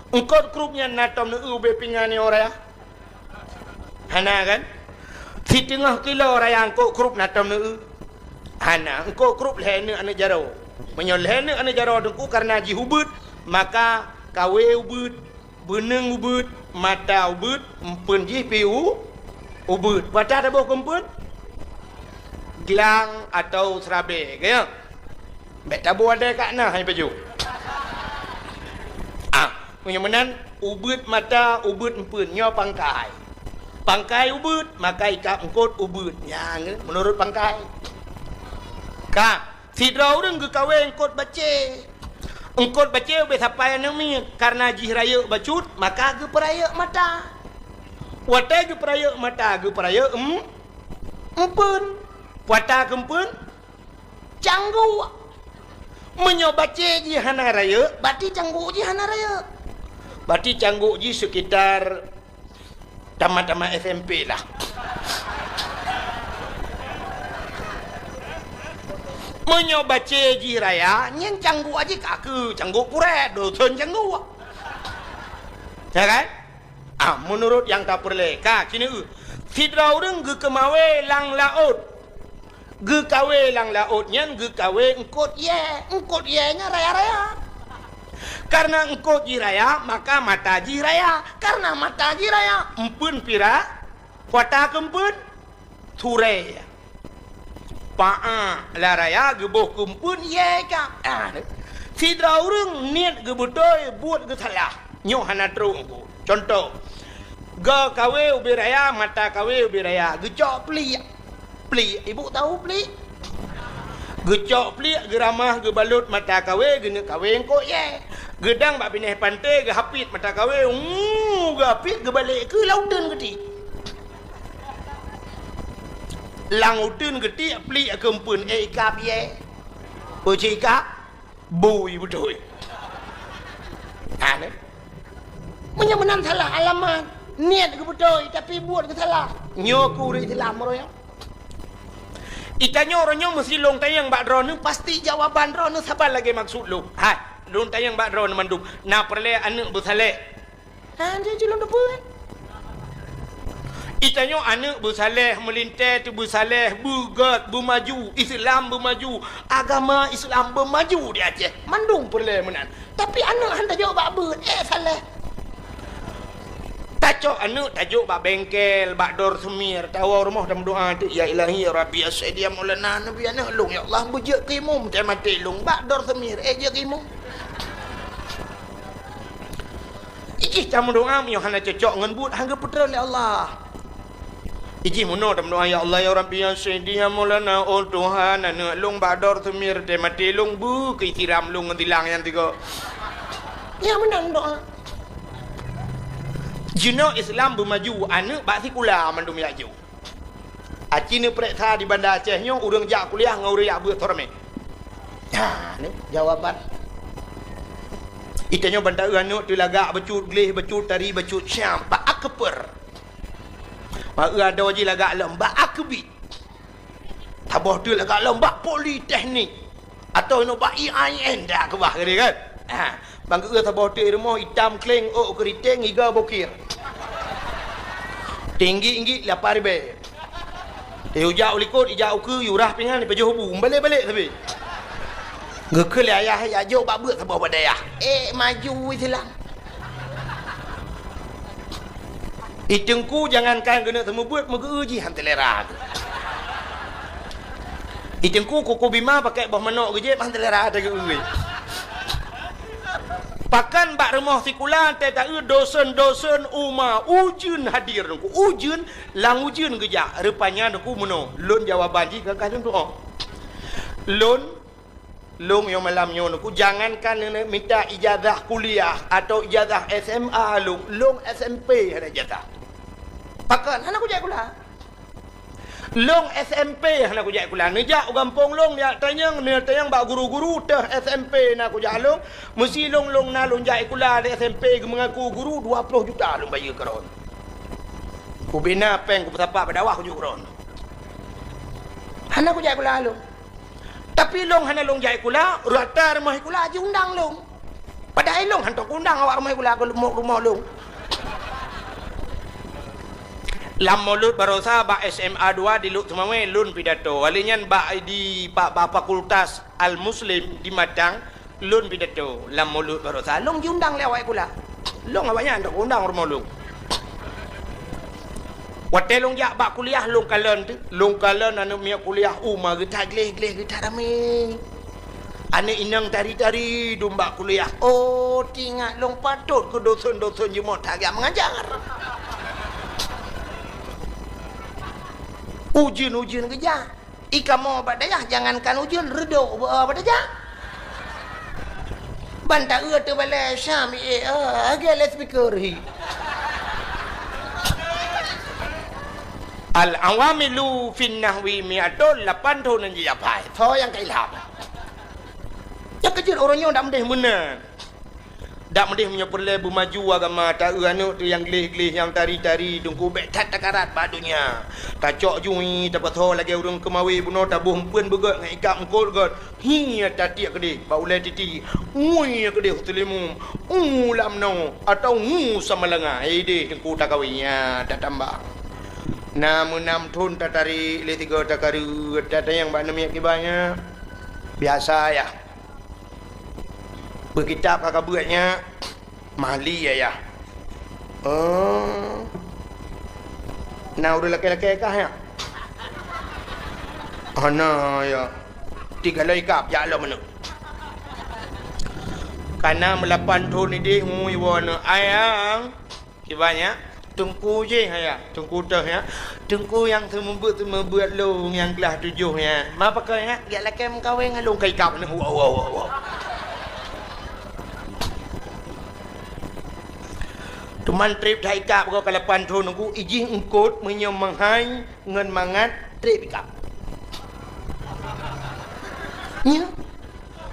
Eungkôt krup nyan na tom neueu ubé pingan nyoe raya? Hana kan? Siteungoh kilo raya eungkôt krup na tom neueu? Hana. Eungkôt krup lhée neuk aneuk jaroe. Meunyoe lhée neuk aneuk jaroe Teungku kareuna jih ubeuet, maka kawe ubeuet, beuneueng ubeuet, mata ubeuet, eumpeuen jih pi u-, ubeuet. Patah taboh keu eumpeuen? Glang atau seurabée, ka nyo? Bék taboh adai ka na hai pajoh. Ah, meunyoe meunan, ubeuet mata, ubeuet eumpeuen, nyoe pangkai. Pangkai ubeuet, maka ikab eungkôt ubeuet. Nyan, meunurot pangkai. Ka, sidroe ureueng geukawen eungkôt bacé. Eungkôt bacé ubé sapai aneuk miet, kareuna jih rayeuk bacut, maka geupeurayeuk mata. Watée geupeurayeuk mata, geupeurayeuk em-, empeuen. Pata keumpeuen, cangguek. Meunyoe bacé jih hana rayeuk, berarti cangguek jih hana rayeuk. Berarti cangguek jih sekitar tamat-tamat S M P lah. Meunyoe bacé jih raya, nyan cangguek jih ka keu cangguek purée, dosen cangguek. Ya kan? Ah, meunurot nyang tapeureulée, ka, keuneuk, sidroe ureuëng geukeumawé lam laôt. Geukawé lam laôt nyan geukawé eungkôt yée. Eungkôt yée nyan raya-raya. Kareuna eungkôt jih raya, maka mata jih raya. Kareuna mata jih raya, empeuen pira, pata keumpeuen, surée. Paa lam raya geuboh keumpeuen yée ka. Ah, sidroe ureuëng niet geubeutôi, buet geusalah. Nyoe hana trok. Cuntoh, goe kawé ubé raya, mata kawé ubé raya, geucok pliek. Pliek, ibu tahu pliek? Geucok pliek, geuramah, geubalot mata kawé, geuneuk kawé eungkôt yée. Geudang bak binéh panté, geuhapit mata kawé, uu, geuhapit, geubalek keu lam uteuen geutik. Lam uteuen geutik, pliek keumpeuen, éh, ikab yée. Peue cit ikab? Bui beutôi. Ha, neh. Meunyoe meunan salah alamat, niet geubeutôi, tapi buet geusalah. Nyoe keu ureuëng Islam meureueng. Itanyoe uroe nyoe meusilong tanyong bak droeneuh, pasti jawaban droeneuh saban lagée maksud lôn. Hai, lôn tanyong bak droeneuh mandum, na peureulée aneuëk beusaleh? Ha, jeuet lôn teupeue. Itanyoe aneuëk beusaleh, meulintée teubeusaleh, beugét, beumaju, Islam beumaju, agama Islam beumaju di Aceh. Mandum peureulée meunan. Tapi aneuëk han tajok bak beuet, éh, saleh. Tacok aneuëk tajok bak bengkel, bak dor seumir, tawoe rumoh tameudoa teuk, "Ya Ilahi, ya Rabbi, ya Sayyidi, ya Maulana, Nabi aneuëk lôn, ya Allah, beujeuet keu imum, teumaté lôn bak dor seumir, éh, jeuet keu imum." Ijih tameudoa meunyoe hana cocok ngon buet, han geupeutrön lé Allah. Ijih meunoe tameudoa, "Ya Allah, ya Rabbi, ya Sayyidi, ya Maulana, oh Tuhan, aneuëk lôn bak dor seumir, teumaté lôn, beu keu siram lôn ngon silang nyan tiga." Nyan meunan doa. Jinoe Islam beumaju, aneuëk bak sikula mandum jak ju. Aci neupeureksa di Banda Aceh nyoe ureuëng jak kuliah ngon ureuëng jak beuet soe ramé. Ha, ni jawaban. Itanyoe ban taeu aneuëk teulagak bacut gleh, bacut tari, bacut syam, bak akper. Bak eu adoe jih lagak lom, bak akbit. Saboh teuk lagak lom, bak politeknik. Atau inoe bak I A I N dak keubah keudeh kan? Ha, bang geu saboh teuk rumoh itam kleng, ôk keuriteng, iga bokir. Tinggi-tinggi lapan ribèe. Teuh ijak u likot, ijak u keue, yurah pingan, ipajoh bu, balek-balek sabe. Geukheun lé ayah, "Jak jok bak beuet saboh bak dayah." Eh, maju Islam. I Teungku jangankan geuneuk seumeubeuet, meugeu jih han teulera. I Teungku kuku bima pakai boh manok geujép han teulera teugeue. Pakan bak rumoh sikula teuh taeu dosen-dosen uma ujeuen hadir Teungku. Ujeuen, lam ujeuen geujak. Rupanya Teungku meunoe. Lôn jawaban jih ka lôn tu'oh. Lôn Lôn nyoe malam nyoe Teungku, jangankan neuneuk mita ijazah kuliah atau ijazah S M A lôn, lôn S M P hana ijazah. Pakon hana kujak sikula. Lôn S M P hana kujak sikula. Neujak u gampông lôn, neujak tanyong, neujak tanyong bak guru-guru teuh S M P na kujak lôn. Meusi lôn, lôn na lôn jak sikula di S M P geumeungaku guru dua ploh juta lôn bayeue keu droen. Kubina péng kupeusapat bak dakwah kujok keu droen. Hana kujak sikula lôn. Tapi lôn hana lôn jak sikula, rata rumoh sikula jiundang lôn. Padahai lôn hantom kuundang awak rumoh sikula keu rumoh, rumoh lôn. Lam Mulod Barosa bak S M A dua di Lhokseumawe lôn pidato. Wali nyan bak di, bak, bak Fakultas Al-Muslim di Matang, lôn pidato lam Mulod Barosa, lôn jiundang lé awak sikula. Lôn awaknyan hantom kuundang rumoh lôn. Watée lôn jak bak kuliah, lôn kalon teuh, lôn kalon aneuëk miet kuliah uma geuta gleh-gleh geuta ramé. Aneuëk inong tari-tari dum bak kuliah. Oh, teuingat lôn patot keu dosen-dosen jeumoe that geujak meungajar. Ujeuen-ujeuen geujak. I kamoe bak dayah jangankan ujeuen, reudok beu bak dayah. Pan taeu teubalai Syam, eh, ah, lagèe loudspeaker hi. Al-awamilu fin nahwi mi'atun, lapan thôn nyang jiapai. Soe nyang ka ilham? Nyang keujeuet ureueng nyoe dak meudeh meunan. Dak meudeh meunyoe peureulèe beumaju agama, taeu aneuk teuh nyang gleh-gleh, nyang tari-tari, teungku bèk that takarat bak donya. Tacok jui, tapasoe lagèe ureueng keumawé bunoe, taboh eumpeuen beugèt ngon ikab eungkôt gèt. Hi, tatiek keudeh bak ulèe titi. Ngui keudeh u Seulimum. U lam noe atau ngu samalanga. Ideh teungku takawé, nya tatambang. Na meunam thôn tatarek lé sigoe takareuet, tatanyong bak aneuk miet kiban nyan. Biasa yah. Beukitab ka kabeuet nyan. Mali ayah. Oh. Na ureueng lakèe-lakèe kah nyan? Hana, ya. Tiga loi kab jak lom aneuk. Kana meulapan thôn ideh ngui woe aneuk. Ayang. Kiban nyan. Teungku jih ayah. Teungku teuh nyan. Teungku nyang seumeubeuet-seumeubeuet lôn nyang glah tujoh nyan. Ma pakon nyan? Jak lakèe meukawen ngon lôn ka ikab aneuk. Wow, wow, wow, wow. Teuma trép that ikab goe ka lapan thôn teungku, ijih eungkôt meunyoe meuhai ngon mangat trép ikab. Nya.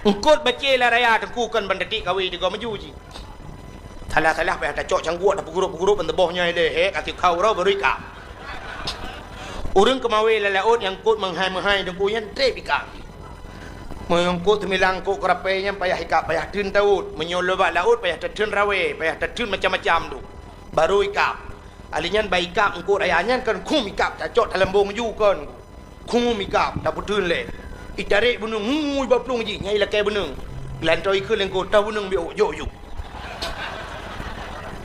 Eungkôt bacé lam raya teungku kon ban tatiek kawé tigoe maju jih. Salah-salah payah tacok cangguek, tapeugurup-gurup ban teuboh nyoe lé, he, ka sikhau uroe baru ikab. Ureueng keumawé lam laôt nyang eungkôt meuhai-meuhai teungku nyan trép ikab. Meunyoe eungkôt seumilang eungkôt keurapée nyan payah ikab, payah theun tawôt. Meunyoe lôn bak laôt payah tatheun rawée, payah tatheun macam-macam tu. Baru ikab. Ali nyan bak ikab eungkôt raya nyan kon khum ikab tacok talambong ju kon. Khum ikab tapeutheun lé. Itarek beuneueng ngui bak plueng jih, nyan ilakée beuneueng. Geulantoe ikheun lé eungkôt, "Toh beuneueng biôk, jok, jok."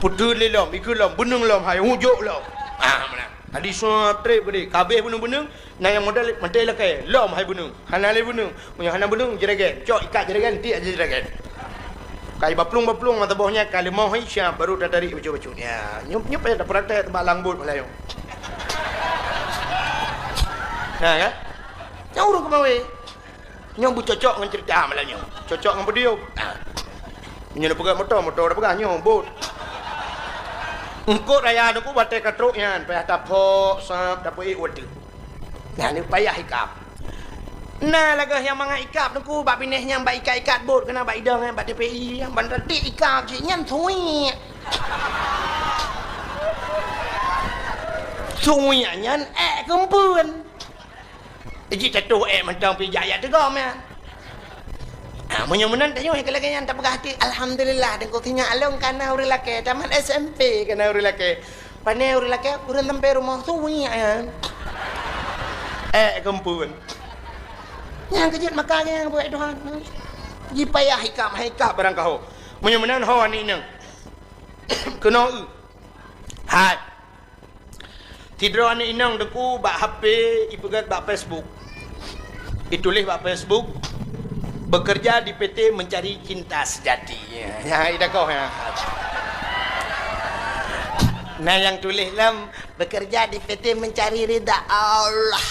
Peutheun lé lom, ikheun lom, beuneueng lom hai, hu jok lom. Ah, meunan. Tadi sua trép geude, kabeh beuneueng-beuneueng, Na nyang modal maté lakée, lom hai beuneueng. Hana lé beuneueng. Meunyoe hana beuneueng, jeragen. Cok ikat jeragen, tiek jeragen. Kai baplueng-baplueng mata boh nyan, ka leumoh hai siap, baru tatarik bacut-bacut. Ya, nyoe, nyoe payah tapraktek bak lang bot malam nyoe. Nah, kan? Nyoe ureueng keumawé. Nyoe beucocok ngon cerita malam nyoe. Cocok ngon video. Nah. Nyoe na peugah moto, moto na peugah nyoe, bot. Eungkôt raya teungku batée ka trok nyan, payah tapok, sab, tapeuék watée. Nyan payah ikab. Na lagée nyang mangat ikab teungku bak binéh nyang bak ikat-ikat bot keunan bak idong nyan bak T P I, ban ratik ikab cit nyan suwiek. Suwiek nyan ék keumpeuen. Jih tatuh ék mantong pih jak jak teugom nyan. Ah, meunyoe meunan tanyoe keu lagée nyan tapeugah até, "Alhamdulillah, teungku sinyak lôn kana ureueng lakée, tamat S M P kana ureueng lakée." Pane ureueng lakée, ureueng sampai rumoh suwiek nyan. Ék keumpeuen. Nyang keujeuet maka nyang buet Tuhan. Jipayah ikab, hai ikab barang kaho. Meunyoe meunan ho aneuk inong. Keunoe. Hai. Sidroe aneuk inong teungku bak H P ipeugét bak Facebook. Ituléh bak Facebook, "Bekerja di P T mencari cinta sejati." Ya, ya, ida koh, ya. Nah, nyang tuléh lom, "Bekerja di P T mencari ridha Allah."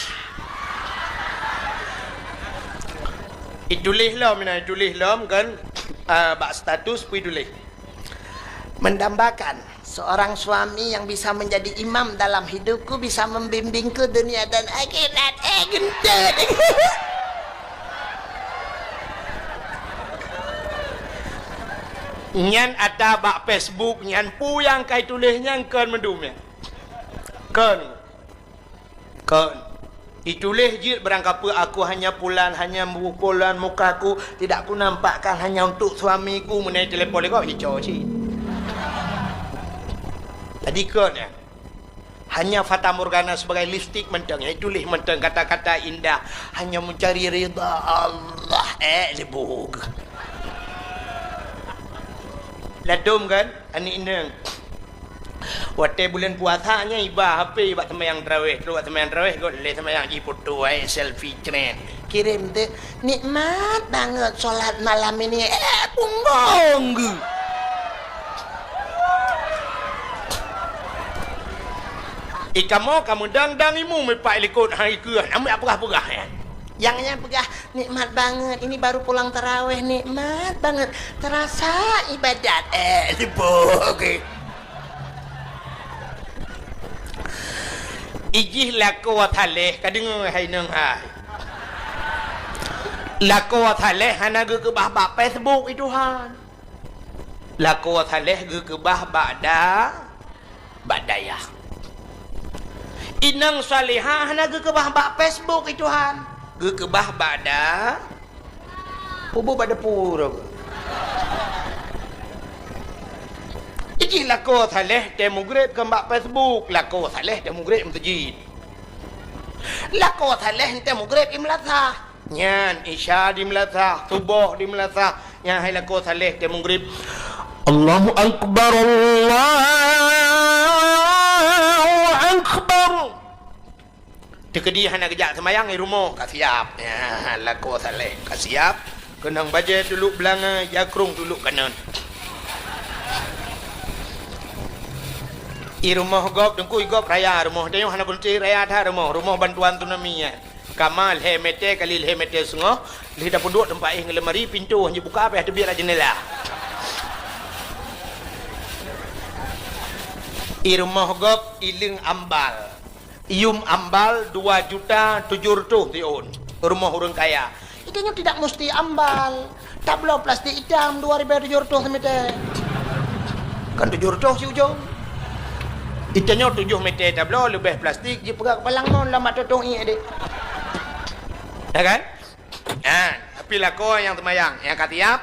Ituléh lom, nah, ituléh lom kan, ah, bak status pun ituléh. Mendambakan seorang suami yang bisa menjadi imam dalam hidupku, bisa membimbingku dunia dan akhirat. Eh, geuntét. Nyan ata bak Facebook nyan, peue nyang ka ituléh nyan kon meudum nyan. Kon. Kon. Ituléh jeuet barangkapeue, "Aku hanya pulan, hanya pulan mukaku, tidak kunampakkan hanya untuk suamiku," meunai telepon lé gob ico cit. Jadi kon nyan. Hanya fatamorgana sebagai lipstik mantong, ya, ituléh mantong kata-kata indah, hanya mencari ridha Allah. Eh, sibuk. Ladom kan? Aneuk inong. Watée buleuen puasa nyan iba H P bak seumayang tarawéh, trok bak seumayang tarawéh got lé seumayang jiputo ai selfie tren. Kirém teuh, "Nikmat banget sholat malam ini." Eh, punggong geuh. Ikamoe ka meudang-dang imeum ipak likot hai keuh, ameuk peugah-peugah nyan. Nyang nyan peugah, "Nikmat banget, ini baru pulang taraweh, nikmat banget. Terasa ibadat." Eh, leupah, oke. Ijih lakoe saleh, ka deungoe hai nong hai. Lakoe saleh hana geukeubah bak Facebook, i Tuhan. Lakoe saleh geukeubah bak da-, bak dayah. Inong salihah hana geukeubah bak Facebook, i Tuhan. Geukeubah bak da-, pubu bak depu. Ijih lakoe saleh tée mugreb kon bak Facebook, lakoe saleh tée mugreb meuseujid. Lakoe saleh tée mugreb i meulasah. Nyan, Isya di meulasah, Suboh di meulasah, nyan hai lakoe saleh tée mugreb. Allahu Akbar, Allahu Akbar. Teukeudi hana geujak seumayang, i rumoh ka siab. Nyan, lakoe saleh ka siab. Keunong bajée tulok beulangai, jakrong tulok kanan. I rumoh gob, teungku, i gob raya rumoh. Tanyoe hana beuneuti raya that rumoh, rumoh bantuan tsunami nyan. Kama lhée mete kali lhée mete seungoh, lheueh tapeuduek teumpat éh ngon lemari, pintoe han jibuka, payah teubiet lam jeundela. I rumoh gob, i leung ambal. Yum ambal dua juta tujoh reutôh siôn. Rumoh ureuëng kaya. Itanyoe tidak musti ambal. Tabloe plastik itam dua ribée tujoh reutôh simete. Kan tujoh reutôh si ujong. Itanyoe tujoh mete tabloe leubeh plastik jipeugah keupalang mon lam bak tutong ié deh. Ya kan? Ha, tapi lakoe nyang seumayang, nyang ka siab,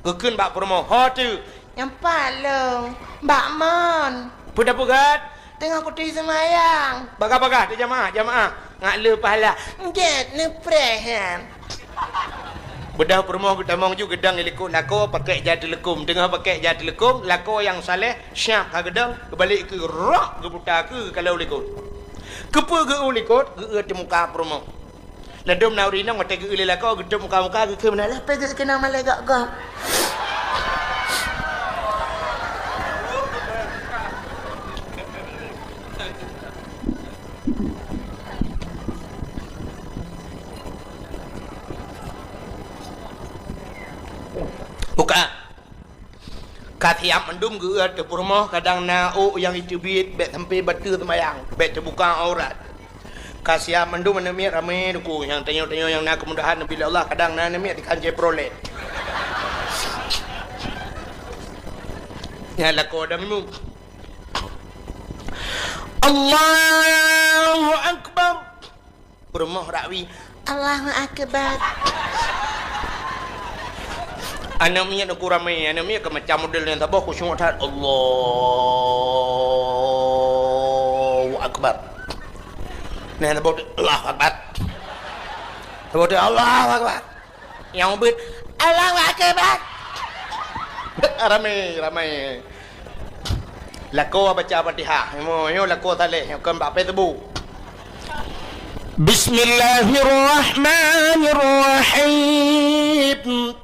geukheun bak peurumoh, "Ho teuh?" "Nyang pat lôn, bak mon." "Peue tapeugah?" "Teungoh kutui seumayang." "Bagah-bagah teuh jamaah, jamaah. Ngat le pahala." "Gét neupreh nyan." Beudôh peurumoh geutamong ju geudong i likot lakoe pakèk jai teuleukom. Teungoh pakèk jai teuleukom, lakoe nyang saleh siab ka geudong, geubalek keu roh geuputa keu ka lheueh likot. Keupeue geu-eu likot, geu-eu teuh muka peurumoh. Ladôm na ureuëng inong watée geu-eu lé lakoe, geutôb muka-muka, geukheun meunan, "Lapée geukeunong malée gok-gok." Buka. Ka siab mandum geu-eu ateueh peurumoh, kadang na ôk nyang jiteubiet, bék sampoe bateue seumayang, bék teubuka aurat. Ka siab mandum aneuk miet ramé teungku, nyang tanyoe-tanyoe nyang na keumudahan neubi lé Allah, kadang na aneuk miet dikhan Chevrolet. Nyan lakoe dang imeum. Allahu Akbar. Peurumoh rakwi, "Allahu Akbar." Aneuk miet uku ramé, aneuk miet ka macam model nyang saboh khusyuk that. Allahu Akbar. Nah, saboh, "Allahu Akbar." Saboh, "Allahu Akbar." Nyang ubit, "Allahu Akbar." Ramé, ramé. Lakoe baca Fatihah. Nyoe, nyoe lakoe saleh, nyoe kon bak Facebook. Bismillahirrahmanirrahim.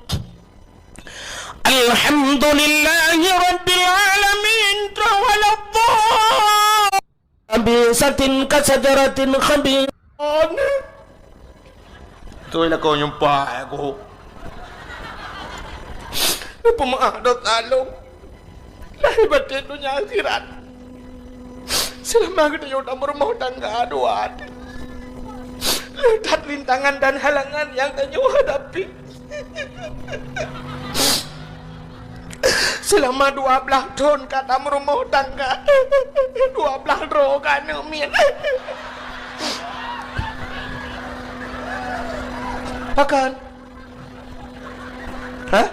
Alhamdulillahi rabbil alamin. Khabisatin kasajaratin khabithah. Beutôi lakoe nyumpah aku. Neupeumaah dosa lôn. Lahé batén donya akhirat. Seulama geutanyoe tameurumoh tangga dua. Le that rintangan dan halangan nyang tanyoe hadapi. Seulama dua blaih thon ka tameurumoh tangga, dua blaih droe ka aneuk miet. Pakon? Hah?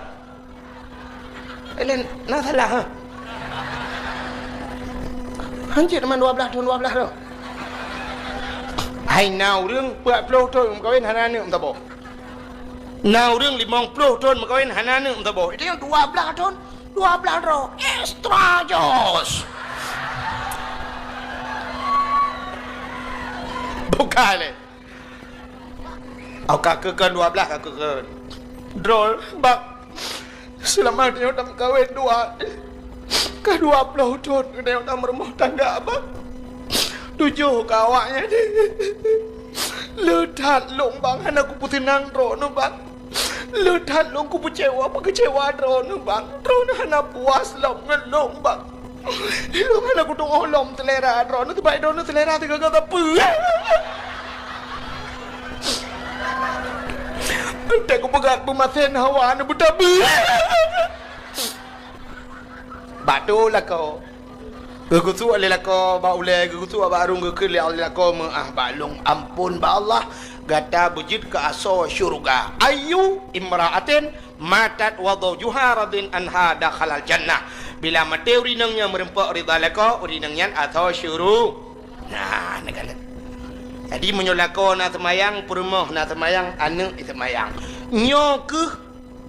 Laén na salah, ha? Hanjeuet teuma dua blaih thon, dua blaih droe. Hai na ureuëng peuet ploh thon meukawen hana aneuk meusaboh. Na ureuëng limong ploh thon meukawen hana aneuk meusaboh. Itu nyang dua blaih thon, dua blaih droe. Extra jos. Bukan, eh. Oh, ka keukon dua blaih, ka keukon. Droe, bak. Seulama tanyoe tameukawen dua. Ka dua ploh thon tanyoe tameurumoh tangga, bak. Tujoh ka awaknyan. Le that lôn, Bang, hana kupeuseunang droeneuh, Bang. Le that lôn kupeucewa, peukeucewa droeneuh, Bang. Droeneuh hana puas lom ngon lôn, Bang. Lôn hana kutu'oh lom seulera droeneuh, sabab droeneuh seulera teugaga sapeue. Teuka kupeugah beumasen hawa neubeutabeue. Bak tu lakoe. Geugusuk lé lakoe bak ulée, geugusuk bak arung, geukheun lé lakoe meu'ah bak lôn, "Amphon bak Allah, gata beujeuet keu asoe syeuruga. Ayyu imra'atin matat wa zawjuha radin anha dakhalal jannah." Bila maté ureuëng inong nyang meureumpok ridha lakoe, ureuëng inong nyan asoe syeuruga. Nah, neukalon. Jadi, meunyoe lakoe na seumayang, peurumoh na seumayang, aneuëk seumayang. Nyoe kheueh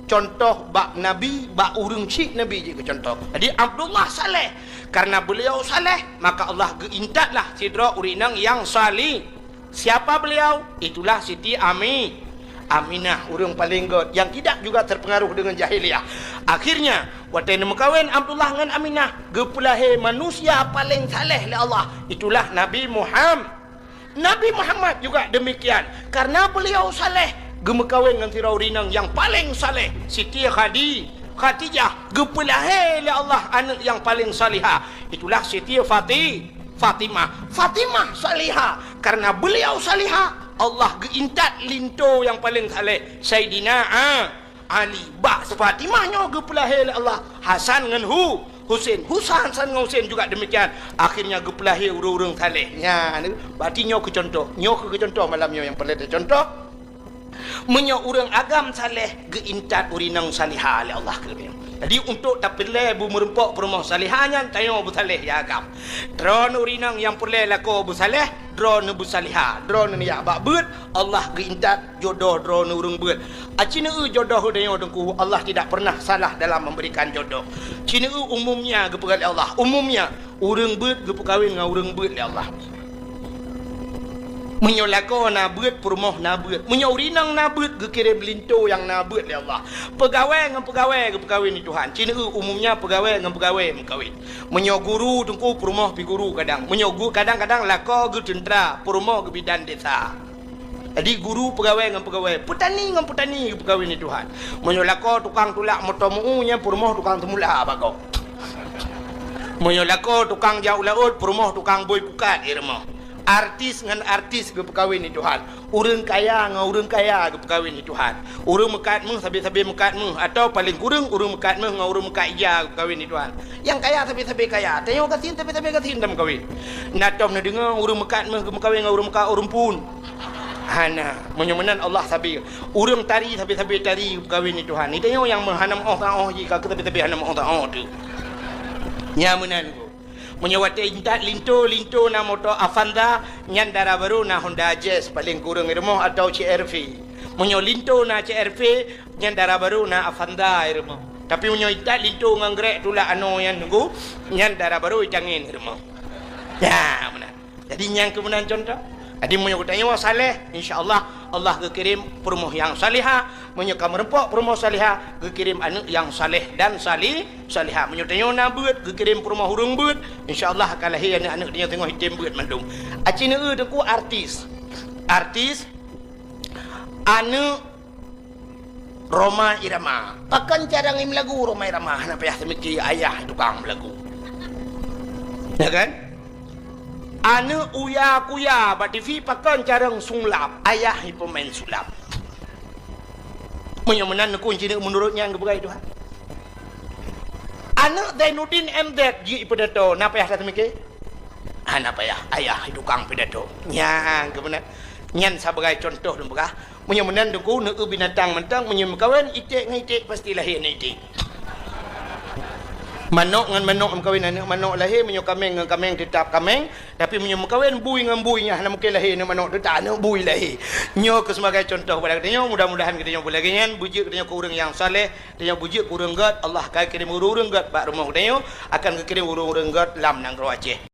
contoh bak Nabi, bak ureuëng syiek Nabi jeuet keu contoh. Jadi, Abdullah saleh. Karena beliau saleh, maka Allah geuintatlah sidroe ureuëng inong nyang sali-, Siapa beliau? Itulah Siti Ami-, Aminah, ureuëng paleng gét, yang tidak juga terpengaruh dengan jahiliyah. Akhirnya, watée neumeukawen Abdullah ngon Aminah, geupeulahé manusia paleng saleh lé Allah. Itulah Nabi Muham-, Nabi Muhammad juga demikian. Karena beliau saleh, geumeukawen ngon sidroe ureuëng inong nyang paleng saleh, Siti Khadi-, Khadijah, geupeulahé lé Allah aneuëk nyang paleng salihah. Itulah Siti Fati-, Fatimah. Fatimah salihah. Karena beliau salihah, Allah geuintat linto nyang paleng saleh, Saidina A-, Ali. Bak Fatimah nyoe geupeulahé lé Allah Hasan ngon Hu-, Husen. Husa-, Hasan ngon Husen juga demikian. Akhirnya geupeulahé ureuëng-ureuëng saleh. Nyan, berarti nyoe keu contoh. Nyoe keu contoh malam nyoe nyang peureulée teucontoh. Meunyoe ureuëng agam saleh, geuintat ureuëng inong salihah lé Allah keu geutanyoe. Jadi, untuk tapeureulée beumeureumpok peurumoh salihah nyan, tanyoe beusaleh ya agam. Droeneuh ureuëng inong nyang peureulée lakoe beusaleh, droeneuh beusalihah, droeneuh neujak bak beuet, Allah geuintat jodoh droeneuh ureuëng beuet. Aci neueu jodoh geutanyoe Teungku, Allah tidak pernah salah dalam memberikan jodoh. Ci neueu umumnya geupeugah lé Allah, umumnya ureuëng beuet geupeukawen ngon ureuëng beuet lé Allah. Meunyoe lakoe na beuet, peurumoh na beuet. Meunyoe ureuëng inong na beuet, geukirém linto nyang na beuet lé Allah. Peugawée ngon peugawée geupeukawen lé Tuhan. Ci neueu umumnya peugawée ngon peugawée meukawen. Meunyoe guru Teungku, peurumoh pih guru kadang. Meunyoe gu-, kadang-kadang lakoe geuteuntra, peurumoh geubidan desa. Jadi guru peugawée ngon peugawée, peutani ngon peutani geupeukawen lé Tuhan. Meunyoe lakoe tukang tulak moto meu-u, nyan peurumoh tukang teumula bak gob. Meunyoe lakoe tukang jak u laôt, peurumoh tukang bôi pukat di rumoh. Artis ngon artis geupeukawen lé Tuhan. Ureuëng kaya ngon ureuëng kaya geupeukawen lé Tuhan. Ureuëng meukat méuh sabe-sabe meukat méuh, atawa paleng kureueng ureuëng meukat méuh ngon ureuëng meukat ija geupeukawen lé Tuhan. Nyang kaya sabe-sabe kaya, tanyoe gasien sabe-sabe gasien tameukawen. Na tom neudeungoe ureuëng meukat méuh geumeukawen ngon ureuëng meukat ureuëng phon. Hana, meunyoe meunan Allah sabe. Ureuëng tari sabe-sabe tari geupeukawen lé Tuhan. Nyan tanyoe nyang hana meu'oh taoh jih, ka keuh sabe-sabe hana meu'oh taoh teuh. Nyan meunan. Meunyoe watée intat linto, linto na moto Avanza, nyan dara barô na Honda Jazz paleng kureueng di rumoh atawa C R V. Meunyoe linto na C R V, nyan dara barô na Avanza di rumoh. Tapi meunyoe intat linto ngon grek tulak anoe nyan Teungku, nyan dara barô itangen di rumoh. Nyan meunan. Jadi nyan keuh meunan contoh. Jadi meunyoe geutanyoe saleh, insya Allah, Allah geukirém peurumoh nyang salihah. Meunyoe ka meureumpok peurumoh salihah, geukirém aneuëk nyang saleh dan sali-, salihah. Meunyoe tanyoe na beuet, geukirém peurumoh ureuëng beuet, insya Allah akan lahé aneuëk-aneuëk tanyoe singoh item beuet mandum. Aci neueu Teungku artis. Artis, aneuëk Rhoma Irama. Pakon carông imeulagu Rhoma Irama, hana payah teumiki, ayah tukang meulagu. Ya kan? Aneuëk Uya Kuya bak T V, pakon carông sulap, ayah ipeumaén sulap. Meunyoe meunan Teungku, ci neueu meunurot nyang geupeugah Tuhan. Aneuëk Zainuddin M Z jeuet ipeudato, na payah that teumiki? Hana payah, ayah tukang pidato. Nyan keuh meunan. Nyan sabagai contoh lôn peugah. Meunyoe meunan Teungku, neueu binatang mantong, meunyoe meukawen iték ngon iték, pasti lahé aneuëk iték. Manok ngon manok meukawen, aneuëk manok lahé, meunyoe kaméng ngon kaméng, teutap kaméng, tapi meunyoe meukawen bui ngon bui, nyan hana mungken lahé aneuëk manok, teutap aneuëk bui lahé. Nyoe keuh sebagai contoh bak geutanyoe, mudah-mudahan geutanyoe beulagée nyan, beujeuet geutanyoe keu ureuëng nyang saleh, geutanyoe beujeuet keu ureuëng gét, Allah ka geukirém ureuëng-ureuëng gét bak rumoh geutanyoe, akan geukirém ureuëng-ureuëng gét lam nanggroe Aceh.